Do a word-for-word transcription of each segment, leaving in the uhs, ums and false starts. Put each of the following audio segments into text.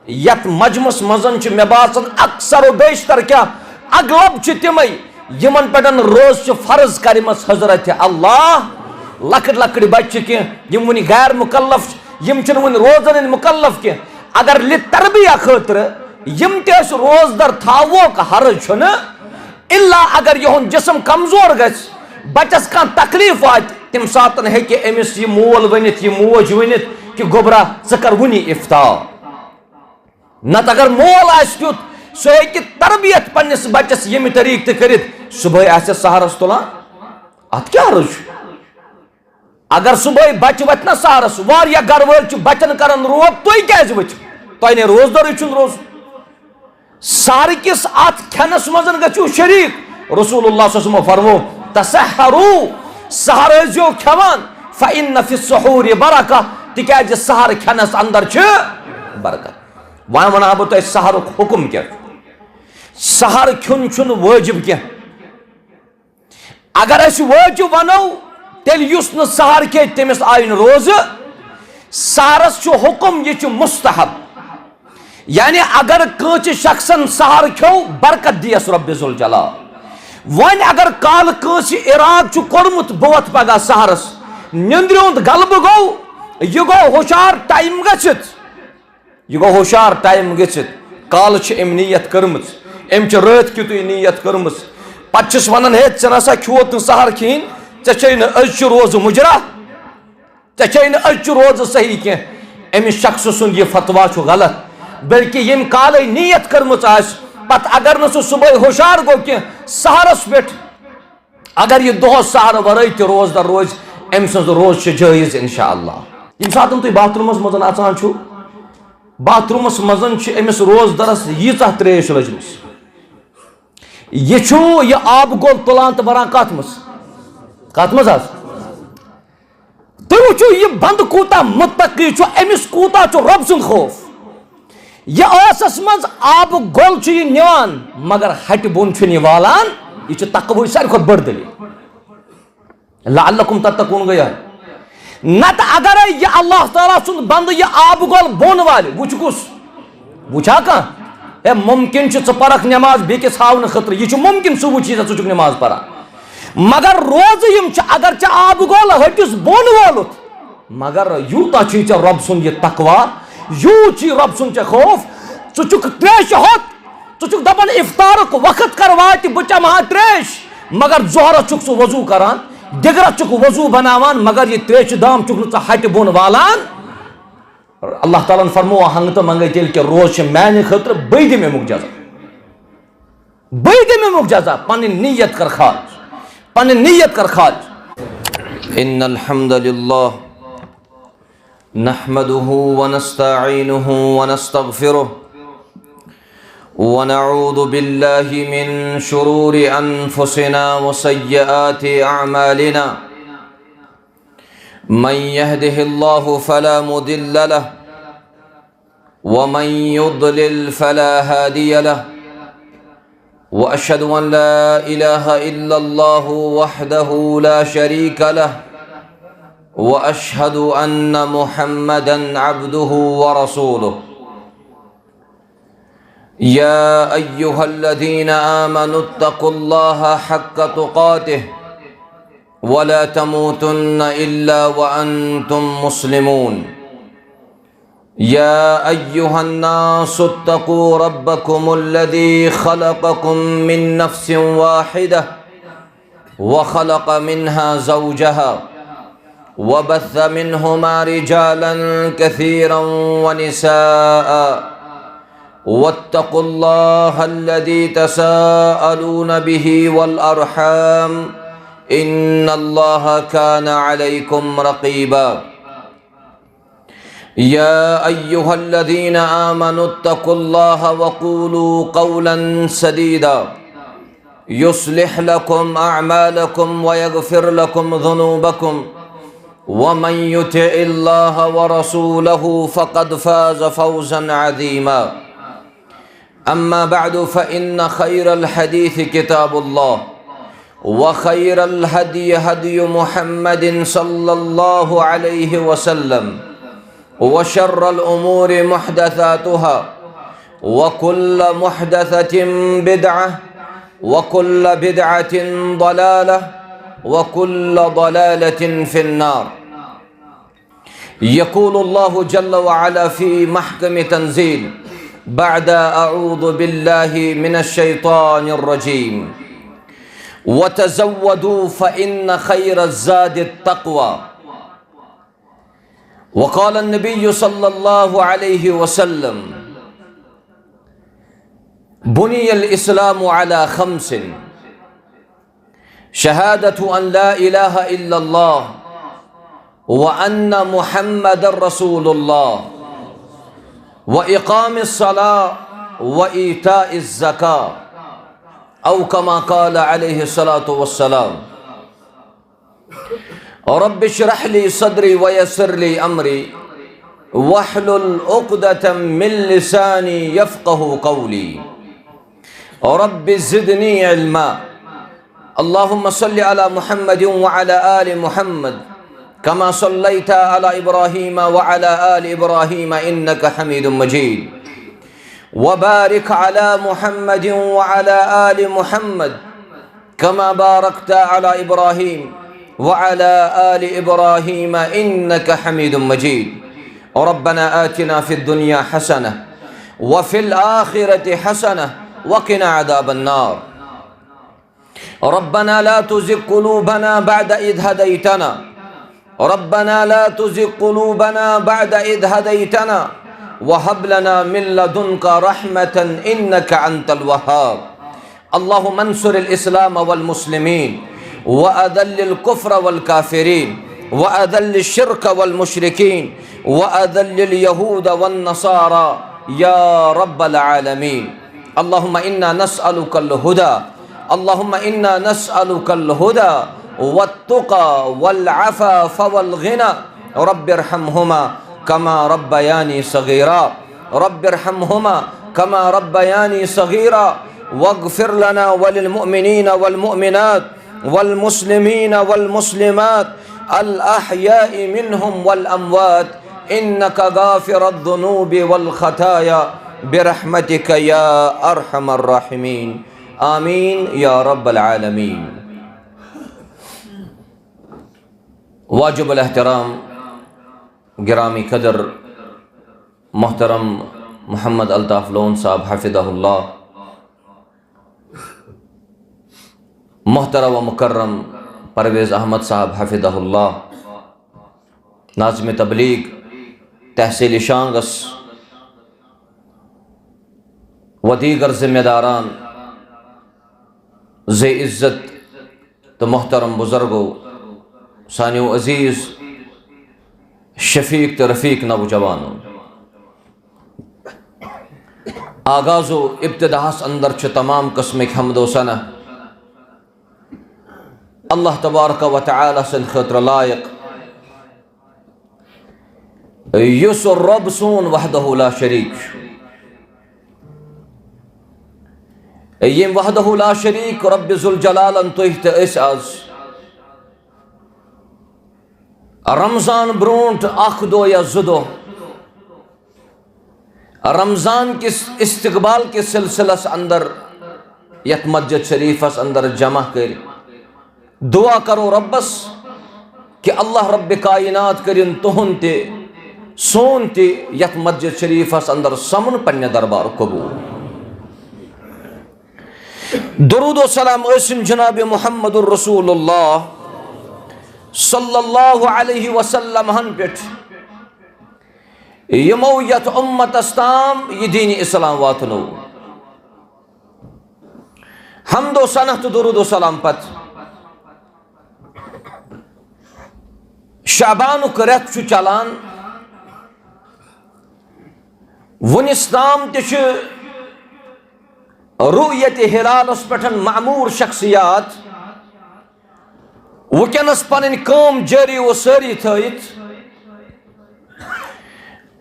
یتھ مجمس منٛز چھِ مےٚ باسان اکثر و بیشتر کیا اغلب چھِ تِمے یِمن پٮ۪ٹھ روزٕ چھِ فرض کٔرمٕژ حضرت اللہ۔ لۄکٕٹۍ لۄکٕٹۍ بچہِ چھِ کینٛہہ، یِم وُنہِ غیر مکلف چھِ، یِم چھِنہٕ وُنہِ روزن ہٕنٛدۍ مکلف کینٛہہ۔ اگر لتربیہ خٲطرٕ یِم تہِ أسۍ روزدر تھاووکھ، حرج چھُنہٕ۔ الا اگر یِہُنٛد جسم کمزور گژھِ، بچس کانٛہہ تکلیف واتہِ، تمہِ ساتہٕ ہیٚکہِ أمِس یہِ مول ؤنِتھ، یہِ موج ؤنِتھ کہِ گوٚبرا، ژٕ کر وُنی افطار۔ نتہٕ اگر مول آسہِ تیُتھ، سُہ ہیٚکہِ تربیت پننِس بچس ییٚمہِ طریقہٕ تہِ کٔرِتھ، صبحٲے آسہِ سحرس تُلان، اتھ کیٛاہ حرج چھُ؟ اگر صبحٲے بچہِ وۄتھِ نہ سحرس، واریاہ گرٕ وٲلۍ چھِ بچن کران روب، تُہۍ کیٛازِ ؤتھِو؟ تۄہہِ نے روزدرٕے چھُنہٕ روزُن۔ سحرٕ کِس اتھ کھٮ۪نس منٛز گٔژھِو شریٖک۔ رسول اللہ صلی اللہ علیہ وسلم فرمو، "تسحروا"، سحر ٲسۍزیو کھٮ۪وان، "فإن في السحور بركة"، تِکیٛازِ سحر کھٮ۪نس اندر چھِ برکت۔ وۄنۍ ونہٕ ہا بہٕ تۄہہِ سحرُک حُکم کینٛہہ۔ سحر کھیوٚن چھُنہٕ وٲجِب کینٛہہ۔ اگر أسۍ وٲجِب ونو، تیٚلہِ یُس نہٕ سحر کھیٚیہِ، تٔمِس آیہِ نہٕ روزٕ۔ سحرس چھُ حُکم، یہِ چھُ مستحب۔ یعنی اگر کٲنٛسہِ شخصن سحر کھیوٚو، برکت دِیس رۄب ذوالجلال۔ وۄنۍ اگر کالہٕ کٲنٛسہِ ارادٕ چھُ کوٚرمُت، بہٕ وۄتھٕ پگاہ سحرس، نیٚنٛدرِ ہُنٛد غلبہٕ گوٚو، یہِ گوٚو ہُشار ٹایم گٔژھِتھ۔ یہِ گوٚو ہُشار ٹایم گٔژھِتھ، کالہٕ چھِ أمۍ نیت کٔرمٕژ، أمۍ چھِ رٲتۍ کیُتُے نیت کٔرمٕژ۔ پتہٕ چھِس ونان، "ہے، ژےٚ نسا کھیوٚوُتھ نہٕ سحر کِہیٖنۍ، ژےٚ چھے نہٕ أزۍ چھُ روزٕ مُجرا، ژےٚ چھے نہٕ أزۍ چھُ روزٕ صحیح کینٛہہ۔" أمِس شخصہٕ سُنٛد یہِ فتوا چھُ غلط، بلکہِ ییٚمۍ کالے نیت کٔرمٕژ آسہِ، پتہٕ اگر نہٕ سُہ صبحٲے ہُشار گوٚو کینٛہہ، سحرس پٮ۪ٹھ اگر یہِ دۄہس سحرٕ ورٲے تہِ روزدر روزِ، أمۍ سٕنٛز روزٕ چھِ جٲیز انشاءاللہ۔ ییٚمہِ ساتہٕ تُہۍ باتھ روٗمس منٛز اژان چھِو، باتھ روٗمس منٛز چھِ أمِس روزدرس ییٖژاہ ترٛیش لٔجمٕژ۔ یہِ چھُ یہِ آبہٕ گول تُلان تہٕ بران کتھ منٛز؟ کتھ منٛز حظ؟ تُہۍ وٕچھِو، یہِ بندٕ کوٗتاہ مُتقی چھُ، أمِس کوٗتاہ چھُ رۄب سُنٛد خوف۔ یہِ ٲسس منٛز آبہٕ گول چھُ یہِ نِوان، مگر ہٹہِ بۄن چھُنہٕ یہِ والان۔ یہِ چھُ تقوہٕچ ساروی کھۄتہٕ بٔڑ دٔلیٖل۔ لعلکم تتقون گٔیا۔ نتہٕ اگرے یہِ اللہ تعالیٰ سُنٛد بندٕ یہِ آبہٕ گول بۄن والہِ، وٕچھ کُس؟ وٕچھا کانٛہہ؟ ہے، مُمکِن چھُ ژٕ پرکھ نٮ۪ماز بیٚکِس ہاونہٕ خٲطرٕ، یہِ چھُ مُمکِن، سُہ وٕچھی ژےٚ، ژٕ چھُکھ نٮ۪ماز پران۔ مگر روزٕ یِم چھِ، اگر ژےٚ آبہٕ گول ۂٹِس بۄن وولُتھ، مگر یوٗتاہ چھُے ژےٚ رۄب سُنٛد یہِ تقوا، یوٗت چھُے رۄب سُنٛد ژےٚ خوف، ژٕ چھُکھ ترٛیشہِ ہوٚت، ژٕ چھُکھ دپان افطارُک وقت کر واتہِ، بہٕ چمہٕ ہا ترٛیش، مگر ظہرس چھُکھ ژٕ وضوٗ کران، دِگرس چھُکھ وضوٗ بناوان، مگر یہِ ترٛیشہِ دام چھُکھ نہٕ ژٕ ہٹہِ بۄن والان۔ اللہ تعالیٰ ہن فرموو، ہنگہٕ تہٕ منگے تیٚلہِ کہِ روز چھِ میانہِ خٲطرٕ، بٕے دِمہٕ امیُک جزا۔ بٕے دِمہٕ امیُک جزا۔ پنٕنۍ نیت کر خالص، پنٕنۍ نیت کر خالص۔ ان الحمد لله نحمده ونستعينه ونستغفره ونعوذ بالله من شرور انفسنا وسيئات اعمالنا۔ من يهده الله فلا مضل له، ومن يضلل فلا هادي له، وأشهد أن لا إله إلا الله وحده لا شريك له، وأشهد أن محمدا عبده ورسوله. يا أيها الذين آمنوا اتقوا الله حق تقاته ولا تموتن إلا وأنتم مسلمون. يا أيها الناس اتقوا ربكم الذي خلقكم من نفس واحدة وخلق منها زوجها وبث منهما رجالا كثيرا ونساء واتقوا الله الذي تساءلون به والأرحام إن الله كان عليكم رقيبا. يا أيها الذين آمنوا اتقوا الله وقولوا قولا سديدا يصلح لكم أعمالكم ويغفر لكم ذنوبكم ومن يطع الله ورسوله فقد فاز فوزا عظيما. أما بعد، فإن خير الحديث كتاب الله، وخير الهدي هدي محمد صلى الله عليه وسلم، وشر الأمور محدثاتها، وكل محدثة بدعة، وكل بدعة ضلالة، وكل ضلالة في النار. يقول الله جل وعلا في محكم تنزيل بعد أعوذ بالله من الشيطان الرجيم: وتزودوا فإن خير الزاد التقوى. وقال النبي صلى الله عليه وسلم: بني الإسلام على خمس: شهادة أن لا إله إلا الله، وأن محمد رسول الله، وإقام الصلاة، وإيتاء الزكاة، أو كما قال عليه الصلاة والسلام. رب اشرح لي صدري ويسر لي أمري واحلل عقدة من لساني يفقه قولي. رب زدني علما. اللهم صل على محمد وعلى آل محمد كما صليت على إبراهيم وعلى آل إبراهيم إنك حميد مجيد. وبارك على محمد وعلى آل محمد كما باركت على إبراهيم وعلى آل إبراهيم إنك حميد مجيد. ربنا آتنا في الدنيا حسنة وفي الآخرة حسنة وقنا عذاب النار. ربنا لا تزغ قلوبنا بعد إذ هديتنا. ربنا لا تزغ قلوبنا بعد إذ هديتنا وهب لنا من لدنك رحمة إنك أنت الوهاب. اللهم انصر الإسلام والمسلمين وأذل الكفر والكافرين وأذل الشرك والمشركين وأذل اليهود والنصارى يا رب العالمين. اللهم إنا نسألك الهدى. اللهم إنا نسألك الهدى والتقى والعفاف والغنى. رب ارحمهما كما ربياني صغيرا. رب ارحمهما كما ربياني صغيرا. واغفر لنا وللمؤمنين والمؤمنات والمسلمين والمسلمات الأحياء منهم والأموات إنك غافر الذنوب والخطايا برحمتك يا أرحم الراحمين. آمين يا رب العالمين. واجب الاحترام، گرامی قدر محترم محمد الطاف لون صاحب حفظہ اللہ، محترم و مکرم پرویز احمد صاحب حفظہ اللہ، ناظم تبلیغ تحصیل شانگس و دیگر ذمہ داران، ذی عزت تو محترم بزرگو، سانیو عزیز شفیق تو رفیق نوجوانو۔ آغاز و ابتداہس اندر چھ تمام قسمک حمد و ثنا اللہ تبارک و تعالی سند خاطر لائق، یُس رب سون وحدہ لا شریک چھُ۔ یم وحدہ لا شریک رب ذوالجلالن تُہۍ تہٕ أسۍ آز رمضان برونٹھ اکھ دۄہ یا زٕ دۄہ رمضان کس استقبال کس سلسلس اندر یتھ مسجد شریفس اندر جمع کٔرۍ، دعا کرو ربس کہ اللہ رب کائنات کٔرِن تُہُنٛد تہِ سون تہِ یتھ مسجد شریفس اندر سمُن پننہِ دربار قبول۔ درود و سلام ٲسِن جناب محمد رسول اللہ صلی اللہ علیہ وسلم ہن پٮ۪ٹھ، یِمو یتھ امتس تام یہِ دین اسلام واتنو۔ حمد و ثنا تہٕ درود و سلام پتہٕ، شعبانُک رٮ۪تھ چھُ چلان، وُنِس تام تہِ چھِ رؤیت ہلالس پٮ۪ٹھ معمور شخصیات وٕنکیٚنس پنٕنۍ کٲم جٲری و سٲری تھٲیِتھ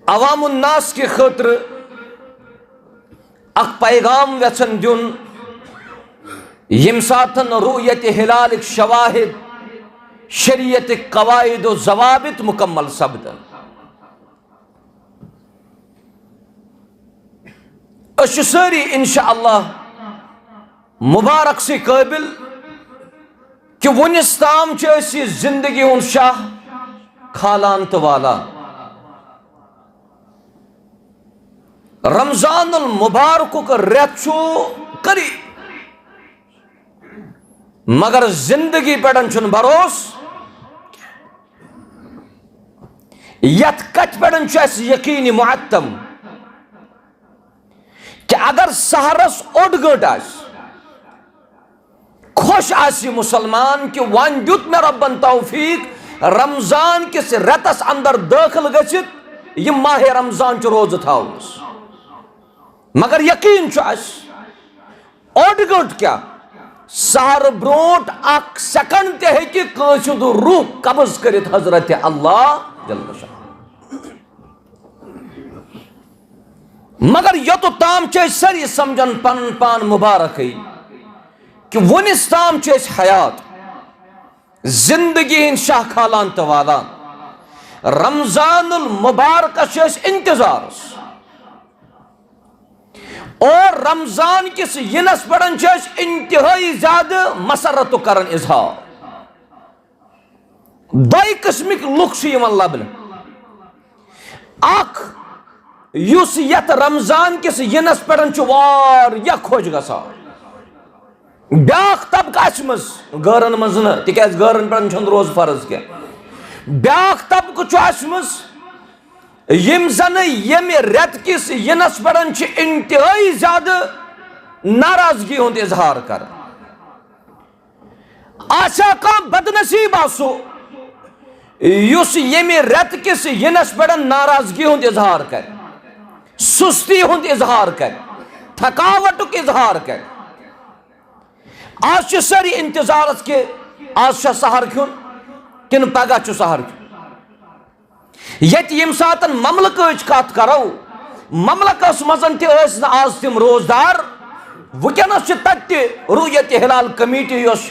عوام الناس کہِ خٲطرٕ اکھ پیغام یژھان دیُن، ییٚمہِ ساتن رؤیت ہلالٕکۍ شواہد، شریعتٕکۍ قواعد و ضوابط مکمل سپدن۔ أسۍ چھِ سٲری انشاءاللہ مبارک سی قٲبِل کہِ وُنِس تام چھِ أسۍ یہِ زندگی ہُنٛد شاہ کھالان تہٕ والان۔ رمضان المبارکُک رٮ۪تھ چھُ قریب، مگر زندگی پٮ۪ٹھ چھُنہٕ بھروسہٕ۔ یتھ کتھِ پٮ۪ٹھ چھُ اَسہِ یقین معتم کہِ اگر سحرس اوٚڑ گٲنٛٹہٕ آسہِ، خۄش آسہِ یہِ مسلمان کہِ وۄنۍ دیُت مےٚ رۄبن توفیق رمضان کِس رٮ۪تس اندر دٲخل گٔژھِتھ یہِ ماہِ رمضان چہِ روزٕ تھاونس۔ مگر یقین چھُ اَسہِ، اوٚڑ گٲنٛٹہٕ کیٛاہ، سحر برونٛٹھ اکھ سیکنڈ تہِ ہیٚکہِ کٲنٛسہِ ہُنٛد روح قبض کٔرِتھ حضرت اللہ جل شانہ۔ مگر یوٚتتھ تام چھِ أسۍ سٲری سمجھان پنُن پان مبارکٕے کہِ وُنِس تام چھِ أسۍ حیات، زندگی ہٕنٛدۍ شاہ کھالان تہٕ والان۔ رمضان المبارکس چھِ أسۍ انتظارس۔ اور رمضان کِس یِنس پٮ۪ٹھ چھِ أسۍ انتہٲئی زیادٕ مسرتُک کران اظہار۔ دۄیہِ قٕسمٕکۍ لُکھ چھِ یِوان لبنہٕ۔ اکھ، یُس یتھ رمضان کِس یِنس پٮ۪ٹھ چھُ واریاہ خۄش گژھان۔ بیٛاکھ طبقہٕ اَسہِ منٛز، غٲرن منٛز نہٕ، تِکیٛازِ غٲرن پٮ۪ٹھ چھُنہٕ روزٕ فرض کینٛہہ۔ بیٛاکھ طبقہٕ چھُ اَسہِ منٛز، یِم زَنہٕ ییٚمہِ رٮ۪تہٕ کِس یِنَس پٮ۪ٹھ چھِ انتہٲئی زیادٕ ناراضگی ہُنٛد اظہار کران۔ آسیا کانٛہہ بدنصیب آسو، یُس ییٚمہِ رٮ۪تہٕ کِس یِنَس پٮ۪ٹھ ناراضگی ہُنٛد اظہار کرِ، سُستی ہُنٛد اظہار کرِ، تھکاوٹُک اظہار کرِ؟ آز چھِ سٲری انتظارس کہِ آز چھا سحر کھیوٚن کِنہٕ پگاہ چھُ سحر کھیوٚن۔ ییٚتہِ ییٚمہِ ساتن مملکٕچ کتھ کرو، مملکس منٛز تہِ ٲسۍ نہٕ آز تِم روزدار۔ وٕنکیٚنس چھِ تتہِ تہِ رؤیت ہلال کمیٹی یۄس،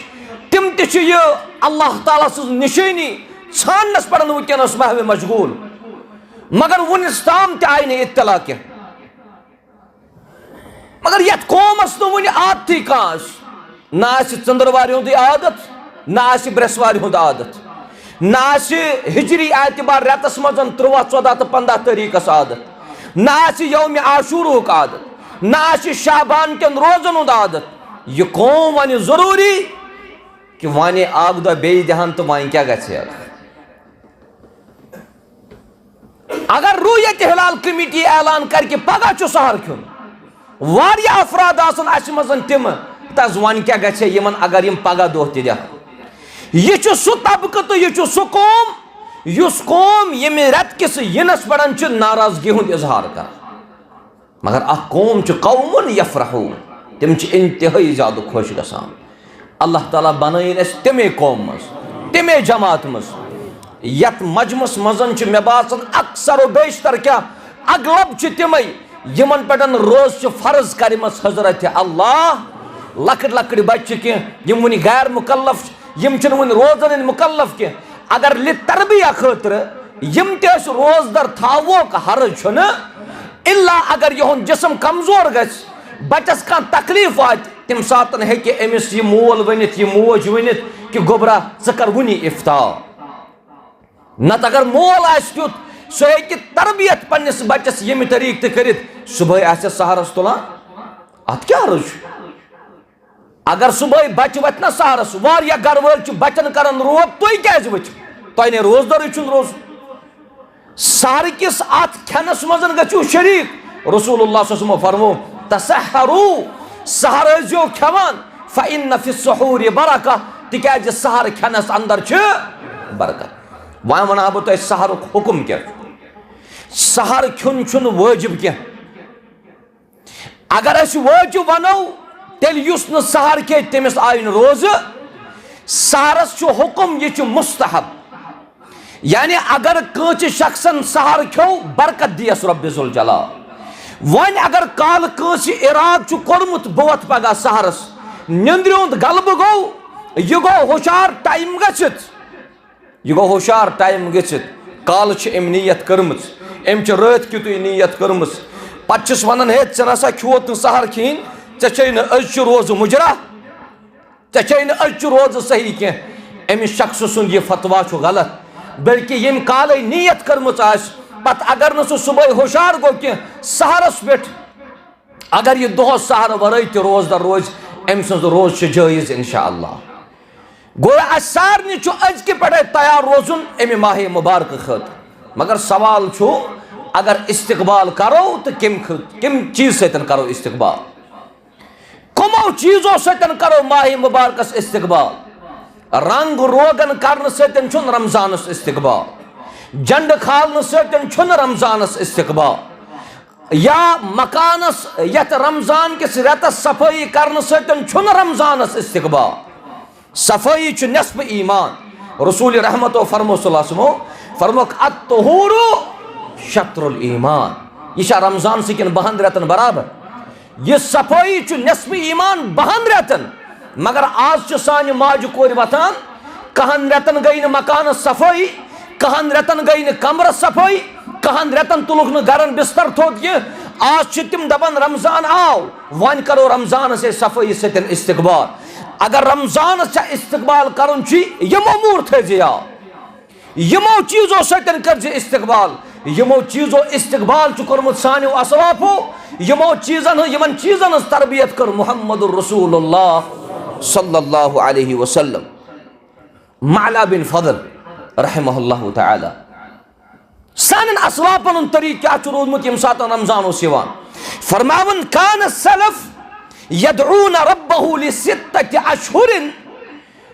تِم تہِ چھِ یہِ اللہ تعالیٰ سٕنٛز نشٲنی ژھانڈنس پٮ۪ٹھ وٕنکیٚنس محو مشغول۔ مگر وُنِس تام تہِ آیہِ نہٕ اطلاع کینٛہہ۔ مگر یتھ قومس نہٕ وُنہِ عادتھٕے کانٛہہ آسہِ، نہ آسہِ ژٔنٛدٕروارِ ہُنٛدُے عادت، نہ آسہِ برٛٮ۪سوارِ ہُنٛد عادت، نہ آسہِ ہجری اعتبار رٮ۪تس منٛز ترٛواہ، ژۄداہ تہٕ پنٛداہ تٲریٖخس عادت، نہ آسہِ یومِ عاشوٗرہُک عادت، نہ آسہِ شعبان کٮ۪ن روزن ہُنٛد عادت۔ یہِ قوم ونہِ ضروٗری کہِ وۄنۍ اکھ دۄہ بیٚیہِ دِہن تہٕ وۄنۍ کیٛاہ گژھِ؟ اگر رؤیت ہلال کمیٹی اعلان کرِ کہِ پگاہ چھُ سحر کھیوٚن، واریاہ افراد آسن اسہِ منٛز تِم، تس وۄنۍ کیٛاہ گژھِ یِمن اگر یِم پگاہ دۄہ تہِ دِہن؟ یہِ چھُ سُہ طبقہٕ تہٕ یہِ چھُ سُہ قوم، یُس قوم ییٚمہِ رٮ۪تہٕ کِس یِنس پٮ۪ٹھ چھُ ناراضگی ہُنٛد اظہار کران۔ مگر اکھ قوم چھِ قوم یفرحون، تِم چھِ انتہٲئی زیادٕ خۄش گژھان۔ اللہ تعالیٰ بنٲیِن أسۍ تَمے قوم منٛز، تَمے جماعت منٛز۔ یَتھ مجمس منٛز چھِ مےٚ باسان اکثر و بیشتر کیٛاہ، اغلب چھِ تِمے یِمن پٮ۪ٹھ روزٕ چھِ فرض کَرِمَژ حضرت اللہ۔ لۄکٕٹۍ لۄکٕٹۍ بچہٕ چھِ کینٛہہ، یِم وُنہِ غیر مکلف چھِ، یِم چھِنہٕ وُنہِ روزن ہٕنٛدۍ مکلف کینٛہہ۔ اگر لِتربیہ خٲطرٕ یِم تہِ أسۍ روزدر تھاووکھ، حرج چھُنہٕ۔ الا اگر یِہُنٛد جسم کمزور گژھِ، بچس کانٛہہ تکلیف واتہِ، تمہِ ساتہٕ ہیٚکہِ أمِس یہِ مول ؤنِتھ، یہِ موج ؤنِتھ کہِ گوٚبرا، ژٕ کر وُنی افطار۔ نتہٕ اگر مول آسہِ تیُتھ، سُہ ہیٚکہِ تربیت پننِس بچس ییٚمہِ طریقہٕ تہِ کٔرِتھ، صبحٲے آسٮ۪س سحرس تُلان، اتھ کیٛاہ حرج چھُ؟ اگر صبحٲے بچہٕ وۄتھِ نہ سحرس، واریاہ گرٕ وٲلۍ چھِ بچن کران روب، تُہۍ کیازِ ؤتھِو؟ تۄہہِ نے روزدرٕے چھُنہٕ روزُن۔ سحر کِس اتھ کھٮ۪نس منٛز گٔژھِو شریٖک۔ رسول اللہ صلی اللہ علیہ وسلمو فرمو، "تسحروا"، سحر ٲسۍزیو کھٮ۪وان، "فإن في السحور برکة"، تِکیازِ سحر کھٮ۪نس اندر چھِ برکت۔ وۄنۍ ونہٕ ہا بہٕ تۄہہِ سحرُک حکم کینٛہہ۔ سحر کھیوٚن چھُنہٕ وٲجب کینٛہہ۔ اگر أسۍ وٲجب ونو، تیٚلہِ یُس نہٕ سحر کھیٚیہِ، تٔمِس آیہِ نہٕ روزٕ۔ سحرس چھُ حکم، یہِ چھُ مستحب۔ یعنی اگر کٲنٛسہِ شخصن سحر کھیوٚو، برکت دِیس رۄبِ ذوالجلال۔ وۄنۍ اگر کالہٕ کٲنٛسہِ ارادٕ چھُ کوٚرمُت، بہٕ وۄتھٕ پگاہ سحرس، نیٚنٛدرِ ہُنٛد غلبہٕ گوٚو، یہِ گوٚو ہُشار ٹایم گٔژھِتھ۔ یہِ گوٚو ہُشار ٹایم گٔژھِتھ، کالہٕ چھِ أمۍ نیت کٔرمٕژ، أمۍ چھِ رٲتۍ کیُتُے نیت کٔرمٕژ، پتہٕ چھِس ونان، ہے، ژےٚ نسا کھیوٚوُتھ نہٕ سحر کِہیٖنۍ، ژےٚ چھے نہٕ أزچہِ روزٕ مُجرا، ژےٚ چھے نہٕ أزچہِ روزٕ صحیح کینٛہہ۔ أمِس شخصہٕ سُنٛد یہِ فتوا چھُ غلط، بلکہِ ییٚمہِ کالے نیت کٔرمٕژ آسہِ، پتہٕ اگر نہٕ سُہ صُبحٲے ہُشار گوٚو کینٛہہ سحرس پٮ۪ٹھ، اگر یہِ دۄہس سحر ورٲے تہِ روزدر روزِ، أمۍ سٕنٛز روزٕ چھِ جٲیز انشاءاللہ۔ گویا اسہِ سارنٕے چھُ أزکہِ پٮ۪ٹھے تیار روزُن اَمہِ ماہِ مبارکہٕ خٲطرٕ۔ مگر سوال چھُ، اگر استقبال کرو تہٕ کَمہِ خٲ-، کَمہِ چیٖز سۭتۍ کرو استقبال؟ کمو چیزو سۭتۍ کرو ماہِ مبارکس استقبال؟ رنگ روگن کرنہٕ سۭتۍ چھُنہٕ رمضانس استقبال، جنڈٕ کھالنہٕ سۭتۍ چھُنہٕ رمضانس استقبال، یا مکانس یتھ رمضان کِس رٮ۪تس صفٲیی کرنہٕ سۭتۍ چھُنہٕ رمضانس استقبال۔ صفٲیی چھُ نصف ایمان۔ رسول رحمتو فرمو صلی اللہ علیہ وسلمو فرموک، "الطہور شطر الایمان"۔ یہِ چھا رمضان سٕکٮ۪ن بَہَن رٮ۪تن برابر؟ یہِ صفٲیی چھُ نصف ایمان بَہَن رٮ۪تن۔ مگر آز چھِ سانہِ ماجہِ کورِ وۄتھان، کَہَن رٮ۪تن گٔے نہٕ مکانس صفٲیی، کَہَن رٮ۪تن گٔے نہٕ کمرس صفٲیی، کَہَن رٮ۪تن تُلُکھ نہٕ گرن بستر تھوٚد کینٛہہ۔ آز چھِ تِم دپان، رمضان آو، وۄنۍ کرو رمضانس أسۍ صفٲیی سۭتۍ استقبال۔ اگر رمضانس ژےٚ استقبال کرُن چھُے، یِم امور تھٲیزِ یاد۔ یِمو چیزو سۭتۍ کٔرزِ استقبال۔ یِمو چیزو استقبال چھُ کوٚرمُت سانیو اسلافو، یِمو چیزن ہٕنٛز، یِمن چیزن ہٕنٛز تربیت کٔر محمد رسول اللہ صلی اللہ علیہ وسلم۔ معلیٰ بن فضل رحمہ اللہ تعالیٰ، سانٮ۪ن اسلافن ہُنٛد طریقہٕ کیٛاہ چھُ روٗدمُت ییٚمہِ ساتہٕ رمضان اوس یِوان؟ فرماوان، "کان السلف یدعون ربہ لستة اشہر"۔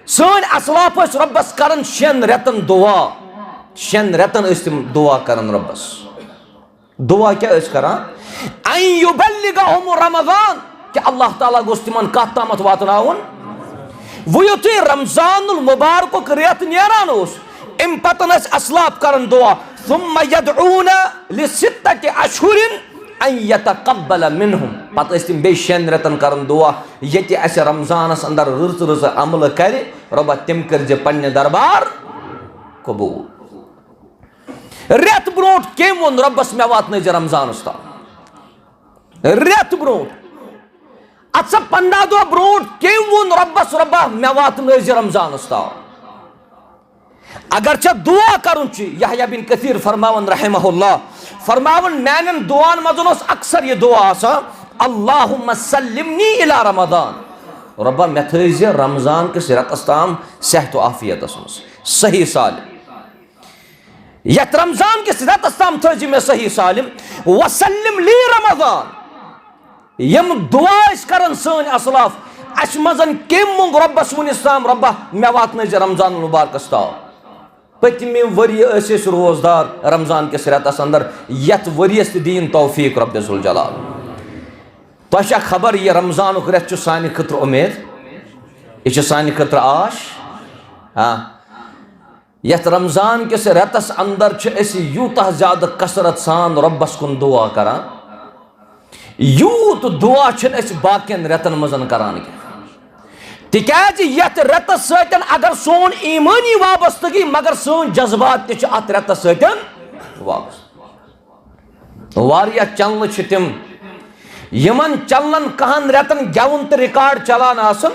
سٲنۍ اسلاف ٲسۍ رۄبس کران شٮ۪ن رٮ۪تن دعا۔ شٮ۪ن رٮ۪تن ٲسۍ تِم دعا کران رۄبس۔ دعا کیٛاہ ٲسۍ کران؟ "ان یبلغہم رمضان"، کہ اللہ تعالیٰ گوٚژھ تِمن کتھ تامتھ واتناوُن۔ وۄنۍ یُتھُے رمضان المبارکُک رٮ۪تھ نیران اوس، امہِ پتن ٲسۍ اسلاف کران دعا، "ثم یدعون لستة اشہر ان یتقبل منہم"۔ پتہٕ ٲسۍ تِم بیٚیہِ شٮ۪ن رٮ۪تن کران دعا، ییٚتہِ اسہِ رمضانس اندر رٕژ رٕژ عملہٕ کرِ، رۄبا تِم کٔرزِ پننہِ دربار قبول۔ رٮ۪تھ برونٹھ کٔمۍ ووٚن رۄبس، "مےٚ واتنٲیزِ رمضانس تام"؟ رٮ۪تھ برونٹھ۔ اتھ سا پندہ دۄہ برونٹھ کٔمۍ ووٚن رۄبس، "رۄبا، مےٚ واتنٲیزِ رمضانس تام"؟ اگر ژےٚ دعا کرُن چھُ، یحییٰ بن کثیر فرماوان رحمہ اللہ، فرماوان، میانٮ۪ن دعان منٛز اوس اکثر یہِ دعا آسان، "اللہم سلمنی الی رمضان"، رۄبا، مےٚ تھٲیزِ رمضان کِس رٮ۪تس تام صحت و عافیتس منٛز صحیح سالم۔ یتھ رمضان کِس رٮ۪تس تام تھٲیزِ مےٚ صحیح سالم۔ وسلم لی رمضان۔ یِم دعا ٲسۍ کران سٲنۍ اسلاف، اسہِ منٛز کٔمۍ مونگ رۄبس وُنِس تام، "رۄبا، مےٚ واتنٲیزِ رمضان المبارکس تام"؟ پٔتمہِ ؤریہِ ٲسۍ أسۍ روزدار رمضان کِس رٮ۪تس اندر، یتھ ؤریس تہِ دِیِن توفیق رۄب ذوالجلال۔ تۄہہِ چھا خبر، یہِ رمضانُک رٮ۪تھ چھُ سانہِ خٲطرٕ اُمید؟ یہِ چھُ سانہِ خٲطرٕ آش؟ ہاں۔ یتھ رمضان کِس رٮ۪تس اندر چھِ أسۍ یوٗتاہ زیادٕ کثرت سان رۄبس کُن دعا کران، یوٗت دعا چھِنہٕ أسۍ باقین رٮ۪تن منٛز کران کینٛہہ۔ تِکیازِ یتھ رٮ۪تس سۭتۍ اگر سون ایمٲنی وابستہٕ گٔے، مگر سٲنۍ جذبات تہِ چھِ اتھ رٮ۪تس سۭتۍ وابستہٕ۔ واریاہ چینلہٕ چھِ تِم، یِمن چینلن کہن رٮ۪تن گٮ۪وُن تہٕ ریکارڈ چلان آسان،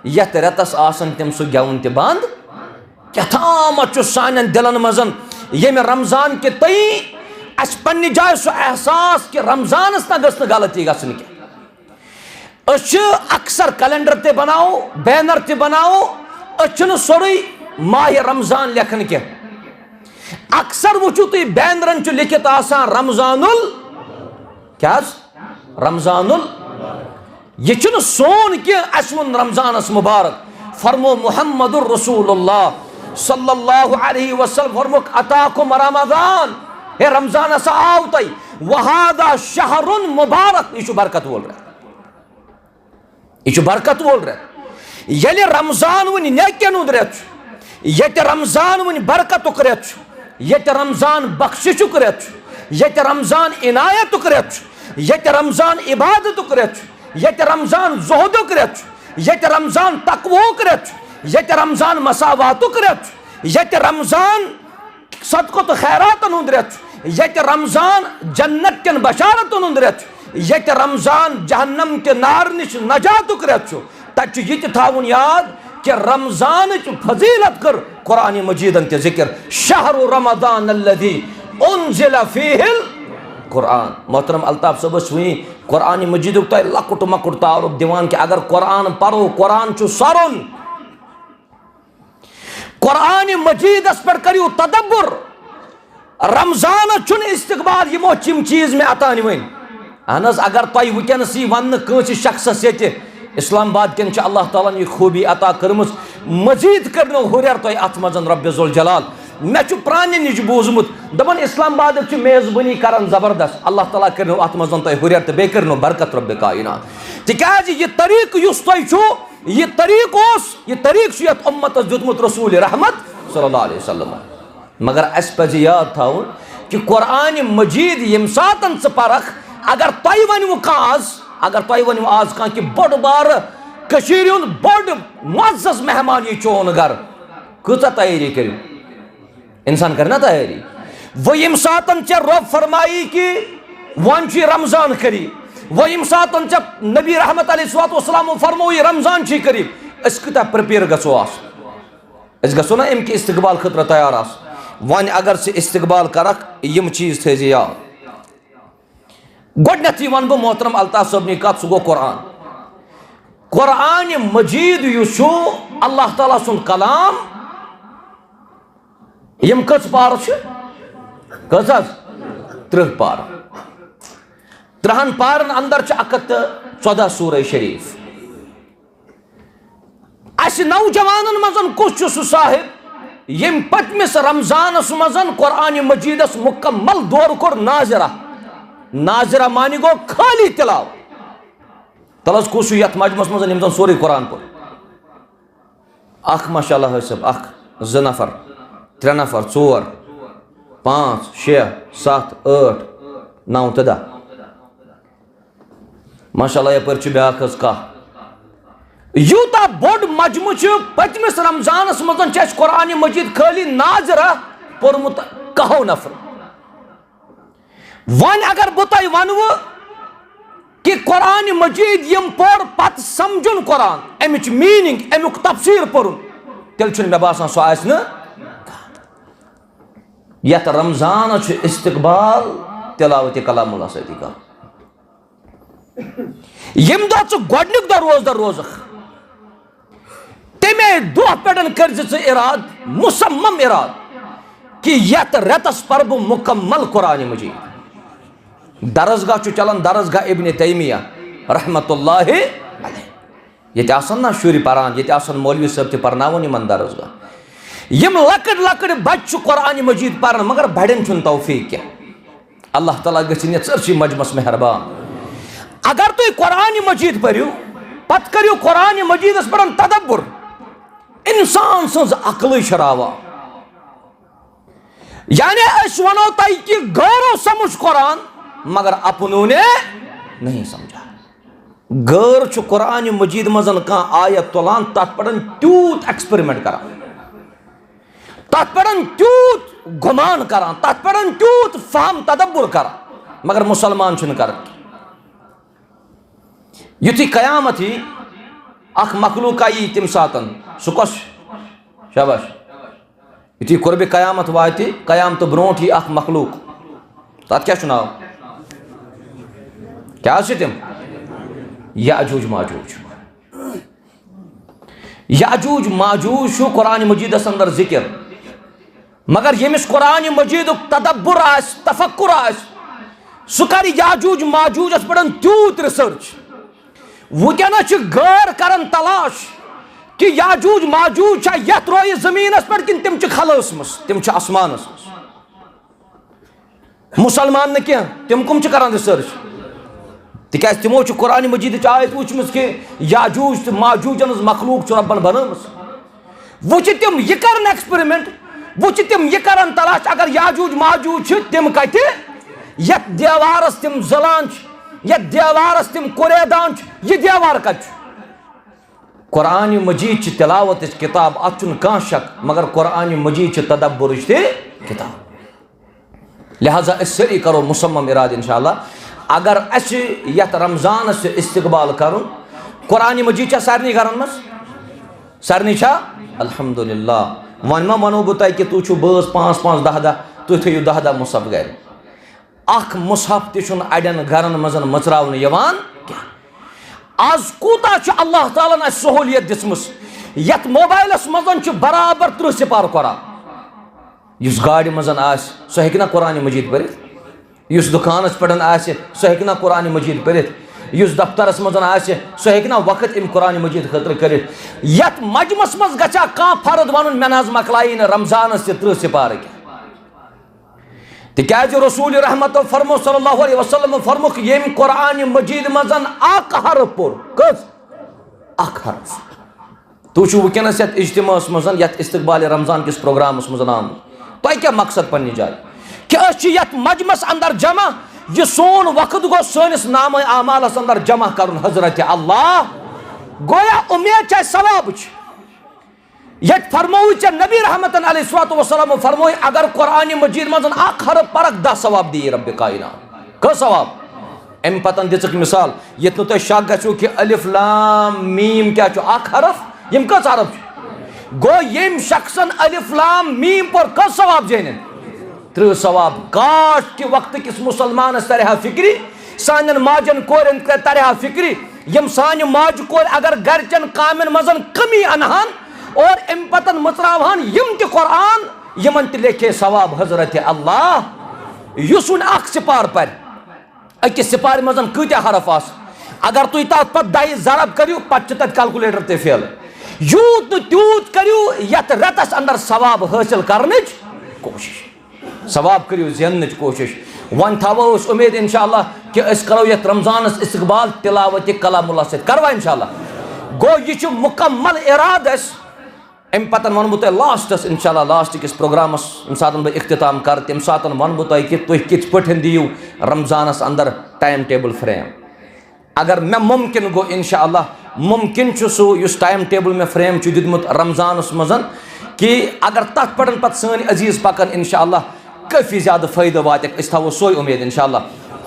یتھ رٮ۪تس آسان تِم سُہ گٮ۪وُن تہِ بند۔ کیٛاہ تامتھ چھُ سانٮ۪ن دِلن منٛز ییٚمہِ رمضان کہِ تٔیی اَسہِ پننہِ جایہِ سُہ احساس کہِ رمضانس نہ گٔژھ نہٕ غلطی گژھٕنۍ کینٛہہ۔ أسۍ چھِ اکثر کیلنڈر تہِ بناوو، بینر تہِ بناوو، أسۍ چھِنہٕ سورُے ماہِ رمضان لیکھان کینٛہہ۔ اکثر وٕچھِو تُہۍ بینرن چھُ لیکھِتھ آسان رمضان ال-، کیٛاہ حظ؟ رمضان ال-، یہِ چھُنہٕ سون کینٛہہ، اَسہِ ووٚن رمضانس مبارک۔ فرمو محمد رسول اللہ صلی اللہ علیہ وسلم، فرموک، "اتاکم رمضان"، ہے رمضان ہسا آو تۄہہِ، "وہذا شہر مبارک"، یہِ چھُ برکت وول رٮ۪تھ۔ یہِ چھُ برکت وول رٮ۪تھ۔ ییٚلہِ رمضان وٕنہِ نیکین ہُنٛد رٮ۪تھ چھُ، ییٚتہِ رمضان وٕنہِ برکتُک رٮ۪تھ چھُ، ییٚتہِ رمضان بخششُک رٮ۪تھ چھُ، ییٚتہِ رمضان عنایتُک رٮ۪تھ چھُ، ییٚتہِ رمضان عبادتُک رٮ۪تھ چھُ، ییٚتہِ رمضان زُہدُک رٮ۪تھ چھُ، ییٚتہِ رمضان تقوہُک رٮ۪تھ چھُ، ییٚتہِ رمضان مساواتُک رٮ۪تھ چھُ، ییٚتہِ رمضان صدقہٕ تہٕ خیراتن ہُنٛد رٮ۪تھ چھُ، ییٚتہِ رمضان جنت کٮ۪ن بشارتن ہُنٛد رٮ۪تھ چھُ، ییٚتہِ رمضان جہنم کہِ نارٕ نِش نجاتُک رٮ۪تھ چھُ، تَتہِ چھُ یہِ تہِ تھاوُن یاد کہِ رمضانٕچ فضیلت کٔر قرآن مجیدن تہِ ذکر، "شہر رمضان الذی انزل فیہ القرآن۔" محترم الطاف صٲب ٲسۍ وٕنی قرآن مجیدُک تۄہہِ لۄکُٹ مۄکُٹ تعارُف دِوان کہِ اگر قرآن پرو، قرآن چھُ سرُن۔ قرآن مجیدس پٮ۪ٹھ کٔرِو تدبر۔ رمضانس چھُنہٕ استقبال، یِمو چھِ یِم چیٖز مےٚ عطا نِوٕنۍ۔ اہن حظ، اگر تۄہہِ وٕنکیٚنس یی وننہٕ کٲنٛسہِ شخصس ییٚتہِ اسلام آباد کٮ۪ن چھِ اللہ تعالیٰ ہن یہِ خوٗبی عطا کٔرمٕژ، مزید کٔرنو ہُرٮ۪ر تۄہہِ اتھ منٛز رب ذوالجلال۔ مےٚ چھُ پرٛانہِ نِش بوٗزمُت، دپان اسلام آبادٕکۍ چھِ میزبٲنی کران زبردست، اللہ تعالیٰ کٔرنو اتھ منٛز تۄہہِ ہُرٮ۪ر تہٕ بیٚیہِ کٔرنو برکت رب کائنات۔ تِکیازِ یہِ طریٖقہٕ یُس تۄہہِ چھُو، یہِ طریٖقہٕ اوس، یہِ طریٖقہٕ چھُ یَتھ اُمتَس دیُتمُت رسول رحمت صلی اللہ علیہ وسلم۔ مگر اَسہِ پَزِ یاد تھاوُن کہِ قرآنِ مجیٖد ییٚمہِ ساتَن ژٕ پَرَکھ، اگر تۄہہِ ؤنِو کانٛہہ آز، اگر تۄہہِ ؤنِو آز کانٛہہ کہِ بوٚڑ بارٕ کٔشیٖرِ ہُنٛد بوٚڑ معزز مہمان یی چون گَرٕ، کۭژاہ تیٲری کٔرِو؟ اِنسان کَرِ نا تیٲری؟ وۄنۍ ییٚمہِ ساتَن ژےٚ رۄب فرمایی کہِ وۄنۍ چھُ یہِ رمضان قریٖب، وۄنۍ ییٚمہِ ساتَن ژےٚ نبی رحمت علیہ الصلوۃ والسلامو فرموو یہِ رمضان چھُے قریٖب، أسۍ کۭتیٛاہ پرٛپیئر گژھو آسُن؟ أسۍ گژھو نا اَمہِ کہِ استقبال خٲطرٕ تیار آسُن؟ وۄنۍ اگر ژٕ استقبال کَرَکھ، یِم چیٖز تھٲیزِ یاد۔ گۄڈٕنیتھٕے وَنہٕ بہٕ محترم الطاف صٲبنٕے کَتھ، سُہ گوٚو قرآن۔ قرآن مجیٖد یُس چھُ اللہ تعالیٰ سُنٛد کلام، یِم کٔژ پارٕ چھِ؟ کٔژ حظ؟ تٕرٛہ پارٕ۔ تٕرٛہَن پارَن اندر چھِ اَکھ ہَتھ تہٕ ژۄداہ سورہ شریٖف۔ اَسہِ نوجوانن منٛز کُس چھُ سُہ صاحب ییٚمۍ پٔتمِس رمضانس منٛز قرآن مجیدس مکمل دورٕ کوٚر ناظرہ؟ ناظرہ معنی گوٚو خٲلی تلاوت۔ تَلہٕ حظ کُس چھُ یتھ مجمعس منٛز ییٚمۍ زن سورُے قرآن پوٚر؟ اکھ ماشاء اللہ حٲفظ صٲب، اکھ، زٕ نفر، ترٛےٚ نفر، ژور، پانٛژھ، شےٚ، ستھ، ٲٹھ، نو تہٕ دَہ۔ ماشاء اللہ، یپٲرۍ چھُ بیٛاکھ حظ کاہ۔ یوٗتاہ بوٚڑ مجموعہٕ چھُ، پٔتمِس رمضانس منٛز چھُ اَسہِ قرآن مجید خٲلی ناظرہ پوٚرمُت کاہو نفرو۔ وۄنۍ اگر بہٕ تۄہہِ ونہٕ کہِ قرآن مجید یِم پوٚر پتہٕ سمجھُن قرآن، اَمِچ meaning، اَمیُک تفسیٖر پوٚرُن، تیٚلہِ چھُنہٕ مےٚ باسان سُہ آسہِ نہٕ۔ یتھ رمضانس چھُ استقبال تلاوت کلام اللہ سۭتی کرُن۔ ییٚمہِ دۄہ ژٕ گۄڈٕنیُک دۄہ روزدر روزکھ، تَمے دۄہ پٮ۪ٹھ کٔرۍ زِ ژٕ ارادٕ، مصمم ارادٕ، کہِ یتھ رٮ۪تس پرٕ بہٕ مکمل قرآن مجید۔ درسگاہ چھُ چلان، درسگاہ ابن تیمیہ رحمت اللہ علیہ۔ ییٚتہِ آسن نا شُرۍ پران، ییٚتہِ آسن مولوی صٲب تہِ پرناوان یِمن درسگاہ۔ یِم لۄکٕٹۍ لۄکٕٹۍ بچہٕ چھِ قرآن مجید پران، مگر بڑٮ۪ن چھُنہٕ توفیق کینٛہہ۔ اللہ تعالیٰ گژھِ نہٕ ژٔرسٕے مجمس مہربان۔ اگر تُہۍ قرآن مجید پٔرِو، پتہٕ کٔرِو قرآن مجیدس پٮ۪ٹھ تدبر، انسان سٕنٛز عقلٕے چھِ راوان۔ یعنی أسۍ وَنو تۄہہِ کہِ غٲرو سمجھ قرآن، مگر اپنوں نے نہیں سمجھا۔ غٲر چھُ قرآن مجید منٛز کانٛہہ آیت تُلان، تتھ پٮ۪ٹھ تیوٗت experiment کران، تتھ پٮ۪ٹھ تیوٗت گُمان کران، تتھ پٮ۪ٹھ تیوٗت فہم تدبر کران، مگر مُسلمان چھُنہٕ کران۔ یُتھُے قیامت یی، اکھ مخلوق یی تمہِ ساتن، سُہ کۄس؟ شاباش۔ یُتھُے قربِ قیامت واتہِ، قیامتہٕ برونٛٹھ یی اکھ مخلوق۔ تتھ کیٛاہ چھُ ناو؟ کیٛاہ حظ چھِ تِم؟ یاجوج ماجوج۔ یاجوج ماجوج چھُ قرآن مجیدس اندر ذکر، مگر ییٚمِس قرآن مجیدُک تدبر آسہِ، تفکر آسہِ، سُہ کرِ یاجوج ماجوجس پٮ۪ٹھ تیوٗت research۔ وٕنکیٚنس چھِ غٲر کران تلاش کہِ یاجوج ماجوج چھا یتھ رویہِ زٔمیٖنس پٮ۪ٹھ کِنہٕ تِم چھِ خلٲسمٕژ، تِم چھِ آسمانس منٛز۔ مُسلمان نہٕ کینٛہہ، تِم کٕم چھِ کران research؟ تِکیازِ تِمو چھِ قرآن مجیدٕچ آیت وٕچھمٕژ کہِ یاجوج تہٕ ماجوجن ہٕنٛز مخلوق چھِ رۄبن بنٲومٕژ۔ وۄنۍ چھِ تِم یہِ کران experiment، وۄنۍ چھِ تِم یہِ کران تلاش، اگر یاجوج ماجوج چھِ، تِم کتہِ؟ یتھ دیوارس تِم زلان چھِ، یتھ دیوارس تِم کوریدان چھِ، یہِ دیوار کتہِ چھُ؟ قرآن مجید چھِ تلاوتٕچ کتاب، اتھ چھُنہٕ کانٛہہ شک، مگر قرآن مجید چھِ تدبرٕچ تہِ کتاب۔ لہذا أسۍ سٲری کرو مصمم ارادٕ انشاءاللہ، اگر اسہِ یتھ رمضانس چھُ استقبال کرُن، قرآن مجید چھا سارنٕے گرن منٛز؟ سارنٕے چھا؟ الحمدللہ۔ وۄنۍ ما ونو بہٕ تۄہہِ کہِ تُہۍ چھِو بٲژ پانٛژھ پانٛژھ دَہ دَہ، تُہۍ تھٲیِو دَہ دَہ مصحف گرِ۔ اکھ مصحف تہِ چھُنہٕ اڑٮ۪ن گرن منٛز مٕژراونہٕ یِوان کینٛہہ۔ از کوٗتاہ چھُ اللہ تعالیٰ ہن اسہِ سہوٗلیت دِژمٕژ، یتھ موبایلس منٛز چھُ برابر ترٕٛہ سپارٕ قرآن۔ یُس گاڑِ منٛز آسہِ، سُہ ہیٚکہِ نا قرآن مجید پٔرِتھ؟ یُس دُکانَس پٮ۪ٹھ آسہِ، سُہ ہیٚکہِ نا قرآن مجید پٔرِتھ؟ یُس دفترَس منٛز آسہِ، سُہ ہیٚکہِ نا وقت اَمہِ قرآن مجید خٲطرٕ کٔرِتھ؟ یَتھ مجمَس منٛز گژھِ ہا کانٛہہ فرد وَنُن، مےٚ نہ حظ مۄکلایے نہٕ رمضانَس تہِ ترٕٛہ سِپارٕ کینٛہہ؟ تِکیٛازِ رسول رحمتو فرمو صلی اللہ علیہ وسلم فرموکھ، ییٚمۍ قرآن مجید منٛز اَکھ حرف پوٚر، کٔژ؟ اَکھ حرف۔ تُہۍ چھِو وٕنکیٚنَس یَتھ اجتماعَس منٛز، یَتھ استقبال رمضان کِس پروگرامَس منٛز آمُت۔ تۄہہِ کیٛاہ مقصد پننہِ جایہِ؟ کہِ أسۍ چھِ یَتھ مجمَس اندر جمع، یہِ سون وقت گوٚو سٲنِس نامہ اعمالَس اندر جمع کرُن حضرت اللہ۔ گویا اُمید چھِ اَسہِ ثوابٕچ۔ ییٚتہِ فرمووُے ژےٚ نبی رحمتن علیہ الصلوۃ والسلام فرمووُے، اگر قرآن مجید منٛز اکھ حرف پرکھ، دَہ ثواب دِیہِ رب کائنات۔ کٔژ ثواب؟ اَمہِ پتن دِژٕکھ مثال، ییٚتہِ نہٕ تۄہہِ شک گژھِو کہِ الف لام میٖم کیٛاہ چھُ، اکھ حرف، یِم کٔژ حرف چھِ؟ گوٚو ییٚمۍ شخصن الف لام میٖم پوٚر، کٔژ ثواب زینن؟ ترٕٛہ ثواب۔ کاش کہِ وقتہٕ کِس مُسلمانس ترِ ہا فِکرِ، سانٮ۪ن ماجن کورٮ۪ن تہِ ترِ ہا فِکرِ، یِم سانہِ ماجہِ کورِ اگر گرِچٮ۪ن کامٮ۪ن منٛز کٔمی انہٕ ہن اور اَمہِ پتن مٕژراوہن یِم تہِ قرآن، یِمن تہِ لیکھے ثواب حضرت اللہ۔ یُس وۄنۍ اکھ سِپار پرِ، أکِس سِپارِ منٛز کۭتیٛاہ حرف آسہٕ؟ اگر تُہۍ تَتھ پَتہٕ دَہہِ ضرب کٔرِو، پَتہٕ چھِ تَتہِ calculator تہِ fail۔ یوٗت نہٕ تیوٗت کٔرِو یَتھ رٮ۪تَس اندر ثواب حٲصِل کرنٕچ کوٗشِش۔ ثواب کٔرِو زیننٕچ کوٗشِش۔ وۄنۍ تھاوو أسۍ اُمید انشاءاللہ کہِ أسۍ کرو یَتھ رمضانَس استقبال تلاوت کلام اللہ سۭتۍ۔ کروا انشاءاللہ؟ گوٚو یہِ چھُ مُکمل ارادٕ اَسہِ۔ اَمہِ پَتہٕ وَنہٕ بہٕ تۄہہِ لاسٹَس، اِنشاء اللہ، لاسٹ کِس پروگرامَس، ییٚمہِ ساتَن بہٕ اختتام کَرٕ، تَمہِ ساتَن وَنہٕ بہٕ تۄہہِ کہِ تُہۍ کِتھ پٲٹھۍ دِیِو رمضانَس اَندَر time table frame۔ اگر مےٚ مُمکِن گوٚو، اِنشاء اللہ، مُمکِن چھُ سُہ، یُس time table مےٚ frame چھُ دیُتمُت رمضانَس منٛز، کہِ اگر تَتھ پٮ۪ٹھ پَتہٕ سٲنۍ عزیٖز پَکَن، اِنشاء اللہ، کٲفی زیادٕ فٲیدٕ واتٮ۪کھ۔ أسۍ تھاوو سۄے اُمید، اِنشاء اللہ۔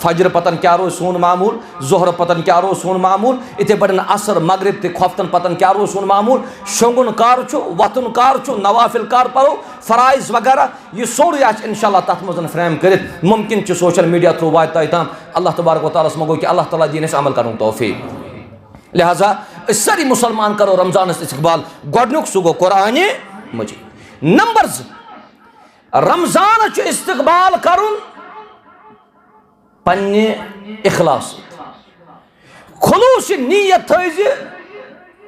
فجر پتن کیٛاہ روزِ سون معموٗل، ظہر پتن کیٛاہ روزِ سون معموٗل، یِتھے پٲٹھۍ عصر، مغرب تہٕ خۄفتن پتن کیٛاہ روزِ سون معموٗل، شۄنٛگُن کر چھُ، وۄتھُن کر چھُ، نوافل کر پرو، فرائض وغیرہ، یہِ سورُے آسہِ انشاءاللہ تتھ منٛز فریم کٔرِتھ۔ ممکن چھُ social media through واتہِ تۄہہِ تام۔ اللہ تبارک و تعالیٰ ہس منٛگو کہِ اللہ تعالیٰ دِیِن اَسہِ عمل کرنُک توفیق۔ لہذا أسۍ سٲری مسلمان کرو رمضانس استقبال۔ گۄڈٕنیُک سُہ گوٚو قرآنِ مجید۔ نمبر زٕ، رمضان چھُ استقبال کرُن پننہِ اخلاص سۭتۍ۔ خلوص نیت تھٲیزِ،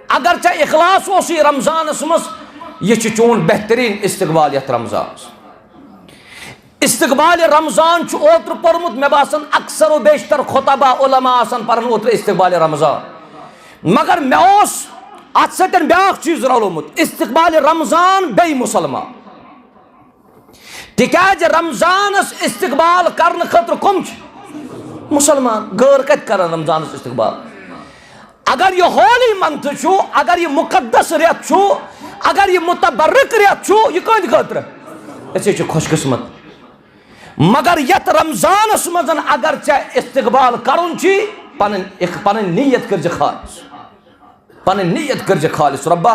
اگر ژےٚ اخلاص اوسُے رمضانس منٛز، یہِ چھُ چون بہترین استقبال یتھ رمضانس۔ استقبال رمضان چھُ اوترٕ پوٚرمُت، مےٚ باسان اکثر و بیشتر خطبہ علماء آسان پران اوترٕ استقبال رمضان، مگر مےٚ اوس اتھ سۭتۍ بیاکھ چیٖز رلومُت، استقبال رمضان بیٚیہِ مسلمان۔ تِکیٛازِ رمضانس استقبال کرنہٕ خٲطرٕ کم چھِ؟ مسلمان۔ غٲر کتہِ کرن رمضانس استقبال؟ اگر یہِ holy month چھُ، اگر یہِ مقدس رٮ۪تھ چھُ، اگر یہِ متبرک رٮ۪تھ چھُ، یہِ کٕہٕنٛدِ خٲطرٕ؟ أسۍ چھِ خۄش قسمت۔ مگر یتھ رمضانس منٛز اگر ژےٚ استقبال کرُن چھُے، پنٕنۍ اخ-، پنٕنۍ نیت کٔرزِ خالص۔ پنٕنۍ نیت کٔرزِ خالص، رۄبا،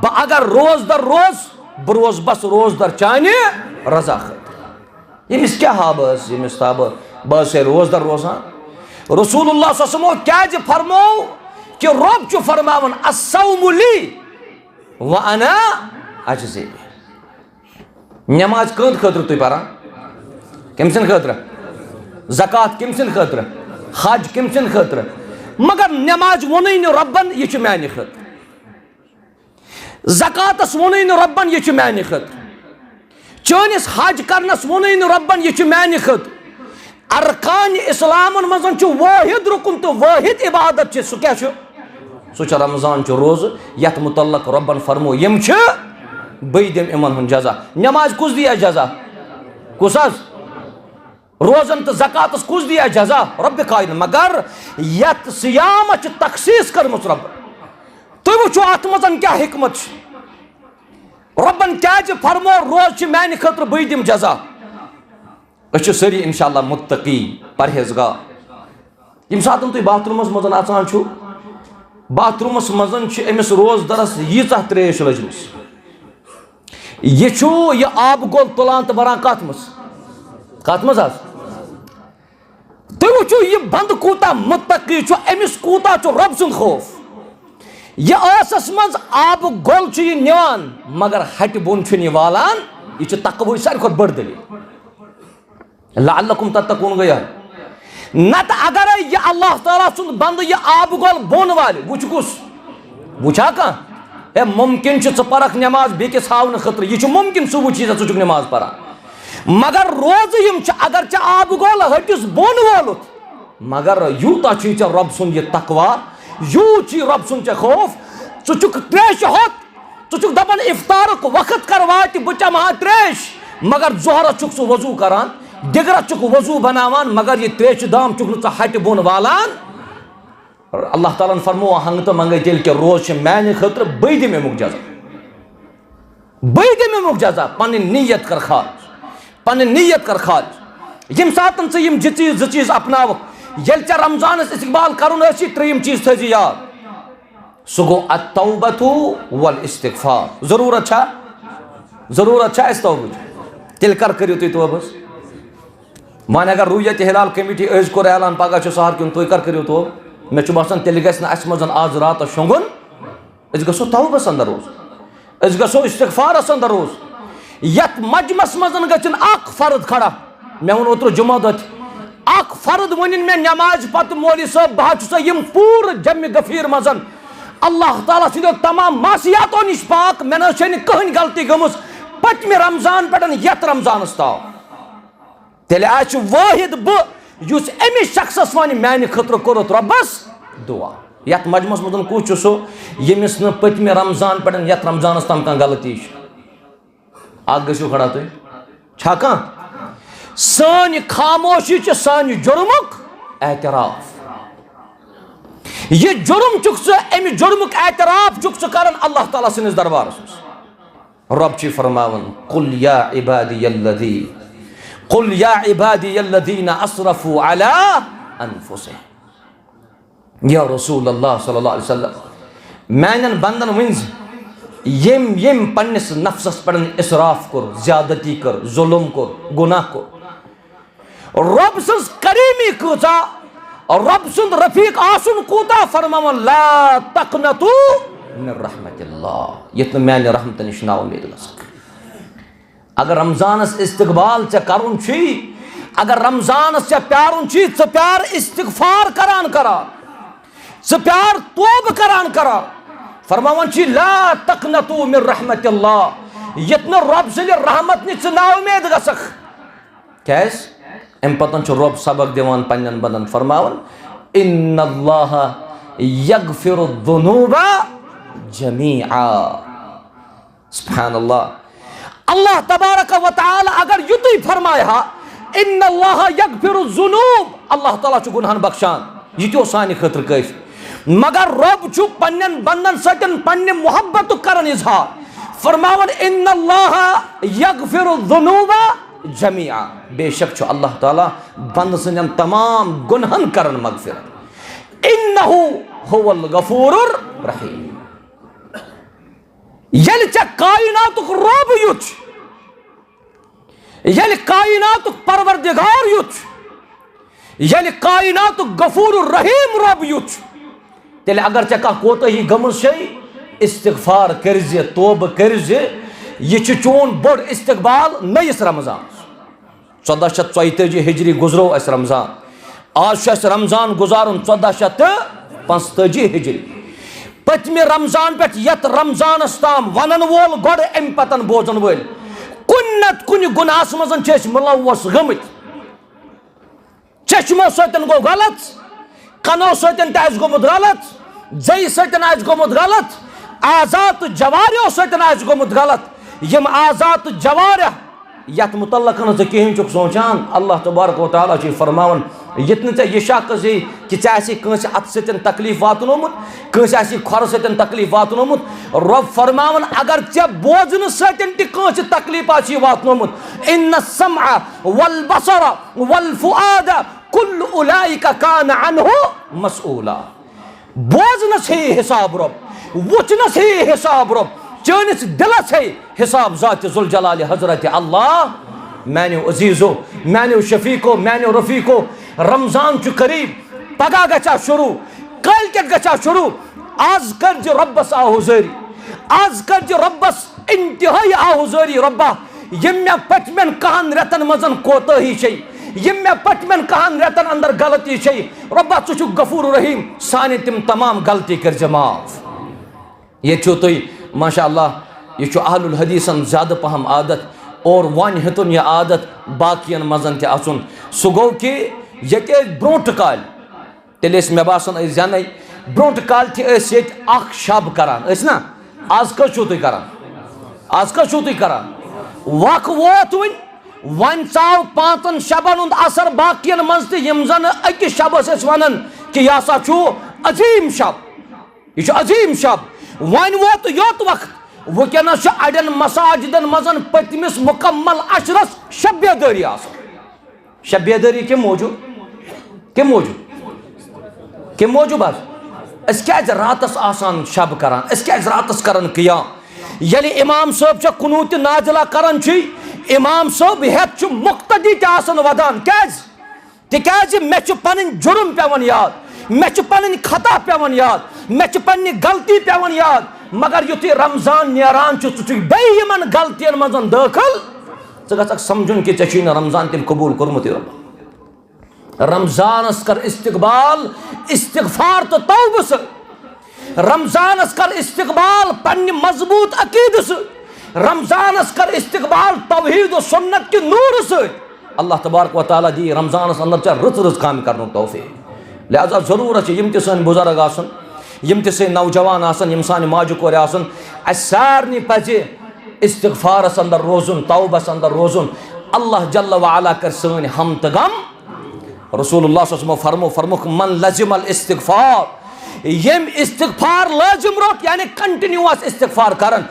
بہٕ اگر روزدر روز، بہٕ روز بس روزدر چانہِ رضا خٲطرٕ۔ ییٚمِس کیٛاہ ہا بہٕ ٲس، ییٚمِس تھا بہٕ، بہٕ ٲسے روزدر روزان۔ رسول اللہ صلی اللہ علیہ وسلمو کیٛازِ فرموو کہِ رۄب چھُ فرماوان، "الصوم لی وانا اجزی بہ۔" نماز کٕہٕنٛدِ خٲطرٕ تُہۍ پران؟ کٔمۍ سٕنٛدِ خٲطرٕ؟ زکوٰۃ کٔمۍ سٕنٛدِ خٲطرٕ؟ حج کٔمۍ سٕنٛدِ خٲطرٕ؟ مگر نماز ووٚنُے نہٕ رۄبن، یہِ چھُ میانہِ خٲطرٕ۔ زکوٰتس ووٚنُے نہٕ رۄبن، یہِ چھُ میانہِ خٲطرٕ۔ چٲنِس حج کرنس ووٚنُے نہٕ رۄبن، یہِ چھُ میانہِ خٲطرٕ۔ ارکان اسلامن منٛز چھُ وٲحد رُکُن تہٕ وٲحد عبادت چھِ، سُہ کیٛاہ چھُ؟ سُہ چھُ رمضان چھُ روزٕ، یتھ متعلق رۄبن فرمو، یِم چھِ، بٕے دِمہٕ یِمن ہُنٛد جزا۔ نماز کُس دِیا جزا؟ کُس حظ؟ روزن تہٕ زکاتس کُس دِیا جزا؟ رۄبِ کائنات۔ مگر یتھ صیامس چھِ تخصیص کٔرمٕژ رۄبن۔ تُہۍ وٕچھِو اتھ منٛز کیٛاہ حکمت چھِ۔ رۄبن کیٛازِ فرمو، روز چھِ میانہِ خٲطرٕ، بٕے دِمہٕ جزا۔ أسۍ چھِ سٲری انشاءاللہ متقی، پرہیزگار۔ ییٚمہِ ساتہٕ تُہۍ باتھ روٗمَس منٛز اژان چھِو، باتھ روٗمَس منٛز چھِ أمِس روزدَرَس ییٖژاہ ترٛیش لٔجمٕژ۔ یہِ چھُ یہِ آبہٕ گول تُلان تہٕ بَران کَتھ منٛز؟ کَتھ منٛز حظ؟ تُہۍ وٕچھِو، یہِ بنٛدٕ کوٗتاہ مُتقی چھُ، أمِس کوٗتاہ چھُ رۄب سُنٛد خوف۔ یہِ ٲسَس منٛز آبہٕ گول چھُ یہِ نِوان، مگر ہَٹہِ بۄن چھُنہٕ یہِ والان۔ یہِ چھُ تقوہٕچ ساروی کھۄتہٕ بٔڑ دٔلیٖل۔ لعلکم تتقون گٔیا۔ نتہٕ اگرے یہِ اللہ تعالیٰ سُنٛد بندٕ یہِ آبہٕ گول بۄن والہِ، وٕچھ کُس؟ وٕچھا کانٛہہ؟ ہے، ممکن چھُ ژٕ پرکھ نٮ۪ماز بیٚکِس ہاونہٕ خٲطرٕ، یہِ چھُ ممکن، ژٕ وٕچھی ژےٚ، ژٕ چھُکھ نٮ۪ماز پران۔ مگر روزٕ یِم چھِ، اگر ژےٚ آبہٕ گول ۂٹِس بۄن وولُتھ، مگر یوٗتاہ چھُے ژےٚ رۄب سُنٛد یہِ تقویٰ، یوٗت چھُے رۄب سُنٛد ژےٚ خوف، ژٕ چھُکھ ترٛیشہِ ہوٚت، ژٕ چھُکھ دَپان، "اِفطارُک وقت کر واتہِ، بہٕ چَمہٕ ہا ترٛیش۔" مگر ظہرَس چھُکھ ژٕ وضوٗ کران، دِگرَس چھُکھ وضوٗ بناوان، مگر یہِ ترٛیشہِ دام چھُکھ نہٕ ژٕ ہَٹہِ بۄن والان۔ اللہ تعالیٰ ہَن فرموو، ہنٛگہٕ تہٕ منٛگَے تیٚلہِ کیٛاہ، روز چھِ میٛانہِ خٲطرٕ، بٕے دِمہٕ اَمیُک جزا۔ بٕے دِمہٕ اَمیُک جزا۔ پنٕنۍ نیت کر خالص، پنٕنۍ نیت کر خالص۔ ییٚمہِ ساتَن ژٕ یِم زٕ چیٖز، زٕ چیٖز اپناوَکھ، ییٚلہِ ژےٚ رمضانَس استقبال کرُن آسی، ترٛیٚیِم چیٖز تھٲیزِ یاد۔ سُہ گوٚو التوبۃ والاستغفار۔ ضروٗرت چھا؟ ضروٗرت چھا اَسہِ توبٕچ؟ تیٚلہِ کر کٔرِو تُہۍ توبہٕ حظ؟ وۄنۍ اگر رؤیت ہلال کمیٹی أزۍ کوٚر اعلان، پگاہ چھُ سحر کیُن، تُہۍ کر کٔرِو توبہٕ؟ مےٚ چھُ باسان، تیٚلہِ گژھِ نہٕ اَسہِ منٛز آز راتَس شۄنٛگُن۔ أسۍ گژھو توبَس اندر روزُن۔ أسۍ گژھو استغفارَس اندر روزُن۔ یَتھ مجمَس منٛز گژھن اکھ فرد کھڑا۔ مےٚ ووٚن اوترٕ جمعہ دۄہ تہِ، اکھ فرد ؤنِن مےٚ نمازِ پتہٕ، "مولوی صٲب، بہٕ حظ چھُسا یِم پوٗرٕ جمِ غفیر منٛز اللہ تعالیٰ سٕنٛدیو تمام معصیاتو نِش پاک، مےٚ نہ حظ چھےٚ نہٕ کٕہٕنۍ غلطی گٔمٕژ پٔتمہِ رمضان پٮ۪ٹھ یَتھ رمضانَس تام۔" تیٚلہِ آسہِ واحد بہٕ، یُس أمِس شخصس وَنہِ، "میانہِ خٲطرٕ کوٚرُتھ رۄبس دُعا۔" یَتھ مجمَس منٛز کُس چھُ سُہ، ییٚمِس نہٕ پٔتمہِ رمضان پٮ۪ٹھ یَتھ رمضانس تام کانٛہہ غلطی چھِ؟ اکھ گٔژھِو کھڑا تُہۍ۔ چھا کانٛہہ؟ سٲنۍ خاموشی چھِ سانہِ جُرمُک اعتراف۔ یہِ جُرم چھُکھ ژٕ، اَمہِ جُرمُک اعتراف چھُکھ ژٕ کران اللہ تعالیٰ سٕنٛدِس دربارس منٛز۔ رۄب چھُ فرماوان، "قل یا عبادی الذی، قل یا عبادی الذین اسرفوا علی انفسہم۔" یا رسول اللہ صلی اللہ علیہ وسلم، میانٮ۪ن بندن ؤنۍ زِ، ییٚمۍ ییٚمۍ پننِس نفسس پٮ۪ٹھ اسراف کوٚر، زیادتی کٔر، ظلم کوٚر، گناہ کوٚر، رۄب سٕنٛز کریٖمی کۭژاہ، رۄب سُنٛد رفیق آسُن کوٗتاہ، فرماوان، "لا تقنطوا من رحمت اللہ"، یتھ نہٕ میانہِ رحمتہٕ نِش نا اُمید گژھکھ۔ اگر رمضانس استقبال ژےٚ کرُن چھُے، اگر رمضانس ژےٚ پیارُن چھُے، ژٕ پیار استغفار کران کران، ژٕ پیار توبہٕ کران کران۔ فرماوان چھُ، "لا تقنطوا من رحمت اللہ"، یتھ نہٕ رۄب سٕنٛدِ رحمت نِش ژٕ نا اُمید گژھکھ۔ کیازِ؟ امہِ پتن چھُ رۄب سبق دِوان پننٮ۪ن بندن، فرماوان، "ان اللہ یغفر الذنوب جمیعا۔" سبحان اللہ۔ اللہ تبارک و تعالیٰ اگر یُتُے فرمایہِ ہا، "ان اللہ یغفر الذنوب"، اللہ تعالیٰ چھُ گناہن بخشان، یہِ تہِ اوس سانہِ خٲطرٕ کٲفی۔ مگر رۄب چھُ پننٮ۪ن بندن سۭتۍ پننہِ محبتُک کران اظہار، فرماوان، "ان اللہ یغفر الذنوب جمیعا"، بے شک چھُ اللہ تعالیٰ بندٕ سٕنٛدٮ۪ن تمام گناہن کران مغفرت۔ "انہ هو الغفور الرحیم"۔ ییٚلہِ ژےٚ کائناتُک رۄب یُتھ چھُ، ییٚلہِ کائناتُک پروردگار یُتھ چھُ، ییٚلہِ کائناتُک غفور الرحیم رۄب یُتھ چھُ، تیٚلہِ اگر ژےٚ کانٛہہ کوتاہی گٔمٕژ چھے، استغفار کٔرزِ، توبہٕ کٔرزِ۔ یہِ چھُ چون بوٚڑ استقبال نٔیِس رمضانس۔ ژۄداہ شیٚتھ ژۄیتٲجی ہجری گُزرو اَسہِ رمضان۔ آز چھُ اَسہِ رمضان گُزارُن ژۄداہ شیٚتھ تہٕ پانٛژتٲجی ہجری۔ پٔتمہِ رمضان پٮ۪ٹھ یَتھ رمضانَس تام وَنَن وول، گۄڈٕ اَمہِ پَتَن بوزَن وٲلۍ، کُنہِ نَتہٕ کُنہِ گُناہَس منٛز چھِ أسۍ مُلوث گٔمٕتۍ۔ چشمو سۭتۍ گوٚو غلط، کنو سۭتۍ تہِ آسہِ گوٚمُت غلط، زیٚیہِ سۭتۍ آسہِ گوٚمُت غلط، اعضا تہٕ جوارحو سۭتۍ آسہِ گوٚمُت غلط۔ یِم اعضا تہٕ جوارح، یتھ متعلق نہٕ ژٕ کِہیٖنۍ چھُکھ سونٛچان، اللہ تبارک و تعالیٰ چھُ فرماوان، ییٚتہِ نہٕ ژےٚ یہِ شک زِ کہِ ژےٚ آسہِ کٲنٛسہِ اتھٕ سۭتۍ تکلیف واتنومُت، کٲنٛسہِ آسہِ کھۄرٕ سۭتۍ تکلیف واتنومُت۔ رۄب فرماوان، اگر ژےٚ بوزنہٕ سۭتۍ تہِ کٲنٛسہِ تکلیف آسی واتنومُت، ان السمع والبصر والفؤاد کل اولئک کان عنہ مسئولا۔ بوزنس ہے حساب رۄب، وٕچھنس ہے حساب رۄب، چٲنِس دلس ہے حساب ذات ذوالجلال حضرت اللہ۔ میانیو عزیزو، میانیو شفیقو، میانیو رفیقو، رمضان چھُ قریب، پگاہ گژھِ ہا شروع، کٲلۍ کٮ۪تھ گژھِ ہا شروع۔ آز کٔرزِ رۄبس آہوزٲری، آز کٔرزِ رۄبس انتہٲیی آہوزٲری۔ رۄبا، یِم مےٚ پٔتمٮ۪ن کہن رٮ۪تن منٛز کوتٲہی چھے، یِم مےٚ پٔتمٮ۪ن کہن رٮ۪تن اندر غلطی چھے، رۄبا، ژٕ چھُکھ غفور رحیم، سانہِ تِم تمام غلطی کٔرزِ معاف۔ ییٚتہِ چھُو تُہۍ، ماشاء اللہ، یہِ چھُ اہل الحدیثن زیادٕ پہم عادت، اور وۄنۍ ہیوٚتُن یہِ عادت باقین منٛز تہِ اژُن۔ سُہ گوٚو کہِ ییٚتہِ ٲسۍ برونٛٹھ کالہِ، تیٚلہِ ٲسۍ مےٚ باسان أسۍ زٮ۪نَے، برونٛٹھ کالہِ تہِ ٲسۍ ییٚتہِ اکھ شب کران، ٲسۍ نا؟ آز کٔژ چھِو تُہۍ کران؟ آز کٔژ چھِو تُہۍ کران؟ وق ووت وۄنۍ، وۄنۍ ژاو پانٛژن شبن ہُنٛد اثر باقین منٛز تہِ، یِم زن أکِس شبس ٲسۍ ونان کہِ یہِ ہسا چھُ عظیٖم شب، یہِ چھُ عظیٖم شب۔ وۄنۍ ووت یوت وقت، وٕنکیٚنس چھُ اڑٮ۪ن مساجدن منٛز پٔتمِس مکمل عشرس شب بیدٲری آسان۔ شب بیدٲری کَمہِ موٗجوٗب؟ کَمہِ موٗجوٗب؟ کَمہِ موٗجوٗب حظ؟ أسۍ کیٛازِ راتَس آسان شب کران؟ أسۍ کیٛازِ راتَس کران قیام؟ ییٚلہِ امام صٲب چھےٚ قنوٗتِ نازلہ کران چھُے، امام صٲب ہٮ۪تھ چھُ مقتدی تہِ آسان ودان۔ کیٛازِ؟ تِکیٛازِ مےٚ چھُ پنٕنۍ جُرم پٮ۪وان یاد، مےٚ چھُ پنٕنۍ خطا پٮ۪وان یاد، مےٚ چھِ پننہِ غلطی پٮ۪وان یاد۔ مگر یُتھُے رمضان نیران چھُ، ژٕ چھُکھ بیٚیہِ یِمن غلطین منٛز دٲخل۔ ژٕ گژھکھ سمجھُن کہِ ژےٚ چھُے نہٕ رمضان تٔمۍ قبوٗل کوٚرمُتٕے۔ رمضانس کر استقبال استغفار تہٕ توبہٕ سۭتۍ۔ رمضانس کر استقبال پننہِ مضبوٗط عقیدٕ سۭتۍ۔ رمضانس کر استقبال توحید و سنت کہِ نوٗرٕ سۭتۍ۔ اللہ تبارک و تعالیٰ دی رمضانس اندر ژےٚ رٕژ رٕژ کامہِ کرنُک توفیق۔ لہذا ضروٗرت چھِ یِم تہِ سٲنۍ بُزرگ آسن، یِم تہِ سٲنۍ نوجوان آسن، یِم سانہِ ماجہِ کورِ آسن، اسہِ سارنٕے پزِ استغفارس اندر روزُن، توبس اندر روزُن۔ اللہ جل وعلا کر سٲنۍ ہم تہٕ غم۔ رسول اللہ صلی اللہ علیہ وسلم فرمو، فرموک، من لزم الاستغفار، ییٚمۍ استغفار لٲزم روٚٹ، یعنی کنٹینیوس استغفار کران،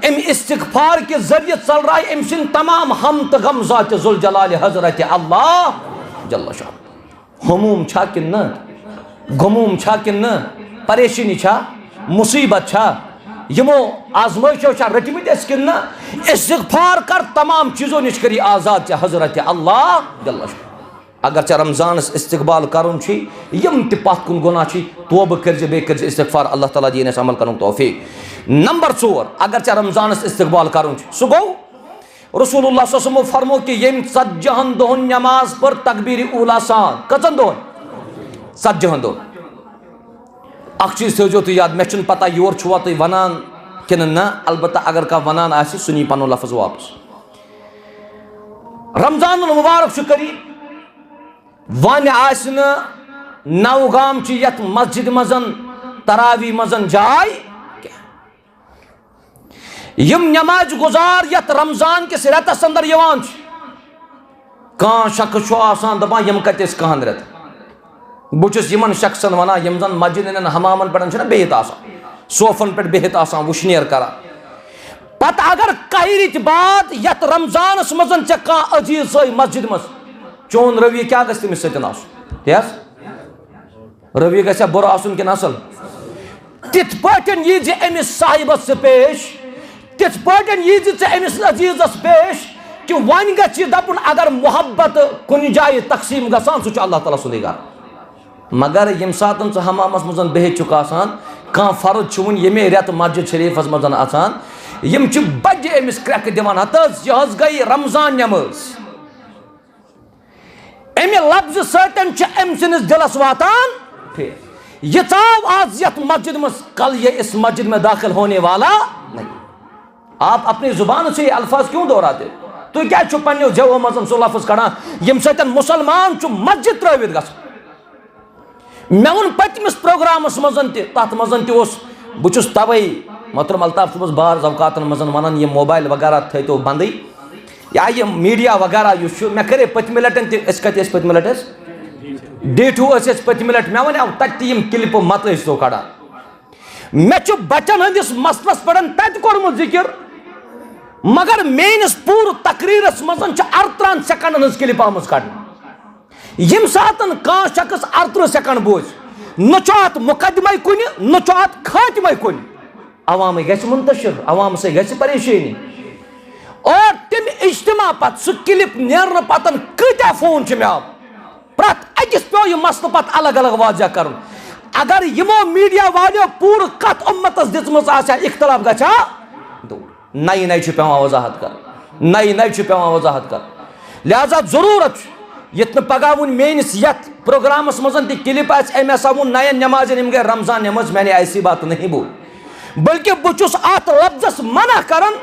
امہِ استغفار کہِ ذٔریعہٕ ژلرایہِ أمۍ سٕنٛدۍ تمام ہم تہٕ غم ذات ذوالجلال حضرت اللہ جل شان۔ ہموم چھا کِنہٕ نہٕ؟ غموم چھا کِنہٕ نہٕ؟ پریشٲنی چھا؟ مصیبت چھا؟ یِمو آزمٲیشو چھا رٔٹمٕتۍ أسۍ کِنہٕ نہٕ؟ استغفار کر، تمام چیزو نِش کٔری آزاد ژےٚ حضرت اللہ جل شان۔ اگر ژےٚ رمضانس استقبال کرُن چھُے، یِم تہِ پتھ کُن گۄناہ چھِ، توبہٕ کٔرزِ، بیٚیہِ کٔرزِ استغفار، اللہ تعالیٰ دِیِن اَسہِ عمل کرنُک توفیق۔ نمبر ژور، اگر ژےٚ رمضانس استقبال کرُن چھُ، سُہ گوٚو رسول اللہ صلی اللہ علیہ وسلمو فرمو کہِ ییٚمۍ ژتجی ہن دۄہن نماز پٔر تکبیر اولا سان۔ کٔژن دۄہن؟ ژتجی ہن دۄہن۔ اکھ چیٖز تھٲوزیو تُہۍ یاد، مےٚ چھُنہٕ پتہ یورٕ چھُوا تُہۍ ونان کِنہٕ نہ، البتہ اگر کانٛہہ ونان آسہِ، سُہ نی پنُن لفظ واپس۔ رمضان المبارک چھُ قریب، وۄنۍ آسہِ نہٕ نوگام چہِ یتھ مسجد منٛز تراویح منٛز جاے کینٛہہ۔ یِم نماز گزار یتھ رمضان کِس رٮ۪تس اندر یِوان چھِ، کانٛہہ شخص چھُ آسان دپان، یِم کتہِ ٲسۍ کہن رٮ۪تھ؟ بہٕ چھُس یِمن شخصن ونان، یِم زن مسجدن ہٕنٛدٮ۪ن حمامن پٮ۪ٹھ چھِنہ بِہِتھ آسان، صوفن پٮ۪ٹھ بِہِتھ آسان، وُشنیر کران۔ پتہٕ اگر کہہِ رٮ۪تۍ بعد یتھ رمضانس منٛز ژےٚ کانٛہہ عزیز سٲے مسجد منٛز، چون رویہِ کیٛاہ گژھِ تٔمِس سۭتۍ آسُن؟ تی حظ؟ رویہِ گژھِ ہا بُرٕ آسُن کِنہٕ اصل؟ تِتھ پٲٹھۍ یی زِ أمِس صاحبس ژٕ پیش، تِتھ پٲٹھۍ یی زِ ژٕ أمِس عزیزس پیش، کہِ وۄنۍ گژھِ یہِ دپُن، اگر محبت کُنہِ جایہِ تقسیم گژھان، سُہ چھُ اللہ تعالیٰ سُنٛدُے گرٕ۔ مگر ییٚمہِ ساتہٕ ژٕ حمامس منٛز بِہِتھ چھُکھ آسان، کانٛہہ فرد چھُ وُنہِ ییٚمے رٮ۪تہٕ مسجد شریفس منٛز اژان، یِم چھِ بجہِ أمِس کرٛٮ۪کہٕ دِوان، ہتہٕ حظ، یہِ حظ گٔے رمضان نٮ۪مٲز۔ امہِ لفظ سۭتۍ چھُ أمۍ سٕنٛدِس دِلس واتان ٹھیک۔ یہِ ژاو آز یتھ مسجد منٛز، کل یہ اس مسجد میں داخل ہونے والا نہیں۔ آپ اپنی زبان سے یہ الفاظ کیوں دہراتے ہو؟ تُہۍ کیٛازِ چھِو پننیو زیو منٛز سُہ لفظ کڑان، ییٚمہِ سۭتۍ مسلمان چھُ مسجد ترٲوِتھ گژھان؟ مےٚ ووٚن پٔتمِس پروگرامس منٛز تہِ، تتھ منٛز تہِ اوس، بہٕ چھُس توے محترم الطاف صٲبس بعض اوقاتن منٛز ونان، یہِ موبایل وغیرہ تھٲیتو بندٕے۔ یا یہِ میٖڈیا وغیرہ یُس چھُ، مےٚ کَرے پٔتمہِ لَٹٮ۪ن تہِ، أسۍ کَتہِ ٲسۍ پٔتمہِ لَٹہِ؟ حظ، ڈے ٹوٗ ٲسۍ أسۍ پٔتمہِ لَٹہِ، مےٚ وَنیٛاو تَتہِ تہِ یِم کِلپہٕ مَتہٕ ٲسۍ تو کَڑان۔ مےٚ چھُ بَچَن ہٕنٛدِس مسلَس پٮ۪ٹھ تَتہِ کوٚرمُت ذِکِر، مگر میٛٲنِس پوٗرٕ تقریٖرَس منٛز چھِ اَرترٛہَن سیکنڈَن ہٕنٛز کِلِپ آمٕژ کَڑنہٕ۔ ییٚمہِ ساتَن کانٛہہ شخص اَرترٕٛہ سیکنڈ بوزِ، نہ چھُ اَتھ مُقدمَے کُنہِ، نہ چھُ اَتھ خاتمَے کُنہِ۔ عوامٕے گژھِ منتشر، عوام سۭتۍ گژھِ پریشٲنی۔ اور تَمہِ اجتماع پتہٕ، سُہ کِلِپ نیرنہٕ پتَن کۭتیٛاہ فون چھِ مےٚ آمٕتۍ۔ پرٛٮ۪تھ أکِس پیوٚو یہِ مسلہٕ پتہٕ الگ الگ واضح کرُن۔ اگر یِمو میٖڈیا والیو پوٗرٕ کتھ اُمتس دِژمٕژ آسہِ ہا، اختلاف گژھِ ہا دوٗر۔ نَیہِ نَیہِ چھُ پٮ۪وان وضاحت کَرُن، نَیہِ نَیہِ چھُ پٮ۪وان وضاحت کَرُن۔ لہذا ضروٗرت چھُ، یُتھ نہٕ پگاہ وُنہِ میٲنِس یَتھ پروگرامَس منٛز تہِ کِلِپ آسہِ، أمۍ ہسا ووٚن نَیَن نٮ۪مازٮ۪ن، یِم گٔے رمضان نٮ۪ماز، میں نے ایسی بات نہیں بولی۔ بلکہ بہٕ چھُس اَتھ لفظَس منع کران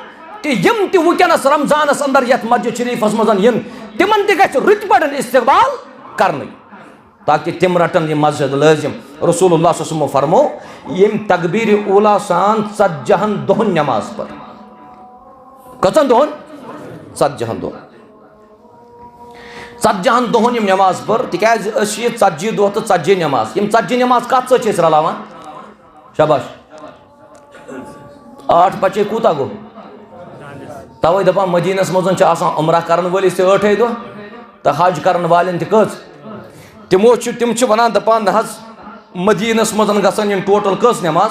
کہِ یِم تہِ وٕنکیٚنَس رمضانَس اندر یَتھ مسجد شریٖفَس منٛز یِن، تِمَن تہِ گژھِ رٕتۍ پٲٹھۍ استقبال کرنہٕ۔ تاکہ تِم رٹن یہِ مسجد لٲزم۔ رسول اللہ صلی اللہ علیہ وسلمو فرمو، ییٚمۍ تکبیرِ اولا سان ژتجی ہن دۄہن نماز پٔر۔ کٔژن دۄہن؟ ژتجی ہن دۄہن۔ ژتجی ہن دۄہن یِم نماز پٔر، تِکیازِ أسۍ چھِ یہِ ژتجی دۄہ تہٕ ژتجی نماز۔ یِم ژتجی نماز کتھ سۭتۍ چھِ أسۍ رلاوان؟ شاباش۔ ٲٹھ پچے کوٗتاہ گوٚو؟ توے دپان مدینس منٛز چھِ آسان عمرہ کرن وٲلِس تہِ ٲٹھے دۄہ تہٕ حج کرن والٮ۪ن تہِ کٔژ؟ تِمو چھِ، تِم چھِ ونان دپان نہ حظ، مدینس منٛز گژھن یِم ٹوٹل کٔژ نماز؟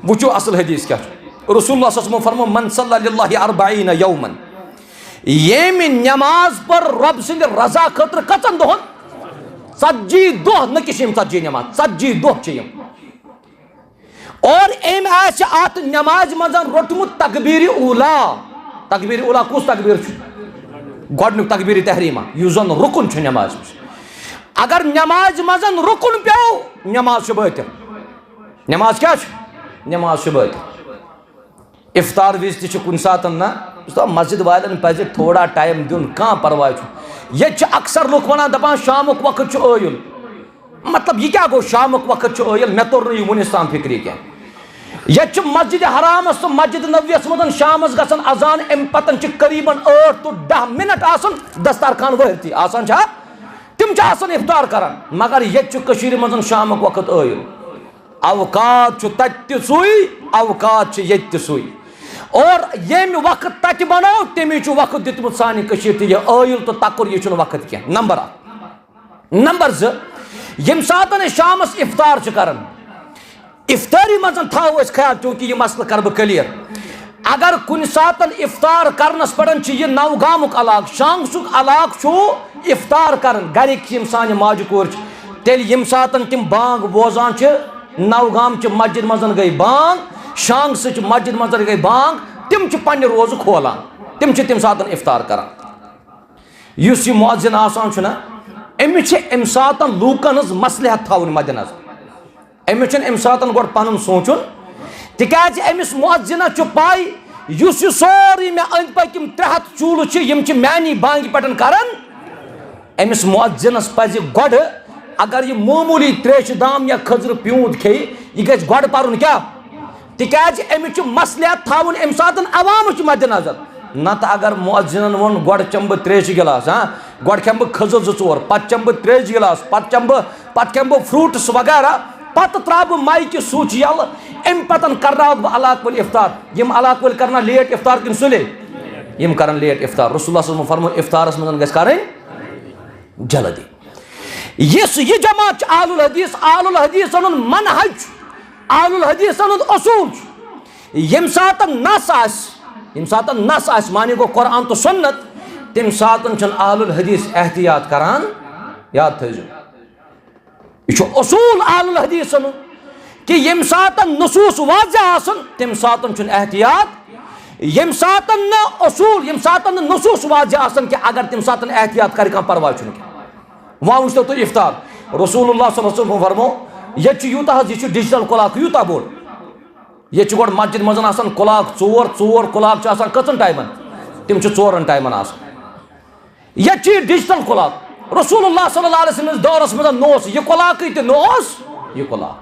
وٕچھِو اصل حدیث کیٛاہ چھُ۔ رسول اللہ صلی اللہ علیہ وسلم فرمو، من صلی للہ اربعین یومن، ییٚمہِ نماز پر رۄب سٕنٛدِ رضا خٲطرٕ کٔژن دۄہن؟ ژتجی دۄہ، نہ کہِ چھِ یِم ژتجی نماز، ژتجی دۄہ چھِ یِم۔ اور أمۍ آسہِ اتھ نمازِ منٛز روٚٹمُت تکبیرِ اولا۔ تکبیرِ اولا کُس تکبیر چھُ؟ گۄڈنیُک تکبیرِ تحریمہ، یُس زن رُکُن چھُ نمازِ منٛز۔ اگر نمازِ منٛز رُکُن پیوٚو، نماز چھِ بٲطل۔ نماز کیٛاہ چھُ؟ نماز چھِ بٲطل۔ افطار وِزِ تہِ چھِ کُنہِ ساتن نہ، یُس دپان مسجد والٮ۪ن پزِ تھوڑا ٹایم دیُن، کانٛہہ پرواے چھُنہٕ۔ ییٚتہِ چھِ اکثر لُکھ ونان، دپان شامُک وقت چھُ ٲیُل۔ مطلب، یہِ کیٛاہ گوٚو، شامُک وقت چھُ ٲیِل؟ مےٚ توٚر نہٕ یہِ وُنِس تام فِکرِ کینٛہہ۔ ییٚتہِ چھِ مسجد حرامس تہٕ مسجد نبویس منٛز شامس گژھان اذان، اَمہِ پتن چھِ قریباً ٲٹھ to دَہ منٹ آسان دسترخوان ؤہرتھٕے۔ آسان چھا؟ تِم چھِ آسان افطار کران، مگر ییٚتہِ چھُ کٔشیٖرِ منٛز شامُک وقت ٲیِل۔ اوقات چھُ تتہِ تہِ سُے، اوقات چھُ ییٚتہِ تہِ سُے۔ اور ییٚمہِ وقت تتہِ بنوو، تٔمی چھُ وقت دیُتمُت سانہِ کٔشیٖرِ تہِ۔ یہِ ٲیِل تہٕ تکُر، یہِ چھُنہٕ وقت کینٛہہ۔ نمبر اکھ۔ نمبر زٕ، ییٚمہِ ساتن أسۍ شامس افطار چھِ کران، افطٲری منٛز تھاوو أسۍ خیال، چونکہ یہِ مسلہٕ کرٕ بہٕ کلیر۔ اگر کُنہِ ساتن افطار کرنس پٮ۪ٹھ چھِ یہِ نوگامُک علاقہٕ، شانگسُک علاقہٕ چھُ افطار کران، گرِکۍ چھِ یِم سانہِ ماجہِ کورِ چھِ، تیٚلہِ ییٚمہِ ساتن تِم بانگ بوزان چھِ، نوگام چہِ مسجد منٛز گٔے بانگ، شانگسٕچ مسجد منٛز گٔے بانگ، تِم چھِ پننہِ روزٕ کھولان، تِم چھِ تَمہِ ساتن افطار کران۔ یُس یہِ مؤذن آسان چھُنہ، أمِس چھِ اَمہِ ساتَن لوٗکَن ہٕنٛز مصلحت تھاوٕنۍ مدِ نظر۔ أمِس چھُنہٕ اَمہِ ساتَن گۄڈٕ پَنُن سونٛچُن، تِکیٛازِ أمِس مؤذنَس چھُ پَے، یُس یہِ سورُے مےٚ أنٛدۍ پٔکۍ یِم ترٛےٚ ہَتھ چوٗلہٕ چھِ، یِم چھِ میٛانی بانٛگہِ پٮ۪ٹھ کَران۔ أمِس مؤذنَس پَزِ گۄڈٕ، اگر یہِ معموٗلی ترٛیشہِ دام یا کھٔزرٕ پیوٗنٛت کھیٚیہِ، یہِ گژھِ گۄڈٕ پَرُن کیٛاہ؟ تِکیٛازِ أمِس چھُ مصلحت تھاوُن اَمہِ ساتَن عوامٕچ مدِ نظر۔ نتہٕ اگر مؤذنن ووٚن، "گۄڈٕ چمہٕ بہٕ ترٛیشہِ گِلاس، ہاں، گۄڈٕ کھٮ۪مہٕ بہٕ کھٔزٕر زٕ ژور، پتہٕ چمہٕ بہٕ ترٛیشہِ گِلاس، پتہٕ چمہٕ بہٕ، پتہٕ کھٮ۪مہٕ بہٕ فروٹس وغیرہ، پتہٕ ترٛاوٕ بہٕ مایکہِ سُچ یَلہٕ، اَمہِ پتہٕ کرناوَکھ بہٕ علاقہٕ وٲلۍ افطار۔" یِم علاقہٕ وٲلۍ کرنا لیٹ افطار کِنہٕ سُلے؟ یِم کرن لیٹ افطار۔ رسول اللہ صلی اللہ علیہ وسلم فرموو، افطارس منٛز گژھِ کرٕنۍ جلدی۔ یُس یہِ جماعت چھِ اہل الحدیث، اہل الحدیثن ہُنٛد منہج چھُ، اہل الحدیثن ہُنٛد اصوٗل چھُ۔ ییٚمہِ ساتَن نص آسہِ، ییٚمہِ ساتَن نص آسہِ، معنی گوٚو قرآن تہٕ سُنت، تَمہِ ساتَن چھُنہٕ اہل الحدیث احتیاط کران۔ یاد تھٲیزیو، یہِ چھُ اصوٗل اہل الحدیثن ہُنٛد کہِ ییٚمہِ ساتَن نصوٗص واضح آسَن، تَمہِ ساتَن چھُنہٕ احتیاط۔ ییٚمہِ ساتَن نہٕ اصوٗل، ییٚمہِ ساتَن نہٕ نصوٗص واضح آسَن کینٛہہ، اگر تَمہِ ساتَن احتیاط کرِ کانٛہہ، پرواے چھُنہٕ کینٛہہ۔ وۄنۍ وٕچھتو تُہۍ افطار۔ رسول اللہ صلی اللہ علیہ وسلم فرمو، ییٚتہِ چھُ یوٗتاہ حظ، یہِ چھُ ڈیجیٹل کلاک یوٗتاہ بوٚڑ۔ ییٚتہِ چھُ گۄڈٕ مسجد منٛز آسان کلاک ژور، ژور کلاک چھِ آسان کٔژَن ٹایمَن؟ تِم چھِ ژورَن ٹایمَن آسان۔ ییٚتہِ چھُ یہِ ڈیجیٹل کلاک۔ رسول اللہ صلی اللہ علیہ وسلم دورس منٛز نہ اوس یہِ کلاکٕے تہِ، نہ اوس یہِ کلاک۔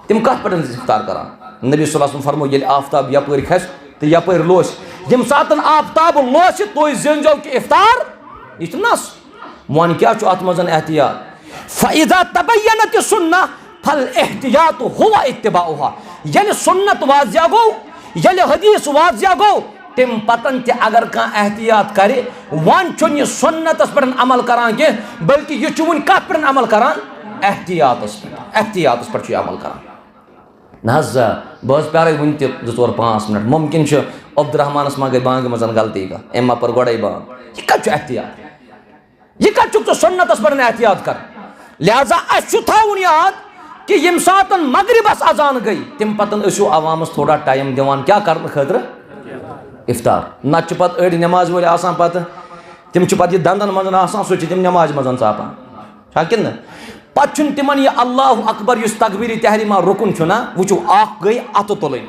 تِم کتھ پٮ۪ٹھ ٲسۍ افطار کران؟ نبی صلی اللہ علیہ وسلم فرمو، ییٚلہِ آفتاب یپٲرۍ کھسہِ تہٕ یپٲرۍ لوسہِ، ییٚمہِ ساتَن آفتاب لوسہِ، تُہۍ زینزیو کہِ افطار، یہِ چھُ نس۔ وۄنۍ کیٛاہ چھُ اَتھ منٛز احتیاط؟ فَإِذَا تَبَيَّنَتِ السُّنَّةُ فَالْاِحْتِيَاطُ هُوَ اِتِّبَاعُهَا۔ ییٚلہِ سُنت واضح گوٚو، ییٚلہِ حدیث واضح گوٚو، تَمہِ پَتَن تہِ اگر کانٛہہ احتیاط کَرِ، وۄنۍ چھُنہٕ یہِ سُنتَس پٮ۪ٹھ عمل کَران کینٛہہ، بلکہِ یہِ چھُ وۄنۍ کَتھ پٮ۪ٹھ عمل کَران؟ احتیاطَس پٮ۪ٹھ، احتیاطَس پٮ۪ٹھ چھُ یہِ عمل کَران۔ نہ حظ، آ، بہٕ حظ پیارے وٕنہِ تہِ زٕ ژور پانٛژھ منٹ۔ مُمکِن چھُ عبدالرحمانَس ما گٔے بانٛگہِ منٛز غلطی کانٛہہ، أمۍ ما پٔر گۄڈَے بانٛگ۔ یہِ کَتہِ چھُ احتیاط؟ یہِ کَتہِ چھُکھ ژٕ سُنتَس پٮ۪ٹھ احتیاط کَران؟ لہذا اَسہِ چھُ تھاوُن یاد کہِ ییٚمہِ ساتَن مغربَس اذان گٔے، تَمہِ پَتَن ٲسِو عوامَس تھوڑا ٹایم دِوان کیٛاہ کَرنہٕ خٲطرٕ؟ افطار۔ نَتہٕ چھِ پَتہٕ أڑۍ نٮ۪مازِ وٲلۍ آسان پَتہٕ، تِم چھِ پَتہٕ یہِ دَنٛدَن منٛز آسان، سُہ چھِ تِم نٮ۪مازِ منٛز ژاپان۔ چھا کِنہٕ نہٕ؟ پتہٕ چھُنہٕ تِمن یہِ اللہ اکبر، یُس تکبیرِ تحریمہ رُکُن چھُ نا، وٕچھِو، اکھ گٔے اَتھٕ تُلٕنۍ۔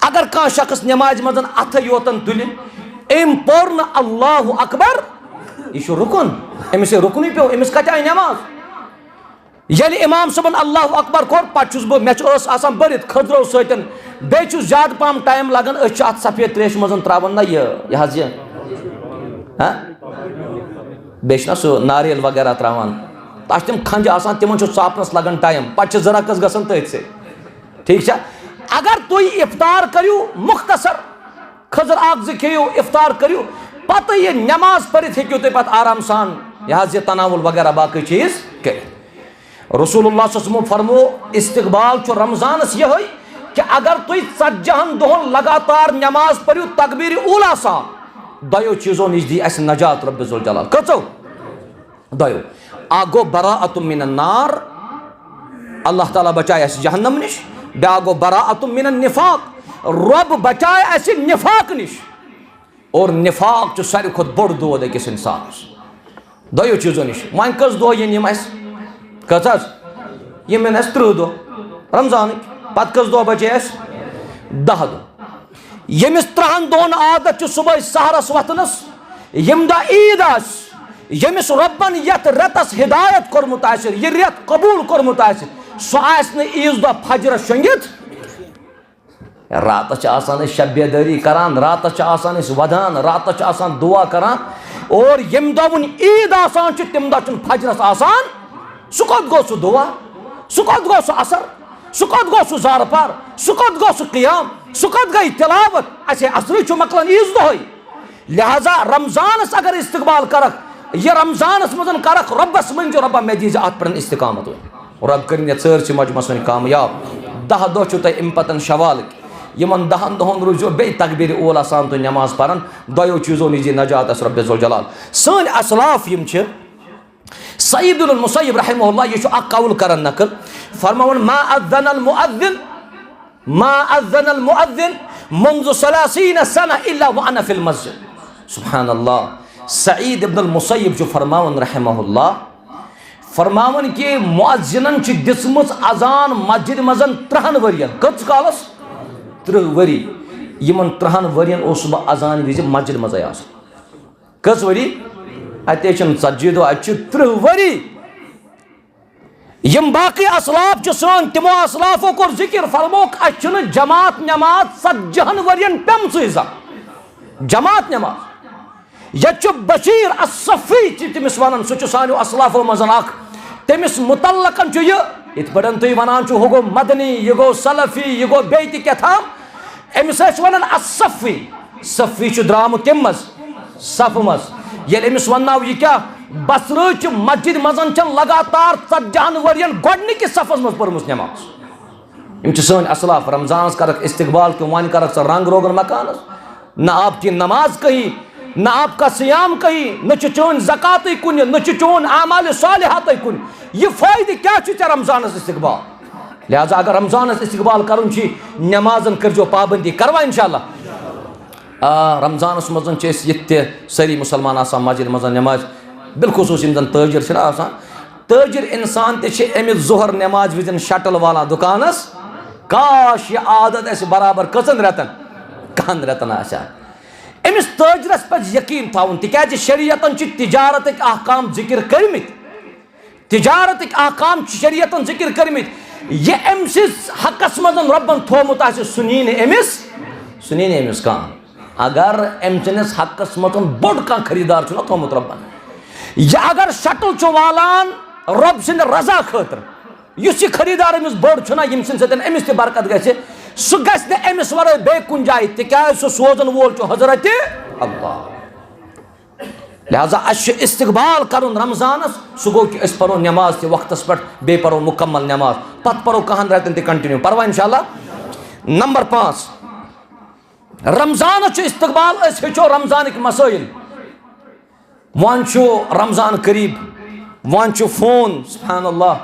اگر کانٛہہ شخص نٮ۪مازِ منٛز اَتھٕ یوتن تُلہِ، أمۍ پوٚر نہٕ اللہ اکبر، یہِ چھُ رُکُن، أمِس ہے رُکنُے پیوٚو، أمِس کَتہِ آیہِ نٮ۪ماز؟ ییٚلہِ امام صٲبن اللہ اکبر کوٚر، پتہٕ چھُس بہٕ، مےٚ چھُ ٲس آسان بٔرِتھ کھٔزرو سۭتۍ، بیٚیہِ چھُ زیادٕ پہم ٹایم لگان، أسۍ چھِ اَتھ سفید تریشہِ منٛز تراوان نا یہِ، یہِ حظ یہِ، ہہ؟ بیٚیہِ چھِنہ سُہ ناریل وغیرہ ترٛاوان، تَتھ چھِ تِم کھَنٛجہِ آسان، تِمَن چھُ ژاپنَس لَگان ٹایم، پَتہٕ چھِ زٕ رَکَس گژھان تٔتھۍ سۭتۍ۔ ٹھیٖک چھا؟ اگر تُہۍ اِفطار کٔرِو مُختصر، کھٔزٕر اَکھ زٕ کھیٚیِو، اِفطار کٔرِو، پَتہٕ یہِ نٮ۪ماز پٔرِتھ ہیٚکِو تُہۍ پَتہٕ آرام سان یہِ حظ یہِ تناول وغیرہ باقٕے چیٖز کٔرِتھ۔ رسول اللہ صلی اللہ علیہ وسلمو فرمو، استقبال چھُ رمضانس یِہوٚے کہِ اگر تُہۍ ژتجی ہن دۄہن لگاتار نٮ۪ماز پٔرِو تکبیرِ اوٗلا سان، دۄیو چیٖزو نِش دی اَسہِ نجات رب ذوالجلال۔ کٔژو؟ دۄیو۔ اکھ گوٚو براءۃ من النار، اللہ تعالیٰ بچایہِ اَسہِ جہنم نِش، بیٛاکھ گوٚو براءۃ من النفاق، رۄب بچایہِ اَسہِ نفاق نِش۔ اور نفاق چھُ ساروی کھۄتہٕ بوٚڑ دود أکِس اِنسانَس۔ دۄیو چیٖزو نِش۔ وۄنۍ کٔژ دۄہ یِن یِم اَسہِ؟ کٔژ حظ؟ یِم یِن اَسہِ تٕرٛہ دۄہ۔ رمضانٕکۍ۔ پَتہٕ کٔژ دۄہ بَچے اَسہِ؟ دَہ دۄہ۔ ییٚمِس تٕرٛہَن دۄہَن عادت چھُ صُبحٲے سحرَس وۄتھنَس، ییٚمہِ دۄہ عیٖد آسہِ، ییٚمِس رۄبَن یَتھ رٮ۪تَس ہدایت کوٚرمُت آسہِ، یہِ رٮ۪تھ قبوٗل کوٚرمُت آسہِ، سُہ آسہِ نہٕ عیٖذ دۄہ فجرَس شۄنٛگِتھ۔ راتس چھِ آسان أسۍ شب بیدٲری کران، راتس چھِ آسان أسۍ ودان، راتس چھِ آسان دعا کران، اور ییٚمہِ دۄہ وۄنۍ عیٖد آسان چھِ، تَمہِ دۄہ چھُنہٕ فجرس آسان۔ سُہ کوٚت گوٚو سُہ دعا؟ سُہ کوٚت گوٚو سُہ اثر؟ سُہ کوٚت گوٚو سُہ زارٕ پار؟ سُہ کوٚت گوٚو سُہ قیام؟ سُہ کوٚت گٔے تلاوت؟ اَسے اثرٕے چھُ مۄکلان عیٖذ دۄہے۔ لہذا رمضانس اگر استقبال کرکھ، یہِ رمضانس منٛز کرکھ رۄبس منٛز، رۄبا مےٚ دیٖزِ اتھ پٮ۪ٹھ استقامت۔ رۄب کٔرِن یتھ سٲرسٕے مجمعس وۄنۍ کامیاب۔ دَہ دۄہ چھُو تۄہہِ امہِ پتن شوالٕکۍ، یِمن دَہن دۄہن روٗزِو بیٚیہِ تکبیرِ اولا سان تُہۍ نٮ۪ماز پران، دۄیو چیٖزو نِش دی نجات اَسہِ رۄب ذوالجلال۔ سٲنۍ اسلاف یِم چھِ، سعید بن المسیب رحمہ اللہ، یہِ چھُ اکھ قول کران نقل، فرماوان، ما اذن المؤذن، ما اذن المؤذن منذ ثلاثین سنہ الا وانا فی المسجد۔ سبحان اللہ۔ سعید ابن المسیب چھُ فرماوان رحمہ اللہ، فرماوان کہِ مؤذنن چھِ دِژمٕژ اذان مسجد منٛز ترٛہن ؤرین۔ کٔژ کالس؟ ترٛہ ؤری۔ یِمن ترٛہن ؤرین اوسُس بہٕ اذان وِزِ مسجد منٛزے آسان۔ کٔژ ؤری؟ اتے چھِنہٕ ژتجی دۄہ، اَتہِ چھِ ترٛہ ؤری۔ یِم باقٕے اسلاف چھِ سٲنۍ، تِمو اسلافو کوٚر ذِکِر، فرمووُکھ، اَسہِ چھُنہٕ جماعت نٮ۪ماز ژتجی ہن ؤرین پیمژٕے زانٛہہ۔ جماعت نٮ۪ماز۔ ییٚتہِ چھُ بشیر الصفی تہِ تٔمِس وَنان، سُہ چھُ سانیو اسلافو منٛز اکھ۔ تٔمِس متعلقن چھُ یہِ، یِتھ پٲٹھۍ تُہۍ وَنان چھِو، ہُہ گوٚو مدنی، یہِ گوٚو سلفی، یہِ گوٚو بیٚیہِ تہِ کیٛاہ تام۔ أمِس ٲسۍ وَنان الصفی۔ صفی چھُ درٛامُت کَمہِ منٛز؟ صفہٕ منٛز۔ ییٚلہِ أمِس وَنناو یہِ کیٛاہ؟ بصرٲے چھِ مسجد منٛز چھےٚ لگاتار ژتجی ہن ؤرین گۄڈٕنِکِس صفس منٛز پٔرمٕژ نٮ۪ماز۔ یِم چھِ سٲنۍ اسلاف، رمضانس کرکھ استقبال کیوں، وۄنۍ کرکھ ژٕ رنگ روغن مکانس۔ نہ آپ کی نماز کہیں، نہ آپ کا صیام کہیں، نہ چھُ چٲنۍ زکاتٕے کُنہِ، نہ چھُ چون اعمال صالحاتٕے کُنہِ۔ یہِ فٲیدٕ کیٛاہ چھُ ژےٚ رمضانس استقبال؟ لہذا اگر رمضانس استقبال کرُن چھُ، نمازن کٔرزیو پابندی، کروا انشاءاللہ؟ آ، رمضانس منٛز چھِ أسۍ ییٚتہِ تہِ سٲری مسلمان آسان مسجد منٛز نماز، بالخصوص یِم زن تٲجر چھِنہ آسان، تٲجر انسان تہِ چھِ أمِس ظہر نماز وِزِ شٹل والان دُکانس۔ کاش، یہِ عادت اَسہِ برابر کٔژن رٮ۪تن؟ کہن رٮ۪تن آسہِ ہا۔ أمِس تٲجرس پزِ یقین تھاوُن، تِکیازِ شریعتن چھِ تجارتٕکۍ احکام ذکر کٔرمٕتۍ۔ تجارتٕکۍ احکام چھِ شریعتن ذکر کٔرمٕتۍ۔ یہِ أمۍ سٕنٛز حقس منٛز رۄبن تھوومُت آسہِ، سُہ نی نہٕ أمِس، سُہ نی نہٕ أمِس کانٛہہ۔ اگر أمۍ سٕنٛدِس حقس منٛز بوٚڑ کانٛہہ خریدار چھُنہ تھوٚمُت رۄبن، یا اگر شٹل چھُ والان رۄب سٕنٛدِ رضا خٲطرٕ، یُس یہِ خریدار أمِس بوٚڑ چھُنہ، ییٚمہِ سٕنٛدِ سۭتۍ أمِس تہِ برکت گژھِ، سُہ گژھِ نہٕ أمِس ورٲے بیٚیہِ کُنہِ جایہِ، تِکیازِ سُہ سوزن وول چھُ حضرت اللہ۔ لہذا اَسہِ چھُ استقبال کرُن رمضانس، سُہ گوٚو کہِ أسۍ پرو نماز تہِ وقتس پٮ۪ٹھ، بیٚیہِ پرو مکمل نماز، پتہٕ پرو کہن رٮ۪تن تہِ continue، پروا انشاءاللہ۔ نمبر پانٛژھ، رمضانس چھُ استقبال، أسۍ ہیٚچھو رمضانٕکۍ مسٲیل۔ وۄنۍ چھُ رمضان قریب، وۄنۍ چھُ فون، سبحان اللہ،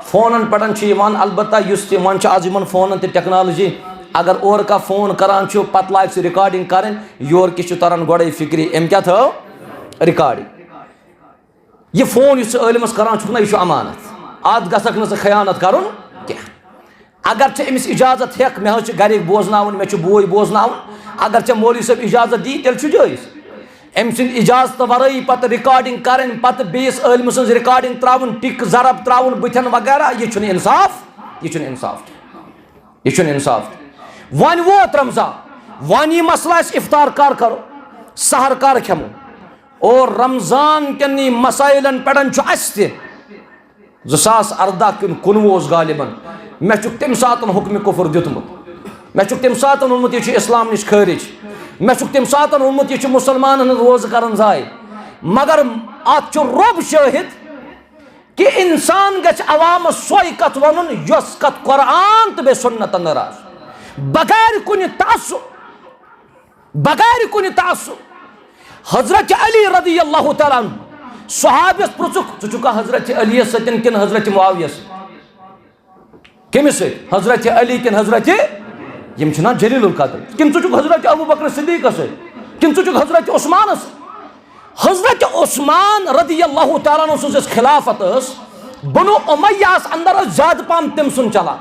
فونن پٮ۪ٹھ چھُ یِوان، البتہ یُس تہِ وۄنۍ چھُ آز یِمن فونن تہِ technology، اگر اورٕ کانٛہہ فون کران چھُ، پتہٕ لاگہِ سُہ recording کرٕنۍ، یورٕ کِس چھُ تران گۄڈے فکرِ، أمۍ کیٛاہ تھٲو؟ Recording۔ یہِ فون یُس ژٕ عٲلمس کران چھُکھ نہ، یہِ چھُ امانت، اتھ گژھکھ نہٕ ژٕ خیانت کرُن کینٛہہ۔ اگر ژےٚ أمِس اجازت ہٮ۪کھ، مےٚ حظ چھِ گرِکۍ بوزناوٕنۍ، مےٚ چھُ بوے بوزناوُن، اگر ژےٚ مولوی صٲب اجازت دی، تیٚلہِ چھُ جٲیز۔ أمۍ سٕنٛدِ اجازتہٕ ورٲیی پتہٕ recording کرٕنۍ، پتہٕ بیٚیِس عٲلمہٕ سٕنٛز recording ترٛاوُن، ٹِک ضرب ترٛاوُن بٕتھٮ۪ن وغیرہ، یہِ چھُنہٕ انصاف، یہِ چھُنہٕ انصاف کینٛہہ۔ یہِ چھُنہٕ انصاف۔ وۄنۍ ووت رمضان، وۄنۍ یہِ مسلہٕ اَسہِ افطار کر کرو، سحر کر کھٮ۪مو، اور رمضان کٮ۪ن یہِ مسائلن پٮ۪ٹھ چھُ اَسہِ تہِ زٕ ساس ارداہ کِنہٕ کُنوُہ اوس غالباً، مےٚ چھُکھ تَمہِ ساتہٕ حُکمِ کُفر دیُتمُت۔ مےٚ چھُکھ تَمہِ ساتہٕ ووٚنمُت، یہِ چھُ اِسلام نِش خٲرج۔ مےٚ چھُکھ تَمہِ ساتہٕ ووٚنمُت، یہِ چھُ مُسلمانَن ہٕنٛز روزٕ کَران ضایع۔ مگر اَتھ چھُ رۄب شٲہِد کہِ اِنسان گژھِ عوامَس سۄے کَتھ وَنُن، یۄس کَتھ قرآن تہٕ بیٚیہِ سُنتَن ناراض، بغیر کُنہِ تعصب۔ بغیر کُنہِ تعصب۔ حضرت علی رضی اللہ تعالیٰ عنہ، صحابیس پرٛژھُکھ، "ژٕ چھُکھا حضرت علی یس سۭتۍ کِنہٕ حضرت معاویہ سۭتۍ؟" کٔمِس سۭتۍ؟ حضرت علی کِنہٕ حضرت، یِم چھِنہ جلیل القدر؟ کِنہٕ ژٕ چھُکھ حضرت ابو بکر صدیقس سۭتۍ؟ کِنہٕ ژٕ چھُکھ حضرت عثمانس سۭتۍ؟ حضرت عثمان رضی اللہ تعالیٰ عنہ سٕنٛز یۄس خلافت ٲس، بنو امیہ ہس اندر ٲس زیادٕ پہم تٔمۍ سُنٛد چلان۔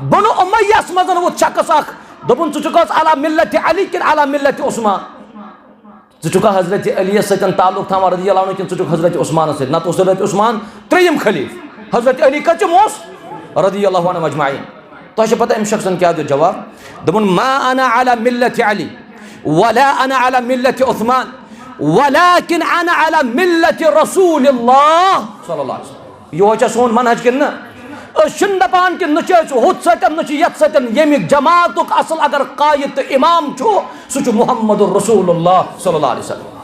بنو امیہ ہس منٛز ووت شخص اکھ، دوٚپُن، "ژٕ چھُکھ حظ علی ملت علی کِنہٕ علی ملت عثمان؟ ژٕ چھُکھا حضرت علی یس سۭتۍ تعلق تھاوان رضی اللہ عنہ کِنہٕ ژٕ چھُکھ حضرت عثمانس سۭتۍ؟" نتہٕ اوس حضرت عثمان ترٛیٚیِم خلیفہٕ۔ حضرت علی کٔژِم اوس؟ رضی اللہ عنہم اجمعین۔ تۄہہِ چھِ پتہ أمۍ شخصن کیٛاہ دیُت جواب؟ دوٚپُن، "ما انا علی ملت علی ولا انا علی ملت عثمان ولكن انا علی ملت رسول اللہ صلی اللہ علیہ وسلم۔" یِہوٚے چھا سون منہج کِنہٕ نہ؟ أسۍ چھِنہٕ دَپان کہِ نہ چھِ أسۍ ہُتھ سۭتۍ، نہ چھِ یَتھ سۭتۍ، ییٚمہِ جماعتُک اصل اگر قائد تہٕ امام چھُ، سُہ چھُ محمد رسول اللہ صلی اللہ علیہ وسلم۔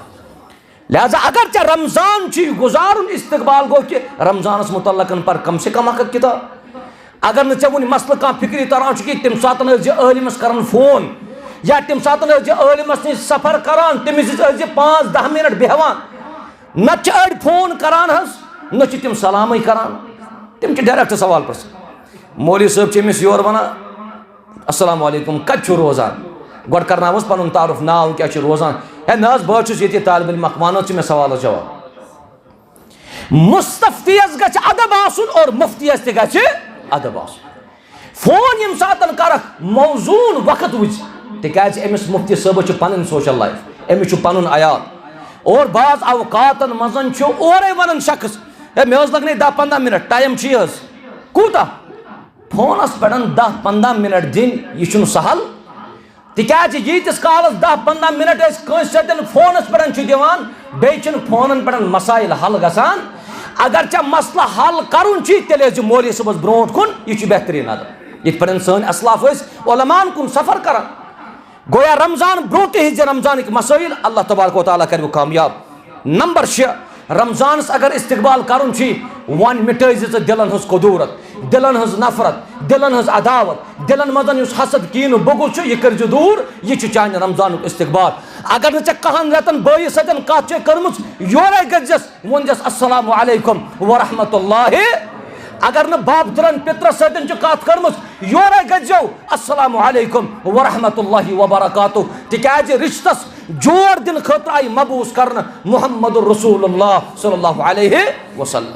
لہذا اگر ژےٚ رمضان چھُے گُزارُن، استقبال گوٚو کہِ رمضانس متعلقن پر کم سے کم اکھ اکھ کتاب۔ اگر نہٕ ژےٚ وُنہِ مسلہٕ کانٛہہ فکری تران چھُ کہِ تَمہِ ساتہٕ ٲسۍ زِ عٲلمس کران فون، یا تَمہِ ساتہٕ ٲسۍ زِ عٲلمس نِش سفر کران، تٔمِس نِش ٲسۍ زِ پانٛژھ دَہ منٹ بیٚہوان۔ نتہٕ چھِ أڑۍ فون کران حظ، نہ چھِ تِم سلامٕے کران، تِم چھِ direct سوال پرژھان۔ مولوی صٲب چھِ أمِس یورٕ ونان، "السلام علیکم، کتہِ چھُو روزان؟" گۄڈٕ کرناوس پنُن تعارُف، ناو کیٛاہ چھُ، روزان؟ ہے نہ حظ، بہٕ حظ چھُس ییٚتی طالب علم اکھ، ونو ژٕ مےٚ سوالس جواب۔ مستفتیس گژھِ ادب آسُن اور مفتیس تہِ گژھِ ادب آسُن۔ فون ییٚمہِ ساتَن کَرَکھ، موزوٗن وقت وٕچھ، تِکیٛازِ أمِس مُفتی صٲبَس چھِ پَنٕنۍ social life، أمِس چھُ پَنُن عیال۔ اور بعض اوقاتَن منٛز چھُ اورَے وَنان شخص، "ہے، مےٚ حظ لَگنے دَہ پنٛداہ مِنَٹ، time چھُ یہِ حظ۔" کوٗتاہ؟ فونَس پٮ۪ٹھ دَہ پنٛداہ مِنَٹ دِنۍ، یہِ چھُنہٕ سہل۔ تِکیٛازِ ییٖتِس کالَس دَہ پنٛداہ مِنَٹ أسۍ کٲنٛسہِ سۭتۍ فونَس پٮ۪ٹھ چھِ دِوان، بیٚیہِ چھِنہٕ فونَن پٮ۪ٹھ مسائل حل گژھان۔ اگر ژےٚ مسلہٕ حل کَرُن چھُے، تیٚلہِ ٲسۍ زِ مولوی صٲبَس برونٛٹھ کُن، یہِ چھُ بہتریٖن ادب۔ یِتھ پٲٹھۍ سٲنۍ اسلاف ٲسۍ علماءن کُن سفر کران۔ گویا رمضان برونٛہہ تہِ ہیٚچھ زِ رمضانٕکۍ مسائل، اللہ تبارک و تعالیٰ کَرِ وۄنۍ کامیاب۔ نمبر شےٚ، رمضانس اگر استقبال کرُن چھُے، وۄنۍ مٹٲے زِ ژٕ دلن ہٕنٛز کدورت، دلن ہٕنٛز نفرت، دلن ہٕنٛز عداوت، دلن منٛز یُس حسد، کینہٕ، بغض چھُ، یہِ کٔرۍ زِ دوٗر۔ یہِ چھُ چانہِ رمضانُک استقبال۔ اگر نہٕ ژےٚ کہن رٮ۪تن بٲیِس سۭتۍ کتھ چھے کٔرمٕژ، یورے گٔژھ زٮ۪س، وۄنۍ زٮ۪س، "السلام علیکم ورحمۃ اللہ۔" اگر نہٕ بابترن پترس سۭتۍ چھِ کتھ کٔرمٕژ، یورے گٔژھ زٮ۪و، "السلام علیکم ورحمۃ اللہ وبرکاتہ"، تِکیازِ رشتس جوڑ دِنہٕ خٲطرٕ آیہِ مبعوث کرنہٕ محمد رسول اللہ صلی اللہ علیہ وسلم۔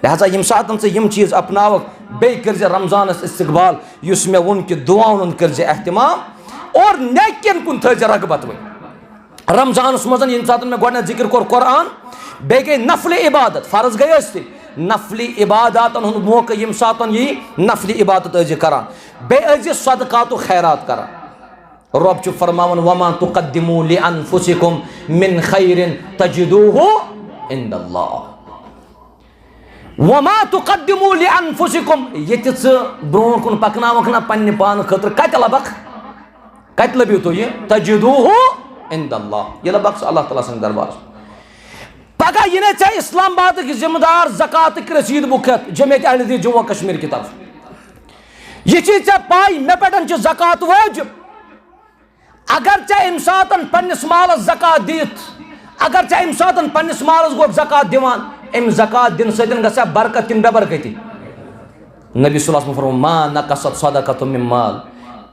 لہذا ییٚمہِ ساتہٕ ژٕ یِم چیٖز اپناوکھ، بیٚیہِ کٔرۍ زِ رمضانس استقبال، یُس مےٚ ووٚن کہِ دُعاہن ہُنٛد کٔرۍ زِ اہتمام اور نیکین کُن تھٲے زِ رغبت وۄنۍ۔ رمضانس منٛز ییٚمہِ ساتہٕ مےٚ گۄڈٕنٮ۪تھ ذکر کوٚر قرآن، بیٚیہِ گٔے نفل عبادت، فرض گٔے ٲسۍ تہِ، نفل عباداتن ہُنٛد موقعہٕ ییٚمہِ ساتہٕ یی، نفل عبادت ٲسۍ زِ کران، بیٚیہِ ٲسۍ زِ صدقات و خیرات کران۔ رۄب چھُ فرماوان، "وما تقدموا لانفسکم من خیر تجدوہ عند اللہ۔" وما تقدموا لانفسکم، یہِ تہِ ژٕ برونٛہہ کُن پکناوکھ نہ پننہِ پانہٕ خٲطرٕ، کتہِ لبکھ؟ کتہِ لٔبِو تُہۍ یہِ؟ تجدوہ عند اللہ، یہِ لبکھ ژٕ اللہ تعالیٰ سٕنٛدِ دربارس۔ پگاہ یِنَے ژےٚ اسلام آبادٕکۍ ذمہٕ دار زکاتٕکۍ رسیٖد بُک ہٮ۪تھ جمعیت اہل حدیث جموں و کشمیر کہِ طرفہٕ۔ یہِ چھِ ژےٚ پاے، مےٚ پٮ۪ٹھ چھِ زکات وٲجِب۔ اگر ژےٚ اَمہِ ساتَن پننِس مالَس زکات دِتھ، اگر ژےٚ اَمہِ ساتَن پننِس مالَس گوٚو زکات دِوان، اَمہِ زکات دِنہٕ سۭتۍ گژھِ برکت کِنہٕ بے برکتی؟ نبی صلی اللہ علیہ وسلم فرموو، "ما نقصت صدقۃ من مال"،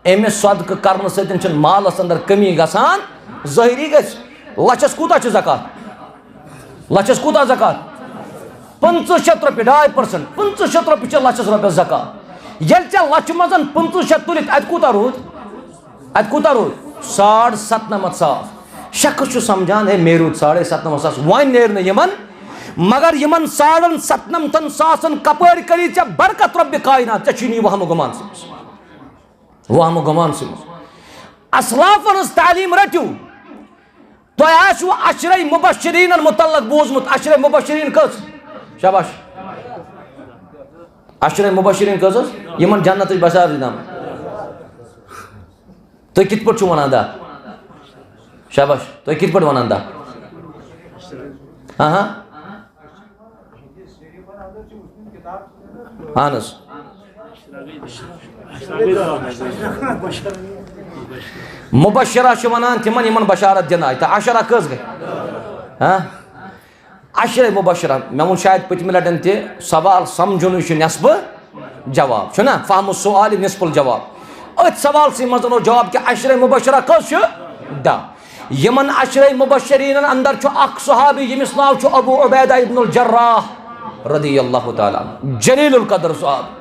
أمِس صدقہٕ کرنہٕ سۭتۍ چھِنہٕ مالَس اندر کمی گژھان۔ ظٲہری گژھِ، لَچھَس کوٗتاہ چھُ زکات؟ لَچھَس کوٗتاہ زکات؟ پٕنٛژٕہ شیٚتھ رۄپیہِ، ڈاے پٔرسنٹ، پٕنٛژٕہ شیٚتھ رۄپیہِ چھِ لَچھَس رۄپیَس زکات۔ ییٚلہِ ژےٚ لَچھِ منٛز پٕنٛژٕہ شیٚتھ تُلِتھ، اَتہِ کوٗتاہ روٗد؟ اَتہِ کوٗتاہ روٗد؟ ساڑ ستنَمَتھ ساس۔ شخص چھُ سمجھان، "ہے، مےٚ روٗد ساڑے ستنَمَتھ ساس، وۄنۍ نیرِ نہٕ یِمَن۔" مگر یِمَن ساڑن ستنَمتھن ساسَن کَپٲرۍ کٔری ژےٚ برکت رۄبِ کائنات؟ ژےٚ چھُے نہٕ یہِ وہمہٕ گُمان سۭتۍ۔ وہمہٕ گُمان سۭتۍ۔ اسلافَن ہٕنٛز تعلیٖم رٔٹِو۔ تۄہہِ آسِوٕ عشرَے مُبشریٖنَن مُتعلق بوٗزمُت۔ عشرَے مُبشریٖن کٔژ؟ شاباش۔ عشرَے مُبشریٖن کٔژ حظ؟ یِمَن جنتٕچ بشارت دِنہٕ آمٕژ۔ تُہۍ کِتھ پٲٹھۍ چھِو وَنان دَہ؟ شاباش۔ تُہۍ کِتھ پٲٹھۍ وَنان دَہ؟ ہاں، ہاں۔ اہن حظ۔ مُبشرہ چھِ وَنان تِمَن، یِمَن بشارت دِنہٕ آیہِ۔ تہٕ عشرہ کٔژ گٔے؟ ہاں؟ عشرَے مُبشرہ، مےٚ ووٚن شاید پٔتمہِ لٹہِ تہِ، سوال سمجھُنٕے چھُ نصفہٕ جواب، چھُنہ؟ فہم السؤال نصف الجواب۔ أتھۍ سوالسٕے منٛز اوس جواب کہِ عشرَے مُبشرہ کٔژ چھِ؟ دَہ۔ یِمن عشرَے مُبشریٖنَن اندر چھُ اکھ صحابی، ییٚمِس ناو چھُ ابو عبیدہ ابن الجراح رضی اللہ تعالیٰ عنہ، جلیل القدر صحابی۔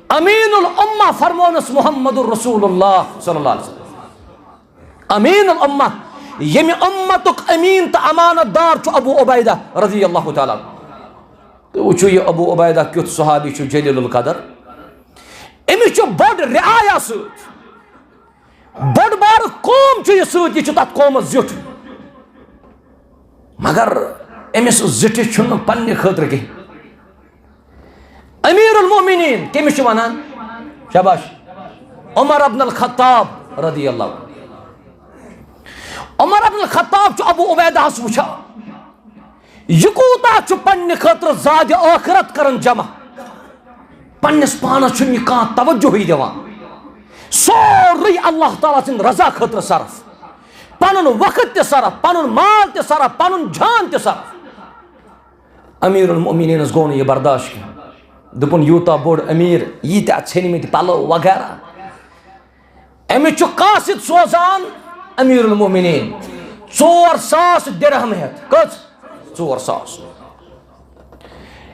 امین الامہ فرمونس محمد رسول اللہ صلی اللہ علیہ وسلم۔ امین الامہ، ییٚمہِ امتُک امین تہٕ امانت دار چھُ ابو عبیدہ رضی اللہ تعالیٰ عنہ۔ تُہۍ وٕچھِو، یہِ ابو عبیدہ کیُتھ صحابی چھُ جلیل القدر۔ أمِس چھُ بٔڑ رعایا سۭتۍ، بٔڑ بار قوم چھُ یہِ سۭتۍ، یہِ چھُ تَتھ قومَس زیُٹھ۔ مگر أمِس زِٹھِس چھُنہٕ پننہِ خٲطرٕ کینٛہہ۔ امیر المومنین کٔمِس چھِ وَنان؟ شاباش، عمر ابن الخطاب رضی اللہ عنہ۔ عمر ابن الخطاب چھُ ابو عبیدہس وٕچھان، یہِ کوٗتاہ چھُ پننہِ خٲطرٕ زادِ ٲخرت کران جمع، پننِس پانس چھُنہٕ یہِ کانٛہہ توجہٕے دِوان، سورُے اللہ تعالیٰ سٕنٛدِ رضا خٲطرٕ صرف، پنُن وقت تہِ صرف، پنُن مال تہِ صرف، پنُن جان تہِ صرف۔ امیر المومنینس گوٚو نہٕ یہِ برداشت کینٛہہ۔ دوٚپُن، یوٗتاہ بوٚڑ امیر، ییٖتیٛاہ ژھیٚنمٕتۍ پلو وغیرہ۔ أمِس چھُ قاصد سوزان امیر المومنین، ژور ساس درہم ہٮ۪تھ۔ کٔژ؟ ژور ساس۔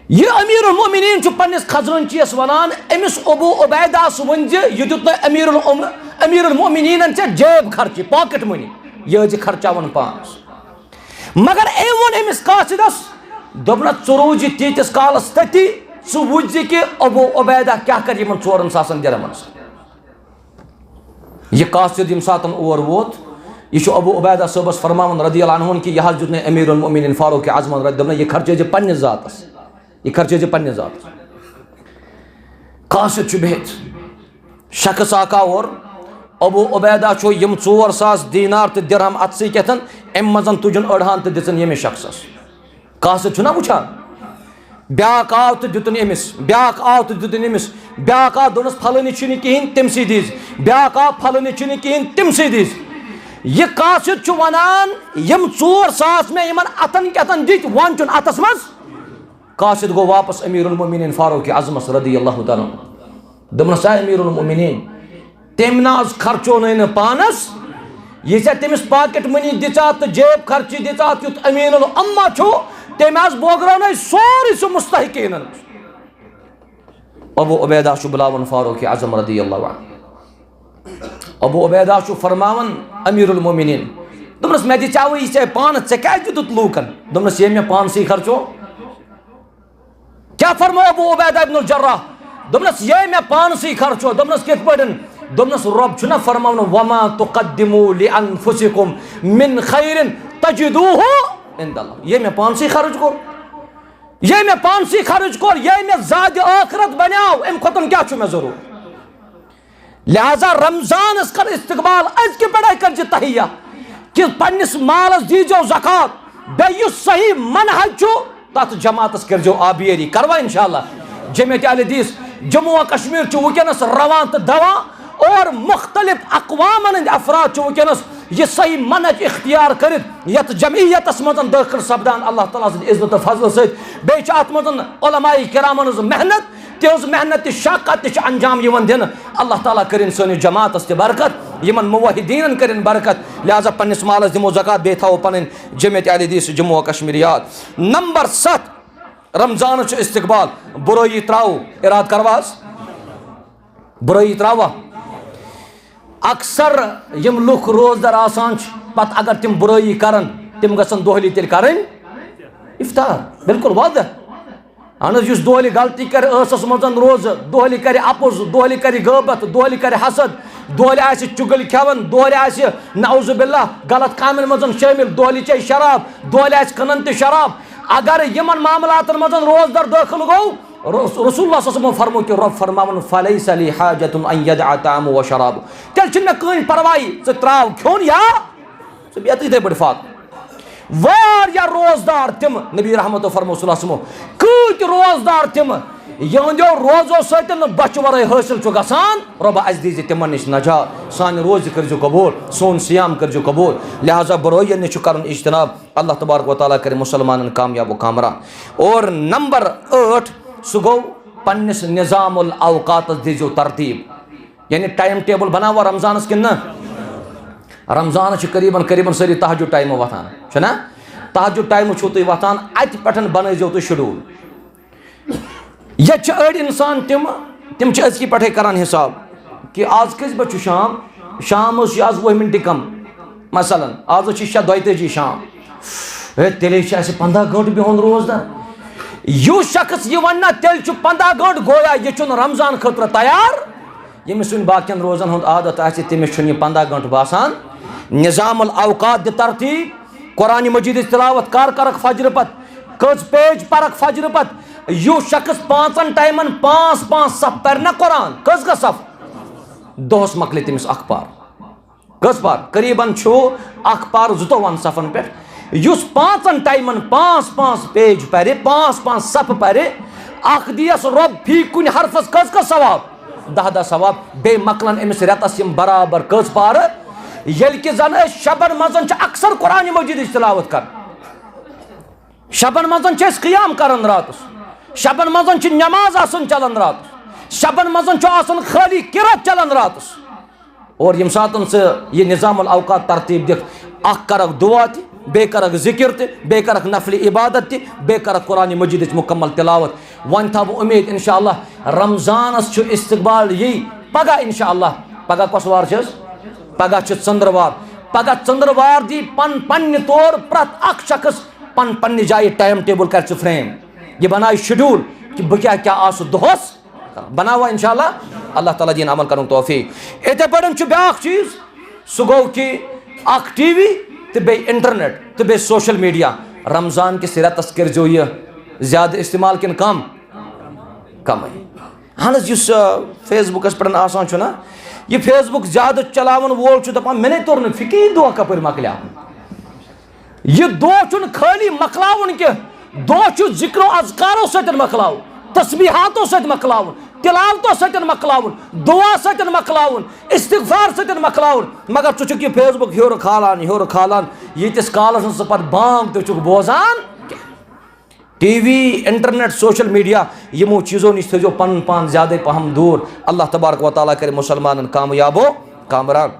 یہِ امیر المومنین چھُ پننِس خزٲنچیَس ونان، أمِس ابو عبیدہس ؤنۍ زِ، یہِ دیُت نہٕ امیر الم-، امیر المومنینن ژےٚ جیب خرچہِ، پاکٹ منی، یہِ ٲسۍ خرچاوان پانس۔ مگر أمۍ ووٚن أمِس قاصدس، دوٚپنس، ژٕ روٗز یہِ تیٖتِس کالس تٔتی، ژٕ وٕچھ زِ کہِ ابو عبیدہ کیٛاہ کرِ یِمن ژورن ساسن درہمن سۭتۍ۔ یہِ قاصد ییٚمہِ ساتن اور ووت، یہِ چھُ ابو عبیدہ صٲبس فرماوان رضی اللہ عنہ کہ یہِ حظ دیُت نہٕ امیر المومنین فاروق اعظمن رضی، دوٚپنس، یہِ خرچٲے زِ پننِس ذاتس، یہِ خرچٲے زِ پننِس ذاتس۔ قاصد چھُ بِہِتھ۔ شخص اکھ آو اورٕ، ابو عبیدہ چھُ یِم ژور ساس دینار تہٕ درہم اتھسٕے کٮ۪تھ، امہِ منٛز تُجُن أڑہان تہٕ دِژٕن ییٚمِس شخصس۔ قاصد چھُنہ وٕچھان، بیٛاکھ آو تہٕ دیُتُن أمِس، بیٛاکھ آو تہٕ دیُتُن أمِس، بیٛاکھ آو، دوٚپنس، پھلٲنِس چھُنہٕ کِہیٖنۍ، تٔمسٕے دِیٖزِ، بیٛاکھ آو، پھلٲنِس چھُنہٕ کِہیٖنۍ، تٔمسٕے دِیٖزِ۔ یہِ قاصد چھُ ونان، یِم ژور ساس مےٚ یِمن اتھن کٮ۪تھن دِتۍ، وۄنۍ چھُن اتھس منٛز۔ قاصد گوٚو واپس امیر المومنین فاروق اعظمس رضی اللہ تعالیٰ عنہ۔ دوٚپنس، اے امیر المومنین، تٔمۍ نہ حظ خرچونَے نہٕ پانس، یہِ ژےٚ تٔمِس پاکٹ منی دِژاتھ تہٕ جیب خرچی دِژاتھ، یُتھ امین الامہ چھُ، تٔمۍ حظ بوگرٲونَے سورُے سُہ مستحقینن۔ ابو عبیدہ چھُ بُلاوان فاروق اعظم رضی اللہ عنہ۔ ابو عبیدہ چھُ فرماوان، امیر المومنین، دوٚپنس، مےٚ دِژیاوُے یہِ ژےٚ پانس، ژےٚ کیٛازِ دیُتُتھ لوٗکن؟ دوٚپنس، ییٚمۍ مےٚ پانسٕے خرچو۔ کیٛاہ فرموو ابو عبیدہ ابن الجراح؟ دوٚپنس، یے مےٚ پانسٕے خرچو۔ دوٚپنس، کِتھ پٲٹھۍ؟ دوٚپنَس، رۄب چھُنہ فرماوان، "وما تقدموا لانفسکم من خیر تجدوہ عند اللہ"، ییٚمۍ مےٚ پانسٕے خرٕچ کوٚر، ییٚمۍ مےٚ پانسٕے خرٕچ کوٚر، ییٚمۍ مےٚ زادِ ٲخرت بنیو، اَمہِ کھۄتہٕ کیٛاہ چھُ مےٚ ضروٗرت؟ لہذا رمضانس کر استقبال، أزکہِ پٮ۪ٹھے کر زِ تہیہ، کہ پننِس مالس دیزیو زکات، بیٚیہِ یُس صحیح منہج چھُ، تتھ جماعتس کٔرزیو آبیٲری۔ کروا انشاءاللہ؟ جمعیت اہل حدیث جموں و کشمیر چھُ وٕنکیٚنس رواں تہٕ دواں، اور مختلف اقوامن ہٕنٛدۍ افراد چھِ وٕنکیٚنس یہِ صحیح منہج اختیار کٔرِتھ یتھ جمعیتس منٛز دٲخل سپدان اللہ تعالیٰ سٕنٛدِ اذنہٕ تہٕ فضلہٕ سۭتۍ۔ بیٚیہِ چھِ اتھ منٛز علماء کرامن ہٕنٛز محنت، تِہنٛز محنت تہِ شقت تہِ چھِ انجام یِوان دِنہٕ۔ اللہ تعالیٰ کٔرِن سٲنِس جماعتس تہِ برکت، یِمن موحدیٖنن کٔرِن برکت۔ لہذا پننِس مالس دِمو زکات، بیٚیہِ تھاوو پنٕنۍ جمعیت اہل حدیث جموں و کشمیر یاد۔ نمبر ستھ، رمضانس چھُ استقبال، برٲیی تراوو، ارادٕ کروا حظ؟ برٲیی تراووا؟ اکثر یِم لُکھ روزدار آسان چھِ، پتہٕ اگر تِم برٲیی کرن، تِم گژھن دۄہلی تیٚلہِ کرٕنۍ افطار۔ بالکل واضح۔ اہن حظ، یُس دۄہلہِ غلطی کرِ، ٲسس منٛز روزٕ، دۄہلہِ کرِ اپُز، دۄہلہِ کرِ غٲبت، دۄہلہِ کرِ حسد، دۄہلہِ آسہِ چُگلۍ کھٮ۪وان، دۄہلہِ آسہِ نعوذ باللہ غلط کامٮ۪ن منٛز شٲمِل، دۄہلہِ چیٚیہِ شراب، دۄہلہِ آسہِ کٕنان تہِ شراب، اگر یِمن معاملاتن منٛز روزدار دٲخل گوٚو، رس-، رسول اللہ صلی اللہ علیہ وسلم فرمو کہ رب فرماون، "فلیس لی حاجت ان یدع طعام و شراب"، تیٚلہِ چھُنہٕ مےٚ کٕہٕنۍ پرواے، ژٕ تراو کھیوٚن یا ژٕ بیٚہہ تہٕ یِتھے پٲٹھۍ فاقہٕ۔ واریاہ روزدار تِم، نبی رحمتو فرمو صلی اللہ علیہ وسلمو، کۭتۍ روزدار تِم، یِہنٛدیو روزو سۭتۍ نہٕ بۄچھِ ورٲے حٲصِل چھُ گژھان، رۄبا اَسہِ دیٖزِ تِمن نِش نجات، سانہِ روزِ کٔرزِ قبوٗل، سون صیام کٔرزِ قبوٗل۔ لہذا برٲیی نِش چھُ کرُن اجتناب۔ اللہ تبارک و تعالیٰ کرِ مسلمانن کامیاب و کامران۔ اور نمبر ٲٹھ، سُہ گوٚو پننِس نظام الاوقاتس دیٖزیو ترتیٖب۔ یعنی ٹایم ٹیبل بناوا رمضانس کِنہٕ نہ؟ رمضانس چھِ قریباً قریباً سٲری تہجد ٹایمہٕ وۄتھان، چھُنہ؟ تہجد ٹایمہٕ چھِو تُہۍ وۄتھان، اتہِ پٮ۪ٹھ بنٲیزیو تُہۍ شیڈول۔ ییٚتہِ چھِ أڑۍ انسان تِم، تِم چھِ أزکی پٮ۪ٹھے کران حساب کہ آز کٔژِ بجہِ چھُ شام؟ شام حظ چھِ آز وُہ منٹہِ کم۔ مثلاً آز حظ چھِ شےٚ دۄیتٲجی شام۔ ہے، تیٚلے چھِ اَسہِ پنٛداہ گٲنٛٹہٕ بِہُن روزدار۔ یُس شخص یہِ وَنہِ نا، تیٚلہِ چھُ پنٛداہ گٲنٛٹہٕ، گویا یہِ چھُنہٕ رمضان خٲطرٕ تیار۔ ییٚمِس وٕنہِ باقین روزن ہُنٛد عادت آسہِ، تٔمِس چھُنہٕ یہِ پنٛداہ گٲنٛٹہٕ باسان۔ نظام الاوقات دِ ترتیٖب، قرآن مجیدٕچ تلاوت کر کرکھ فجرٕ پتہٕ، کٔژ پیج پرکھ فجرٕ پتہٕ۔ یُس شخص پانٛژن ٹایمن پانٛژھ پانٛژھ صف پرِ نا قرآن، کٔژ گژھِ صف؟ دۄہس مۄکلہِ تٔمِس اکھ پار۔ کٔژ پار؟ قریباً چھُ اکھ پار زٕتووُہن صفن پٮ۪ٹھ۔ یُس پانٛژن ٹایمن پانٛژھ پانٛژھ پیج پرِ، پانٛژھ پانٛژھ صف پرِ، اکھ دِیس رۄب فی کُنہِ حرفس کٔژ کٔژ ثواب؟ دَہ دَہ ثواب۔ بیٚیہِ مۄکلن أمِس رٮ۪تس یِم برابر کٔژ پارٕ؟ ییٚلہِ کہِ زن أسۍ شبن منٛز چھِ اکثر قرآن مجیدٕچ تلاوت کران، شبن منٛز چھِ أسۍ قیام کران راتس، شبن منٛز چھِ نماز آسان چلان راتس، شبن منٛز چھُ آسان خٲلی قرات چلان راتس۔ اور ییٚمہِ ساتہٕ ژٕ یہِ نظام الاوقات ترتیٖب دِکھ، اکھ کرکھ دُعا تہِ، بیٚیہِ کرکھ ذِکِر تہِ، بیٚیہِ کرکھ نفلی عبادت تہِ، بیٚیہِ کرکھ قرآن مجیدٕچ مُکمل تلاوت۔ وۄنۍ تھاوٕ بہٕ اُمید انشاءاللہ رمضانس چھُ استقبال یی پگاہ انشاءاللہ۔ پگاہ کۄس وار چھِ حظ؟ پگاہ چھِ ژٔنٛدٕروار۔ پگاہ ژٔنٛدٕروار دی پن-، پننہِ طور پرٛٮ۪تھ اکھ شخص پن-، پننہِ جایہِ ٹایم ٹیبل کرِ ژٕ فریم۔ یہِ بنایہِ شیڈول کہ بہٕ کیٛاہ کیٛاہ آسہٕ دۄہس بناوان انشاءاللہ۔ اللہ تعالیٰ دِیِن عمل کرنُک توفیق۔ یِتھے پٲٹھۍ چھُ بیٛاکھ چیٖز، سُہ گوٚو کہِ اکھ ٹی وی تہٕ بیٚیہِ انٹرنیٹ تہٕ بیٚیہِ سوشل میڈیا۔ رمضان کِس رٮ۪تس کٔرۍزیو یہِ زیادٕ استعمال کِنہٕ کم؟ کمٕے۔ اہن حظ، یُس، آ، فیس بُکس پٮ۪ٹھ آسان چھُ نا، یہِ فیس بُک زیادٕ چلاون وول چھُ دپان، مےٚ نے توٚر نہٕ فِکری دۄہ کپٲرۍ مۄکلیو۔ یہِ دۄہ چھُنہٕ خٲلی مۄکلاوُن کینٛہہ، دۄہ چھُ ذِکر و اذکارو سۭتۍ مۄکلاوُن، تسبیحاتو سۭتۍ مۄکلاوُن، تلاوتو سۭتۍ مۄکلاوُن، دُعا سۭتۍ مۄکلاوُن، استغفار سۭتۍ مۄکلاوُن۔ مگر ژٕ چھُکھ یہِ فیس بُک ہیوٚر کھالان، ہیوٚر کھالان، ییٖتِس کالس نہٕ ژٕ پتہٕ بانگ تہِ چھُکھ بوزان کینٛہہ۔ T V, internet, social media, یِمو چیٖزو نِش تھٲیزیو پنُن پان زیادَے پہم دوٗر۔ اللہ تبارک و تعالیٰ کرِ مسلمانن کامیاب و کامران۔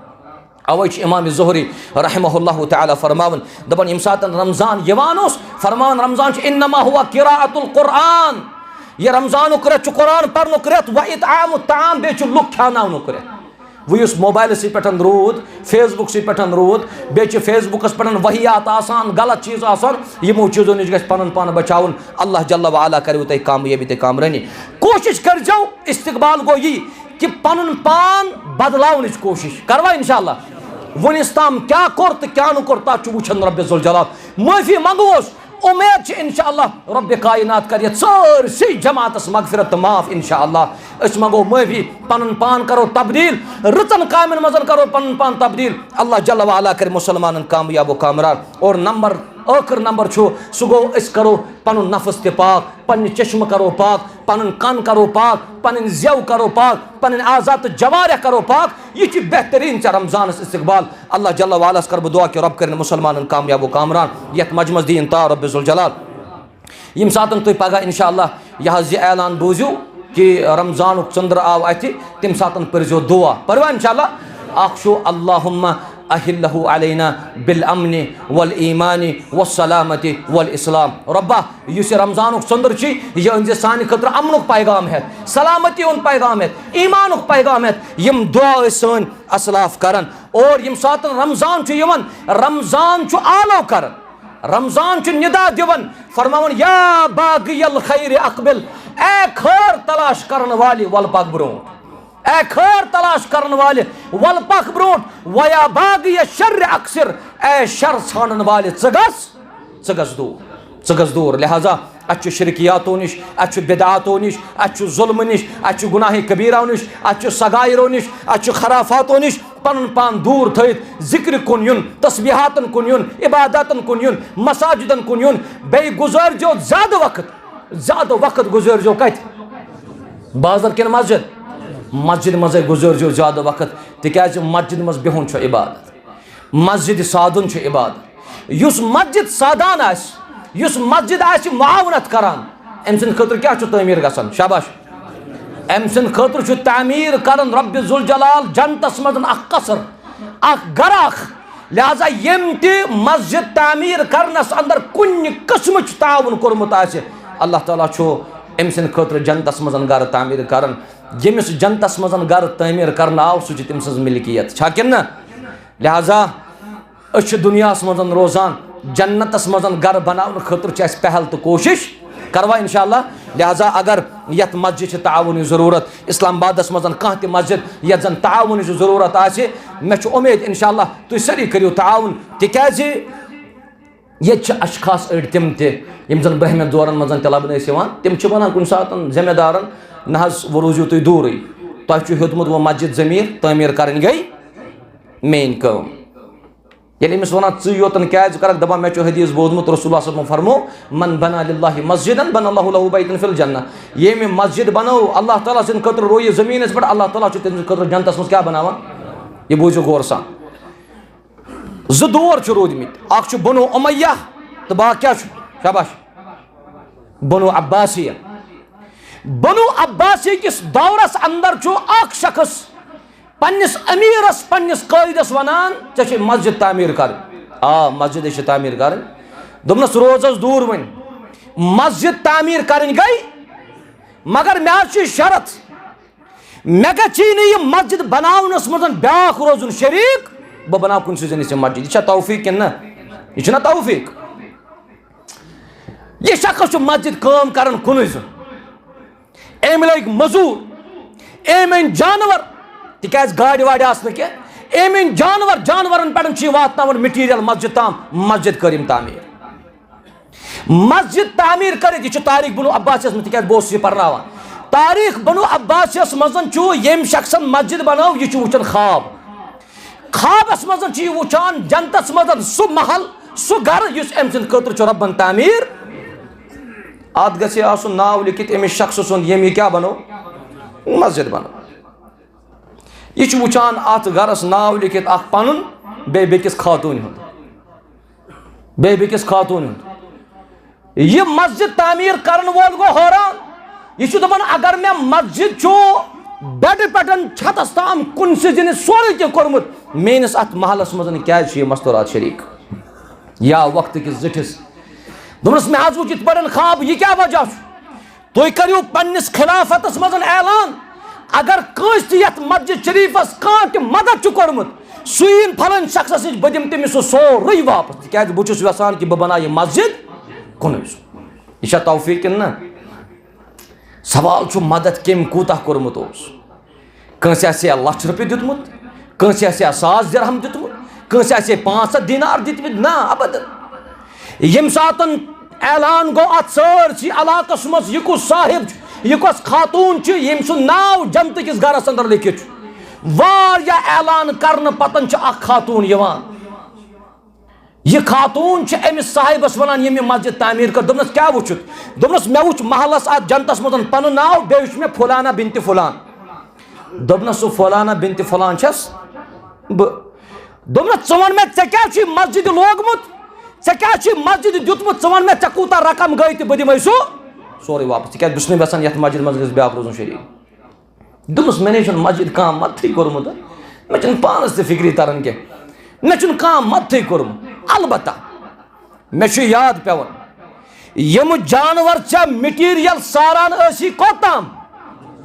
اوے چھُ امام زہری رحمہ اللہ تعالیٰ فرماوان، دپان، ییٚمہِ ساتہٕ رمضان یِوان اوس، فرماوان، رمضان چھُ انما ہوا قراءۃ القرآن۔ یہِ رمضانُک رٮ۪تھ چھُ قرآن پرنُک رٮ۪تھ، و اطعام الطعام، بیٚیہِ چھُ لُکھ کھیاناونُک رٮ۪تھ۔ وۄنۍ یُس موبایلَسٕے پٮ۪ٹھ روٗد، فیس بُکسٕے پٮ۪ٹھ روٗد، بیٚیہِ چھِ فیس بُکَس پٮ۪ٹھ وحیات آسان، غلط چیٖز آسان، یِمو چیٖزو نِش گژھِ پَنُن پان بچاوُن۔ اللہ جل و علا کَرِوٕ تۄہہِ کامیٲبی تہٕ کامرٲنی۔ کوٗشِش کٔرۍزیو، استقبال گوٚو یی کہِ پَنُن پان بدلاونٕچ کوٗشِش۔ کروا انشاءاللہ؟ وُنِس تام کیٛاہ کوٚر تہٕ کیٛاہ نہٕ کوٚر، تَتھ چھُ وٕچھان رۄبِ ذوالجلال۔ معٲفی منٛگوس، اُمید چھِ انشاءاللہ رۄبِ کائنات کَرِ یَتھ سٲرسٕے جماعتَس مغفرت تہٕ معاف انشاءاللہ۔ أسۍ منٛگو معٲفی، پَنُن پان کَرو تبدیٖل، رٕژَن کامٮ۪ن منٛز کَرو پَنُن پان تبدیٖل۔ اللہ جل وعلا کَرِ مُسلمانَن کامیاب و کامران۔ اور نمبر، ٲخٕر نمبر چھُ، سُہ گوٚو أسۍ کَرو پَنُن نفس تہِ پاک، پننہِ چشمہٕ کرو پاک، پنُن کن کرو پاک، پنٕنۍ زیو کرو پاک، پنٕنۍ اعضا تہٕ جوارح کرو پاک۔ یہِ چھُ بہتریٖن ژےٚ رمضانس استقبال۔ اللہ جل وعلا ہس کرٕ بہٕ دعا کہِ رۄب کٔرِن مُسلمانن کامیاب و کامران، یتھ مجمس دِیِن تا رۄبِ ذوالجلال۔ ییٚمہِ ساتن تُہۍ پگاہ انشاءاللہ یہِ حظ یہِ اعلان بوٗزِو کہِ رمضانُک ژٔنٛدٕر آو اتھِ، تمہِ ساتن پٔرزیو دعا۔ پٔروا انشاءاللہ؟ اکھ چھُ، اللہم احلہ علینا بالامن والایمان والسلامت والاسلام۔ رۄبا، یُس یہِ رمضانُک ژٔنٛدٕر چھُ، یہِ أنۍ زِ سانہِ خٲطرٕ امنُک پیغام ہٮ۪تھ، سلامتی ہُنٛد پیغام ہٮ۪تھ، ایمانُک پیغام ہٮ۪تھ۔ یِم دعا ٲسۍ سٲنۍ اسلاف کران۔ اور ییٚمہِ ساتہٕ رمضان چھُ یِوان، رمضان چھُ آلو کران، رمضان چھُ ندا دِوان، فرماوان، یا باغی الخیر اقبل، اے خٲر تلاش کرن والہِ، ول پکھ برونٛٹھ۔ اے خٲر تلاش کرن والہِ، ول پکھ برونٛٹھ۔ ویا باغی شر اقصر، اے شر ژھانڈن والہِ، ژٕ گژھ، ژٕ گژھ دوٗر، ژٕ گژھ دوٗر۔ لہذا اتھ چھُ شرکیاتو نِش، اتھ چھُ بدعاتو نِش، اتھ چھُ ظلمہٕ نِش، اتھ چھُ گناہ کبیرو نِش، اتھ چھُ صغائرو نِش، اتھ چھُ خرافاتو نِش پنُن پان دوٗر تھٲیِتھ ذکرِ کُن یُن، تسبیحاتن کُن یُن، عباداتن کُن یُن، مساجدن کُن یُن۔ بیٚیہِ گُزٲرزیو زیادٕ وقت، زیادٕ وقت گُزٲرزیو کتہِ؟ بازر کِنہٕ مسجد؟ مسجد منٛزے گُزٲرزیو زیادٕ وقت، تِکیازِ مسجد منٛز بِہُن چھُ عبادت، مسجد سادُن چھُ عبادت۔ یُس مسجد سادان آسہِ، یُس مسجد آسہِ معاونت کران، أمۍ سٕنٛدِ خٲطرٕ کیٛاہ چھُ تعمیٖر گژھان؟ شاباش۔ أمۍ سٕنٛدِ خٲطرٕ چھُ تعمیٖر کران رۄبِ ذوالجلال جنتس منٛز اکھ قصر، اکھ گرٕ اکھ۔ لہذا ییٚمۍ تہِ مسجد تعمیٖر کرنس اندر کُنہِ قٕسمٕچ تعاوُن کوٚرمُت آسہِ، اللہ تعالیٰ چھُ أمۍ سٕنٛدِ خٲطرٕ جنتس منٛز گرٕ تعمیٖر کران۔ ییٚمِس جنتس منٛز گرٕ تعمیٖر کرنہٕ آو، سُہ چھُ تٔمۍ سٕنٛز ملکیت، چھا کِنہٕ نہ؟ لہذا أسۍ چھِ دُنیاہَس منٛز روزان، جنتَس منٛز گَرٕ بَناونہٕ خٲطرٕ چھِ اَسہِ پہل تہٕ کوٗشِش کروا اِنشاءاللہ۔ لہذا اگر یَتھ مسجد چھِ تعاونٕچ ضروٗرت، اسلام آبادَس منٛز کانٛہہ تہِ مسجد یَتھ زَن تعاونٕچ ضروٗرت آسہِ، مےٚ چھُ اُمید اِنشاءاللہ تُہۍ سٲری کٔرِو تعاوُن، تِکیٛازِ ییٚتہِ چھِ اشخاص أڑۍ تِم تہِ یِم زَن برٛہمٮ۪ن دورَن منٛز تہِ لَبنہٕ ٲسۍ یِوان، تِم چھِ وَنان کُنہِ ساتَن ذمہ دارَن، نہ حظ، وۄنۍ روٗزِو تُہۍ دوٗرٕے، تۄہہِ چھُ ہیوٚتمُت وۄنۍ مسجد ضمیٖر، تعمیٖر کَرٕنۍ گٔے میٛٲنۍ کٲم۔ ییٚلہِ أمِس وَنان، "ژٕے یوتَن کیٛازِ کَرَکھ؟" دَپان، "مےٚ چھُ حدیث بوٗزمُت، رسول اللہ صلی اللہ علیہ وسلم فرمو، 'من بنا للہ مسجدا بنى الله له بيتا في الجنة'، ییٚمہِ مسجد بنٲو اللہ تعالیٰ سٕنٛدِ خٲطرٕ رویہِ زٔمیٖنَس پٮ۪ٹھ، اللہ تعالیٰ چھُ تٔمۍ سٕنٛدِ خٲطرٕ جنتَس منٛز کیٛاہ بناوان؟" یہِ بوٗزِو غور سان۔ زٕ دور چھِ روٗدۍمٕتۍ، اَکھ چھُ بنو امیہ تہٕ باقی کیٛاہ چھُ؟ شاباش، بنو عباسیہ۔ بنو عباسیہ کِس دورس اندر چھُ اکھ شخص پننِس امیرس، پننِس قٲیدس ونان، "ژےٚ چھے مسجد تعمیٖر کرٕنۍ۔" آ، مسجد چھِ تعمیٖر کرٕنۍ۔ دوٚپنس، "روزس دوٗر وۄنۍ، مسجد تعمیٖر کرٕنۍ گٔے، مگر مےٚ حظ چھِ شرط، مےٚ گژھی نہٕ یہِ مسجد بناونس منٛز بیٛاکھ روزُن شریٖک، بہٕ بناو کُنسٕے زٔنِس یہِ مسجد۔" یہِ چھا توفیٖق کِنہٕ نہ؟ یہِ چھُنہ توفیٖق؟ یہِ شخص چھُ مسجد کٲم کران کُنُے زوٚن۔ أمۍ لٲگۍ مٔزوٗر، أمۍ أنۍ جانور، تِکیٛازِ گاڑِ واڑِ آسہٕ نہٕ کینٛہہ۔ أمۍ أنۍ جانور، جانورن پٮ۪ٹھ چھِ یہِ واتناوان مٹیٖریل مسجد تام، مسجد کٔر أمۍ تعمیٖر۔ مسجد تعمیٖر کٔرِتھ، یہِ چھُ تاریخ بنو عباسیس منٛز، تِکیٛازِ بہٕ اوسُس یہِ پرناوان۔ تاریخ بنو عباسیس منٛز چھُ ییٚمۍ شخصن مسجد بنٲو، یہِ چھُ وٕچھان خواب۔ خوابس منٛز چھُ یہِ وٕچھان جنتس منٛز سُہ محل، سُہ گرٕ یُس أمۍ سٕنٛدِ خٲطرٕ چھُ رۄبن تعمیٖر۔ اتھ گژھِ آسُن ناو لیکھِتھ أمِس شخصہٕ سُنٛد، ییٚمۍ یہِ کیٛاہ بنوو؟ مسجد بنوو۔ یہِ چھُ وٕچھان اتھ گرس ناو لیکھِتھ اکھ پنُن، بیٚیہِ بیٚکِس خاتوٗنہِ ہُنٛد۔ بیٚیہِ بیٚکِس خاتوٗن ہُنٛد۔ یہِ مسجد تعمیٖر کرن وول گوٚو حٲران۔ یہِ چھُ دپان، اگر مےٚ مسجد چھُ بٮ۪ڈٕ پٮ۪ٹھ چھتس تام کُنسٕے زٔنِس سورُے کینٛہہ کوٚرمُت، میٲنِس اتھ محلس منٛز کیٛازِ چھُ یہِ مستورات شریٖک؟ یا وقتہٕ کِس زِٹھِس دوٚپنس، مےٚ حظ وُچھ یِتھ پٲٹھۍ خواب، یہِ کیٛاہ وجہ چھُ؟ تُہۍ کٔرِو پننِس خلافتس منٛز اعلان، اگر کٲنٛسہِ تہِ یتھ مسجد شریفس کانٛہہ تہِ مدد چھُ کوٚرمُت، سُہ یِن فلٲنۍ شخصس نِش، بہٕ دِمہٕ تٔمِس سُہ سورُے واپس، تِکیٛازِ بہٕ چھُس یژھان کہِ بہٕ بناو یہِ مسجد کُنُے زوٚن۔ یہِ چھا توفیٖق کِنہٕ نہ؟ سوال چھُ، مدد کٔمۍ کوٗتاہ کوٚرمُت اوس؟ کٲنٛسہِ آسہِ ہا لچھ رۄپیہِ دیُتمُت، کٲنٛسہِ آسہِ ہا ساس درہم دیُتمُت، کٲنٛسہِ آسہِ ہا پانٛژھ ہتھ دینار دِتمٕتۍ۔ نہ، ابداً۔ ییٚمہِ ساتَن اعلان گوٚو اَتھ سٲرسٕے علاقَس منٛز، یہِ کُس صاحب چھُ، یہِ کۄس خاتوٗن چھِ، ییٚمۍ سُنٛد ناو جنتہٕ کِس گرَس اندر لیکھِتھ چھُ۔ واریاہ اعلان کرنہٕ پتَن چھِ اکھ خاتوٗن یِوان۔ یہِ خاتوٗن چھِ أمِس صاحبَس وَنان، ییٚمۍ یہِ مسجد تعمیٖر کٔر۔ دوٚپنَس، "کیٛاہ وُچھُتھ؟" دوٚپنَس، "مےٚ وُچھ محلَس اَتھ جنتَس منٛز پَنُن ناو، بیٚیہِ وُچھ مےٚ فُلانا بِنتِ فُلان۔" دوٚپنَس، "سُہ فُلانا بِنتِ فُلان چھَس بہٕ۔" دوٚپنَس، "ژٕ وَن مےٚ، ژےٚ کیٛاہ چھُے مسجدِ لوگمُت؟ ژےٚ کیٛاہ چھُے مسجدِ دیُتمُت؟ ژٕ وَن مےٚ، ژےٚ کوٗتاہ رقم گٔے تہٕ بہٕ دِمَے سُہ سورُے واپَس، تِکیٛازِ بہٕ چھُس نہٕ یَژھان یَتھ مسجدِ منٛز گژھِ بیٛاکھ روزُن شریٖک۔" دوٚپمَس، "مےٚ نے چھُنہٕ مسجد کانٛہہ مدتھٕے کوٚرمُت۔ مےٚ چھُنہٕ پانَس تہِ فِکرِ تَران کینٛہہ۔ مےٚ چھُنہٕ کانٛہہ مدتھٕے کوٚرمُت۔ البتہ مےٚ چھُ یاد پٮ۪وان، یِم جانوَر ژےٚ material ساران ٲسی کوٚت تام؟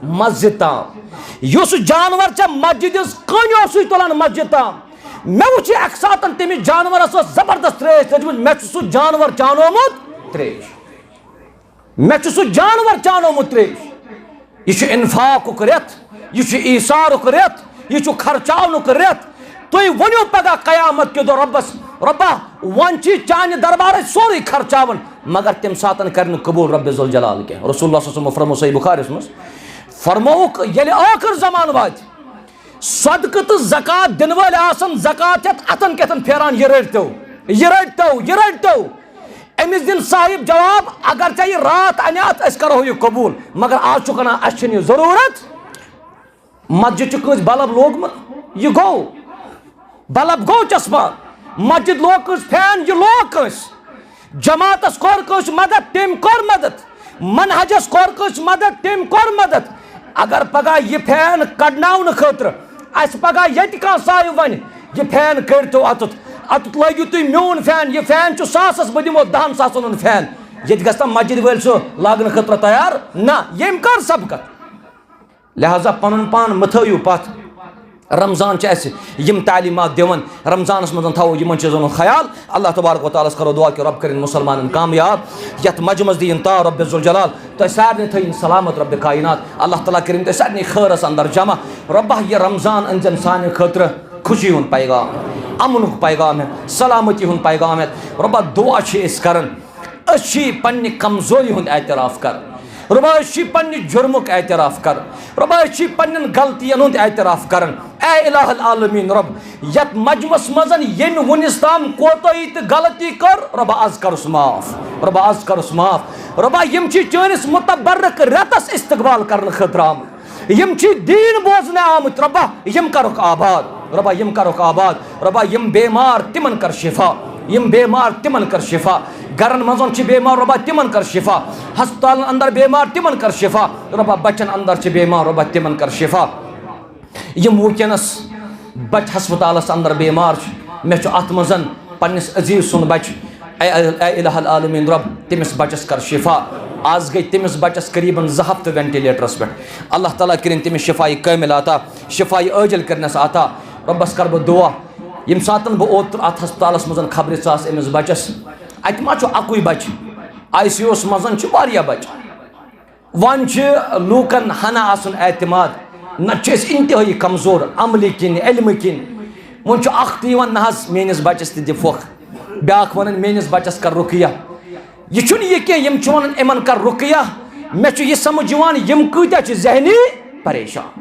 مسجد تام۔ یُس جانوَر ژےٚ مسجد ہٕنٛز کٔنۍ اوسُے تُلان مسجد تام، مےٚ وُچھ یہِ اَکہِ ساتَن، تٔمِس جانوَرَس ٲس زبردست ترٛیش لٔجمٕژ، مےٚ چھُ سُہ جانوَر چانومُت ترٛیش۔" مےٚ چھُ سُہ جانور چانومُت ترٛیش۔ یہِ چھُ انفاقُک رٮ۪تھ، یہِ چھُ ایثارُک رٮ۪تھ، یہِ چھُ خرچاونُک رٮ۪تھ۔ تُہۍ ؤنِو پگاہ قیامت کہِ دۄہ رۄبس، "رۄبا، وۄنۍ چھِ چانہِ دربارٕچ سورُے خرچاوان، مگر تَمہِ ساتن کرِ نہٕ قبوٗل رۄبِ ذوالجلال کینٛہہ۔" رسول اللہ صلی اللہ علیہ وسلم فرمو صحیح بخاریس منٛز، فرمووُکھ، ییٚلہِ ٲخر زمان واتہِ، صدقہٕ تہٕ زکوٰۃ دِنہٕ وٲلۍ آسن زکوٰۃ ہٮ۪تھ اتھن کٮ۪تھن پھیران، "یہِ رٔٹۍتو، یہِ رٔٹۍتو، یہِ رٔٹۍتو۔" أمِس دِن صاحب جواب، "اگر ژےٚ یہِ راتھ اَنیاتھ، أسۍ کرو یہِ قبوٗل، مگر آز چھُکھ وَنان اَسہِ چھُنہٕ یہِ ضروٗرت۔" مسجد چھُ کٲنٛسہِ بلب لوگمُت، یہِ گوٚو، بلب گوٚو چشمہ۔ مسجد لوگ کٲنٛسہِ فین، یہِ لوگ کٲنٛسہِ۔ جماعتس کوٚر کٲنٛسہِ مدد، تٔمۍ کوٚر مدد۔ منہجس کوٚر کٲنٛسہِ مدد، تٔمۍ کوٚر مدد۔ اگر پگاہ یہِ فین کڑناونہٕ خٲطرٕ اَسہِ پگاہ ییٚتہِ کانٛہہ صاحب وَنہِ، "یہِ فین کٔڑۍتو اَتُتھ، اَتُتھ لٲگِو تُہۍ میون فین، یہِ فین چھُ ساسَس، بہٕ دِمو دَہَن ساسَن ہُنٛد فین"، ییٚتہِ گژھِ نا مسجد وٲلۍ سُہ لاگنہٕ خٲطرٕ تیار؟ نہ، ییٚمۍ کٔر سبقت۔ لہذا پنُن پان مہٕ تھٲیِو پتھ۔ رمضان چھِ اَسہِ یِم تعلیٖمات دِوان، رمضانَس منٛز تھاوو یِمن چیٖزن ہُنٛد خیال۔ اللہ تبارک و تعالیٰ ہَس کرو دعا کہِ رۄب کٔرِن مُسلمانن کامیاب، یَتھ مجمس دِیِن تار رۄبِ ذوالجلال، تۄہہِ سارنٕے تھٲیِن سلامت رۄبِ کائنات۔ اللہ تعالیٰ کٔرِن تۄہہِ سارنٕے خٲرس اندر جمع۔ رۄبا، یہِ رمضان أنزٮ۪ن سانہِ خٲطرٕ خوشی ہُنٛد پیغام، امنُک پیغام ہٮ۪تھ، سلامتی ہُنٛد پیغام ہٮ۪تھ۔ رۄبا، دعا چھِ أسۍ کران، أسۍ چھِ پننہِ کمزوری ہُنٛد اعتراف کران۔ رۄبا، أسۍ چھِ پننہِ جُرمُک اعتراف کران۔ رۄبا، أسۍ چھِ پننٮ۪ن غلطین ہُنٛد اعتراف کران۔ اے الہ العالمین رۄب، یتھ مجمس منٛز ییٚمۍ وُنِس تام کوتاہی تہٕ غلطی کٔر، رۄبا، از کرُس معاف۔ رۄبا، از کرُس معاف۔ رۄبا، یِم چھِ چٲنِس متبرک رٮ۪تس استقبال کرنہٕ خٲطرٕ آمٕتۍ۔ یِم چھِ دیٖن بوزنہِ آمٕتۍ، رۄبا، یِم کرُکھ آباد۔ رۄبا، یِم کرُکھ آباد۔ رۄبا، یِم بیمار، تِمن کر شفا۔ یِم بیمار، تِمن کر شفا۔ گرن منٛز چھِ بیمار، رۄبا، تِمن کر شفا۔ ہسپتالن اندر بیمار، تِمن کر شفا۔ رۄبا، بچن اندر چھِ بیمار، رۄبا، تِمن کر شفا۔ یِم وٕنکیٚنَس بَچہٕ ہسپتالَس اندر بیمار چھِ، مےٚ چھُ اَتھ منٛز پننِس عزیٖز سُنٛد بَچہٕ۔ اے، اے، اے الہ العالمین رۄب، تٔمِس بَچَس کر شفا۔ آز گٔے تٔمِس بَچَس قریٖباً زٕ ہفتہٕ وینٹیلیٹرَس پٮ۪ٹھ۔ اللہ تعالیٰ کٔرِن تٔمِس شفایہِ کٲمِل عطا، شفایہِ عٲجِل کٔرنَس عطا۔ رۄبَس کر بہٕ دُعا، ییٚمہِ ساتَن بہٕ اوترٕ اَتھ ہسپتالَس منٛز خبرِ ژاس أمِس بَچَس، اَتہِ ما چھُ اَکُے بَچہٕ؟ آئی سی یوٗ وَس منٛز چھِ واریاہ بَچہٕ۔ وۄنۍ چھِ لوٗکن ہنا آسُن اعتماد، نتہٕ چھِ أسۍ انتہٲیی کمزور عملہِ کِنۍ، علمہٕ کِنۍ۔ وۄنۍ چھُ اکھ تہِ یِوان، "نہ حظ، میٲنِس بچس تہِ دِ پھۄکھ"، بیاکھ ونان، "میٲنِس بچس کر رُقیہ"۔ یہِ چھُنہٕ یہِ کینٛہہ، یِم چھِ ونان، "یِمن کر رُقیہ"۔ مےٚ چھُ یہِ سمجھ یِوان، یِم کۭتیاہ چھِ ذہنی پریشان۔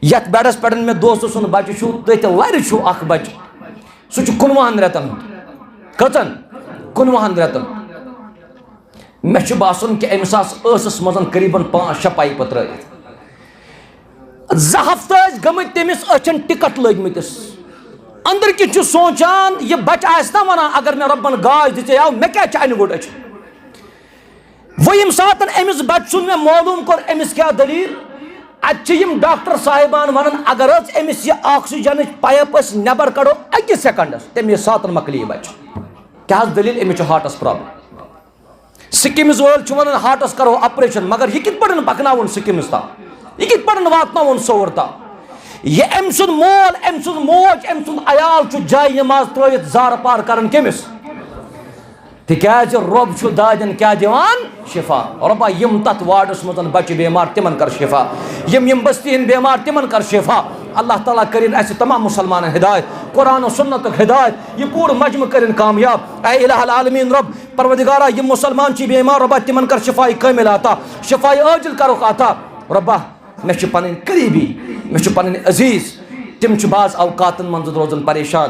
یتھ بیڈس پٮ۪ٹھ مےٚ دوستہٕ سُنٛد بچہٕ چھُ، تٔتھۍ لرِ چھُ اکھ بچہٕ، سُہ چھُ کُنوُہن رٮ۪تن ہُنٛد۔ کٔژن؟ کُنوُہن رٮ۪تن۔ مےٚ چھُ باسان کہِ أمِس آسہٕ ٲسَس منٛز قریٖباً پانٛژھ شےٚ پایپہٕ ترٛٲوِتھ۔ زٕ ہفتہٕ ٲسۍ گٔمٕتۍ تٔمِس أچھَن ٹِکَٹ لٲگمٕتِس۔ أنٛدٕرۍ کِنۍ چھُ سونٛچان، یہِ بَچہٕ آسہِ نا وَنان، "اگر مےٚ رۄبَن گاش دِژے یاو، مےٚ کیٛازِ چھِ اَنہِ گوٚٹ أچھَن؟" وۄنۍ ییٚمہِ ساتَن أمِس بَچہٕ سُنٛد مےٚ معلوٗم کوٚر، أمِس کیٛاہ دٔلیٖل، اَتہِ چھِ یِم ڈاکٹر صاحبان وَنان، اگر حظ أمِس یہِ آکسیجنٕچ پایپ أسۍ نٮ۪بَر کَڑو أکِس سیکنڈَس، تَمے ساتَن مۄکلہِ یہِ بَچہٕ۔ کیٛاہ حظ دٔلیٖل؟ أمِس چھُ ہارٹَس پرابلم۔ سِکِمٕز وٲلۍ چھِ وَنان ہارٹَس کَرو آپریشن، مگر یہِ کِتھ پٲٹھۍ پَکناوُن سِکِمٕز تام؟ یہِ کِتھ پٲٹھۍ واتناوُن سوٚوُر تام؟ یہِ أمۍ سُنٛد مول، أمۍ سُنٛد موج، أمۍ سُنٛد عیال چھُ جایہِ نماز ترٲوِتھ زارٕ پار کران کٔمِس؟ تِکیٛازِ رۄب چھُ دادٮ۪ن کیٛاہ دِوان؟ شفا۔ رۄبا، یِم تَتھ واڈَس منٛز بَچہِ بیمار، تِمَن کر شفا۔ یِم یِم بستی ہٕنٛدۍ بیمار، تِمَن کر شفا۔ اللہ تعالیٰ کٔرِن اَسہِ تمام مُسلمانَن ہدایت، قرآن و سنتُک ہدایت، یہِ پوٗرٕ مجمہٕ کٔرِن کامیاب۔ اے الہ العالمین رۄب، پروردگارا، یِم مُسلمان چھِ بیمار، رۄبا، تِمَن کر شفایہِ کٲمِل عطا، شفایہِ عٲجِل کَرُکھ عطا۔ رۄبا، مےٚ چھِ پَنٕنۍ قریٖبی، مےٚ چھِ پَنٕنۍ عزیٖز، تِم چھِ بعض اوقاتَن منٛز روزان پریشان،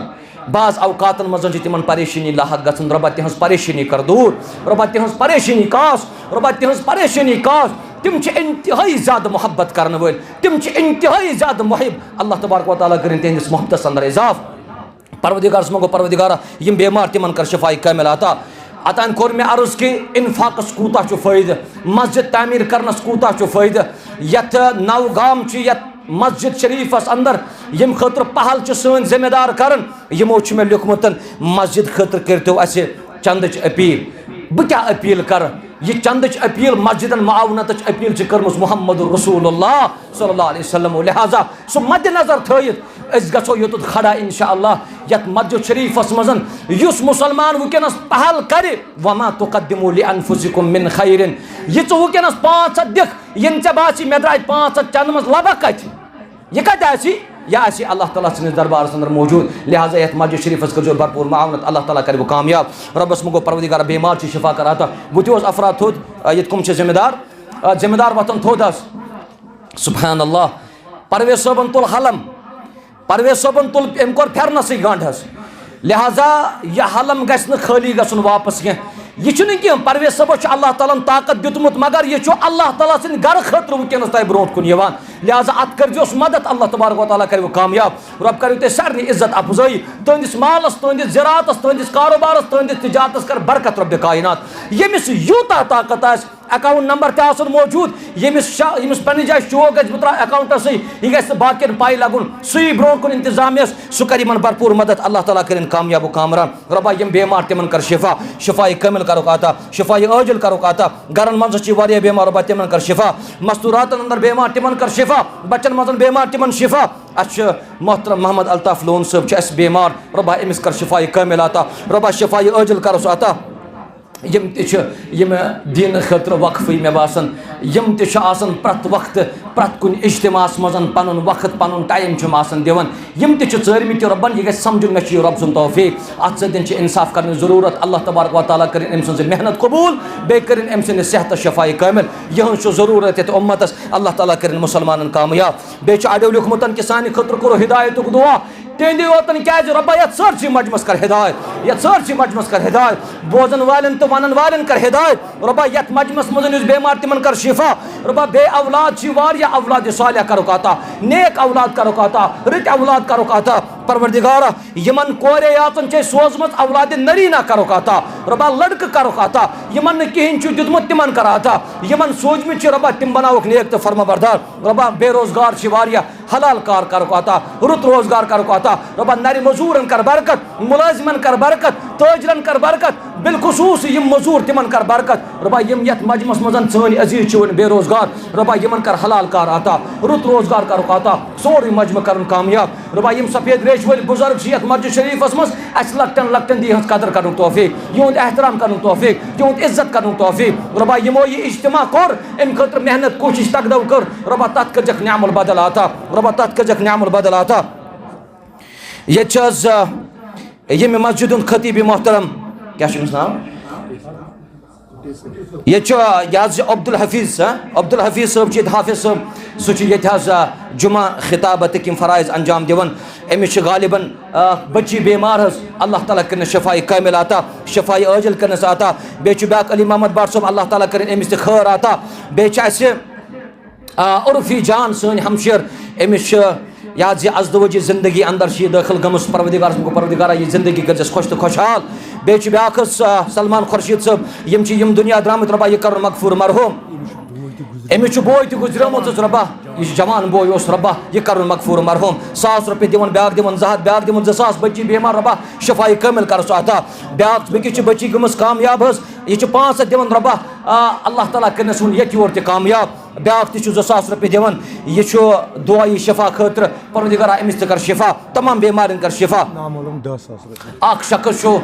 بعض اوقاتَن منٛز چھِ تِمَن پریشٲنی لاحق گژھان۔ رۄبا، تِہٕنٛز پریشٲنی کر دوٗر، رۄبا، تِہٕنٛز پریشٲنی کاس، رۄبا، تِہٕنٛز پریشٲنی کاس۔ تِم چھِ انتہٲیی زیادٕ محبت کرن وٲلۍ، تِم چھِ انتہٲیی زیادٕ محب۔ اللہ تبارک و تعالیٰ کٔرِن تِہنٛدِس محبتس اندر اضافہٕ۔ پروردگار سُنٛد گوٚو، پروردگارا، یِم بیمار، تِمن کر شفایہِ کامل عطا۔ اوتانۍ کوٚر مےٚ عرض کہِ انفاقس کوٗتاہ چھُ فٲیدٕ، مسجد تعمیٖر کرنس کوٗتاہ چھُ فٲیدٕ۔ یتھ نوگام چھُ، یتھ مسجد شریفس اندر ییٚمہِ خٲطرٕ پہل چھِ سٲنۍ ذمہ دار کران، یِمو چھُ مےٚ لیوٗکھمُت، مسجد خٲطرٕ کٔرۍتو اسہِ چندٕچ اپیل۔ بہٕ کیٛاہ اپیل کرٕ؟ یہِ چندٕچ اپیل، مسجدن معاونتٕچ اپیل چھِ کٔرمٕژ محمد رسول اللہ صلی اللہ علیہ وسلم۔ لہذا سُہ مد نظر تھٲیِتھ أسۍ گژھو یوٚتُتھ کھڑا انشاءاللہ یتھ مسجد شریفس منٛز۔ یُس مسلمان وٕنکیٚنس پہل کرِ، وما تقدموا لانفسکم من خیر، یہِ ژٕ وٕنکیٚنس پانٛژھ ہتھ دِکھ، یِنہٕ ژےٚ باسی مےٚ درٛاے پانٛژھ ہتھ، چندٕ منٛز لبہ کتہِ؟ یہِ کتہِ آسہِ؟ یہِ آسہِ اللہ تعالیٰ سٕنٛدِس دربارس اندر موجود۔ لہذا یتھ مسجد شریفس کٔرۍزیو بھرپوٗر معاونت، اللہ تعالیٰ کرِ بہٕ کامیاب۔ رۄبس منٛگو پروردگار بیمار چھِ شفا کر عطا۔ بہٕ تہِ اوس افراد تھوٚد، آ، ییٚتہِ کٕم چھِ ذمہ دار؟ آ، ذمہ دار وۄتھن تھوٚد حظ۔ سبحان اللہ۔ پرویز صٲبن تُل حلم، پرویز صٲبن تُل، أمۍ کوٚر پھیرنسٕے گنٛڈ حظ۔ لہذا یہِ حلم گژھِ نہٕ خٲلی گژھُن واپس کینٛہہ۔ یہِ چھُنہٕ کینٛہہ، پرویز صٲبس چھُ اللہ تعالیٰ ہن طاقت دیُتمُت، مگر یہِ چھُ اللہ تعالیٰ سٕنٛدِ گرٕ خٲطرٕ وٕنکیٚنس تۄہہِ برونٛٹھ کُن یِوان۔ لہذا اتھ کٔرۍزیوس مدد، اللہ تبارک و تعالیٰ کرِ وۄنۍ کامیاب۔ رۄب کرِ تۄہہِ سارنٕے عزت افزٲیی، تُہنٛدِس مالس، تُہنٛدِس زِراعتس، تُہنٛدِس کاروبارس، تُہنٛدِس تجارتس کر برکت رۄبِ کائنات۔ ییٚمِس یوٗتاہ طاقت آسہِ، اکاؤنٹ نمبر تہِ آسُن موجود، ییٚمِس شا-، ییٚمِس پننہِ جایہِ شوق گژھِ، بہٕ ترٛاوٕ اکاؤنٹس سۭتۍ، یہِ گژھِ نہٕ باقین پاے لگُن، سُہ یی برونٛٹھ کُن انتظامیہس، سُہ کرِ یِمن بھرپوٗر مدد۔ اللہ تعالیٰ کٔرِن کامیاب و کامران۔ رۄبا، یِم بیمار، تِمن کر شفا، شفایہِ کامل کرُکھ عطا، شفایہِ عٲجل کرُکھ عطا۔ گرن منٛز چھِ واریاہ بیمار، رۄبا، تِمن کر شفا۔ مستوراتن اندر بیمار، تِمن کر شفا۔ بچن منٛز بیمار، تِمن شفا۔ اسہِ چھُ محترم محمد الطاف لون صٲب چھُ اسہِ بیمار، رۄبا، أمِس کر شفایہِ کامل عطا، رۄبا، شفایہِ عٲجل کرُس عطا۔ یِم تہِ چھِ یِم دیٖنہٕ خٲطرٕ وقفٕے، مےٚ باسان، یِم تہِ چھِ آسان پرٛٮ۪تھ وقتہٕ، پرٛٮ۪تھ کُنہِ اجتماعس منٛز پنُن وقت، پنُن ٹایم چھِ یِم آسان دِوان۔ یِم تہِ چھِ ژٲرمٕتۍ تہِ رۄبن، یہِ گژھِ سمجھُن، مےٚ چھُ یہِ رۄب سُنٛد توفیق۔ اتھ سۭتۍ چھِ انصاف کرنٕچ ضروٗرت۔ اللہ تبارک و تعالیٰ کٔرِن أمۍ سٕنٛز یہِ محنت قبوٗل، بیٚیہِ کٔرِن أمۍ سٕنٛدِس صحتس شفایہِ کامل۔ یِہٕنٛز چھُ ضروٗرت یتھ اُمتس، اللہ تعالیٰ کٔرِن مُسلمانن کامیاب۔ بیٚیہِ چھُ اَڑیو لیوٗکھمُت کہِ سانہِ خٲطرٕ کوٚرُو ہدایتُک دُعا۔ تِہنٛدِ یوتن کیازِ؟ رۄبا، یتھ سٲرسٕے مجمس کر ہدایت، یتھ سٲرسٕے مجمس کر ہدایت۔ بوزن والٮ۪ن تہٕ ونن والٮ۪ن کر ہدایت۔ رۄبا، یتھ مجمس منٛز یُس بیمار، تِمن کر شفا۔ رۄبا، بے اولاد چھِ واریاہ، اولاد صالح کرُکھ عطا، نیک اولاد کرُکھ عطا، رٕتۍ اولاد کرُکھ عطا۔ پروردگارا، یِمن کورے یاژن چھے سوزمٕژ، اولاد نرینہ کرُکھ عطا۔ رۄبا، لڑکہٕ کرُکھ عطا۔ یِمن نہٕ کِہینۍ چھُ دیُتمُت، تِمن کر عطا۔ یِمن سوٗزمٕتۍ چھِ، رۄبا، تِم بناوُکھ نیک تہٕ فرما بردار۔ رۄبا، بے روزگار چھِ واریاہ، حلال کار کرُکھ عطا، رُت روزگار کرُکھ عطا۔ رۄبا، نرِ مزوٗرن کر برکت، مُلٲزمن کر برکت، تٲجرن کر برکت، بالخصوص یِم مزوٗر، تِمن کر برکت۔ رۄبا، یِم یتھ مجمس منٛز سٲنۍ عزیٖز چھِ وۄنۍ بے روزگار، رۄبا، یِمن کر حلال کار عطا، رُت روزگار کرُکھ عطا، سورُے مجمہٕ کرُن کامیاب۔ رۄبا، یِم سفید ریش وٲلۍ بُزرگ چھِ یتھ مسجد شریفس منٛز، اسہِ لۄکٹٮ۪ن لۄکٹٮ۪ن دی یِہٕنٛز قدر کرنُک توفیق، یِہُنٛد احترام کرنُک توفیق، یِہُنٛد عزت کرنُک توفیق۔ رۄبا، یِمو یہِ اجتماع کوٚر، امہِ خٲطرٕ محنت، کوٗشش، تگڑو کٔر، رۄبا، تتھ کٔرزٮ۪کھ نعم البدل عطا، رۄبا، تتھ کٔرزٮ۪کھ نعم البدل عطا۔ ییٚتہِ چھِ حظ، آ، ییٚمہِ مسجد ہُنٛد خطیب محترم، کیٛاہ چھُ أمِس ناو؟ ییٚتہِ چھُ، آ، یہِ حظ یہِ عبدالحفیظ، ہا؟ عبدالحفیظ صٲب چھُ ییٚتہِ، حافظ صٲب، سُہ چھُ ییٚتہِ حظ، آ، جمعہ خطابتٕکۍ یِم فرائض انجام دِوان۔ أمِس چھِ غالباً، آ، بچی بیمار حظ، اللہ تعالیٰ کٔرِنَس شفایہِ کامل عطا، شفایہِ عاجل کٔرِنَس عطا۔ بیٚیہِ چھُ بیٛاکھ علی محمد بٹ صٲب، اللہ تعالیٰ کٔرِن أمِس تہِ خٲر عطا۔ بیٚیہِ چھِ اَسہِ آ، عرفی جان سٲنۍ ہمشیر، أمِس چھِ یاد زِ ازدوجی زندگی اندر چھِ یہِ دٲخل گٔمٕژ۔ پروردگارس منٛز گوٚو، پروردگارا، یہِ زندگی کٔرزٮ۪س خۄش تہٕ خۄشحال۔ بیٚیہِ چھُ بیٛاکھ حظ، آ، سلمان خورشید صٲب، یِم چھِ یِم دُنیا درٛامٕتۍ، رۄبا، یہِ کرُن مغفور مرحوم۔ أمِس چھُ بوے تہِ گُزریومُت حظ، رۄبا، یہِ چھُ جوان بوے اوس، رۄبا، یہِ کرُن مغفور مرحوم۔ ساس رۄپیہِ دِوان، بیٛاکھ دِوان زٕ ہتھ، بیٛاکھ دِوان زٕ ساس، بچی بیمار، رۄبا، شفایہِ کامل کرُس عطا۔ بیٛاکھ، بیٚکِس چھِ بچی گٔمٕژ کامیاب حظ، یہِ چھِ پانٛژھ ہتھ دِوان، رۄبا، آ، اللہ تعالیٰ کٔرِنَس وُن ییٚتہِ یور تہِ کامیاب۔ بیٛاکھ تہِ چھُ زٕ ساس رۄپیہِ دِوان۔ یہِ چھُ دُعایہِ شفا خٲطرٕ۔ پروردگارا، أمِس تہِ کر شفا، تمام بیمارٮ۪ن کر شفا۔ نام علم دَہ ساس رۄپیہِ۔ اکھ شخص چھُ،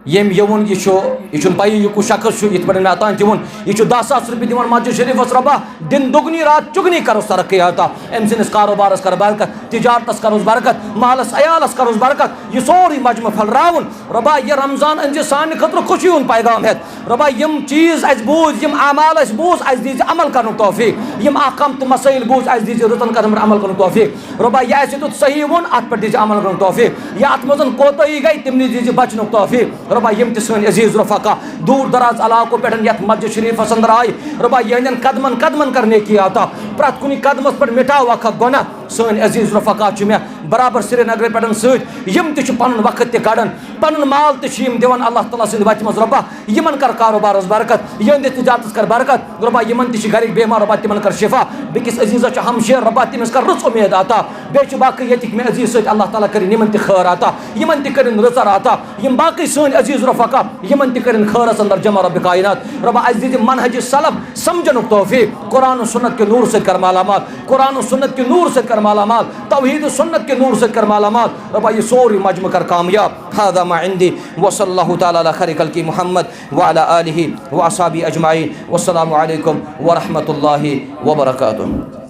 ییٚمۍ یہِ ووٚن، یہِ چھُ، یہِ چھُنہٕ پَیی، یہِ کُس شخص چھُ، یِتھ پٲٹھۍ مےٚ اوٚتام تہِ ووٚن، یہِ چھُ دَہ ساس رۄپیہِ دِوان مسجد شریٖفَس۔ رۄبا، دِن دُگنی رات چُگنی کَرُس ترقی عطا، أمۍ سٕنٛدِس کاروبارَس کَر برکت، تِجارتَس کَرُس برکت، مالَس عیالَس کَرُس برکت، یہِ سورُے مجمہٕ پھٔلراوُن۔ رۄبا، یہِ رمضان أنۍ زِ سانہِ خٲطرٕ خوشی ہُنٛد پیغام ہٮ۪تھ۔ رۄبا، یِم چیٖز اَسہِ بوٗزۍ، یِم اعمال اَسہِ بوٗز، اَسہِ دیٖزِ عمل کَرنُک توفیٖق۔ یِم احکام تہٕ مسٲیِل بوٗزۍ، اَسہِ دیٖزِ رٕژَن قدمَن پٮ۪ٹھ عمل کَرنُک توفیٖق۔ رۄبا، یہِ اَسہِ یُتھ صحیح ووٚن، اَتھ پٮ۪ٹھ دیٖزِ عمل کَرنُک توفیٖق۔ یا اَتھ منٛز کوتٲہی گٔے، تِم نِش دیٖزِ بَچنُک توفیٖق۔ رۄبا، یِم تہِ سٲنۍ عزیٖز رفقا دوٗر دراز علاقو پٮ۪ٹھ یَتھ مسجد شریٖفَس اندر آیہِ، رۄبا، یِہٕنٛدٮ۪ن قدمَن قدمَن کَر نیکی عطا۔ پرٛٮ۪تھ کُنہِ قدمَس پٮ۪ٹھ مِٹاو اَکھ اَکھ گۄناہ۔ سٲنۍ عزیٖز رفقا چھِ مےٚ برابر سرینگرٕ پٮ۪ٹھ سۭتۍ، یِم تہِ چھِ پَنُن وقت تہِ کَڑان، پَنُن مال تہِ چھِ یِم دِوان اللہ تعالیٰ سٕنٛدِ وَتہِ منٛز۔ رۄبا، یِمَن کَر کاروبارَس برکت، یِہٕنٛدِس تِجارتَس کَر برکت۔ رۄبا، یِمَن تہِ چھِ گَرِکۍ بیمار، رۄبا، تِمَن کَر شفا۔ بیٚکِس عزیٖزَس چھُ ہمشیر، رۄبا، تٔمِس کَر رٕژ اُمید عطا۔ بیٚیہِ چھِ باقٕے ییٚتِکۍ مےٚ عزیٖز سۭتۍ، اللہ تعالیٰ کٔرِنۍ یِمَن تہِ خٲر عطا، یِمَن تہِ کٔرِنۍ رٕژَر عطا۔ یِم باقٕے سٲنۍ عزیٖز رفقا، یِمَن تہِ کٔرِنۍ خٲرَس اندر جمع، رب کائنات۔ رۄبا، اَسہِ دیٖزِ منہج سلف سمجھنُک توفیٖق، قرآن و سنت کہِ نوٗر سۭتۍ کَر مالا مال، قرآن و سنت کہِ نوٗر سۭتۍ کَر مالا مال، توحید و سنت کہِ نوٗر سۭتۍ کَر مالا مال۔ رۄبا، یہِ سورُے مجمہٕ کَر کامیاب۔ هذا ما عندي، وصلى الله تعالى على خير خلقه محمد وعلى آله وأصحابه أجمعين۔ والسلام عليكم ورحمة الله وبركاته۔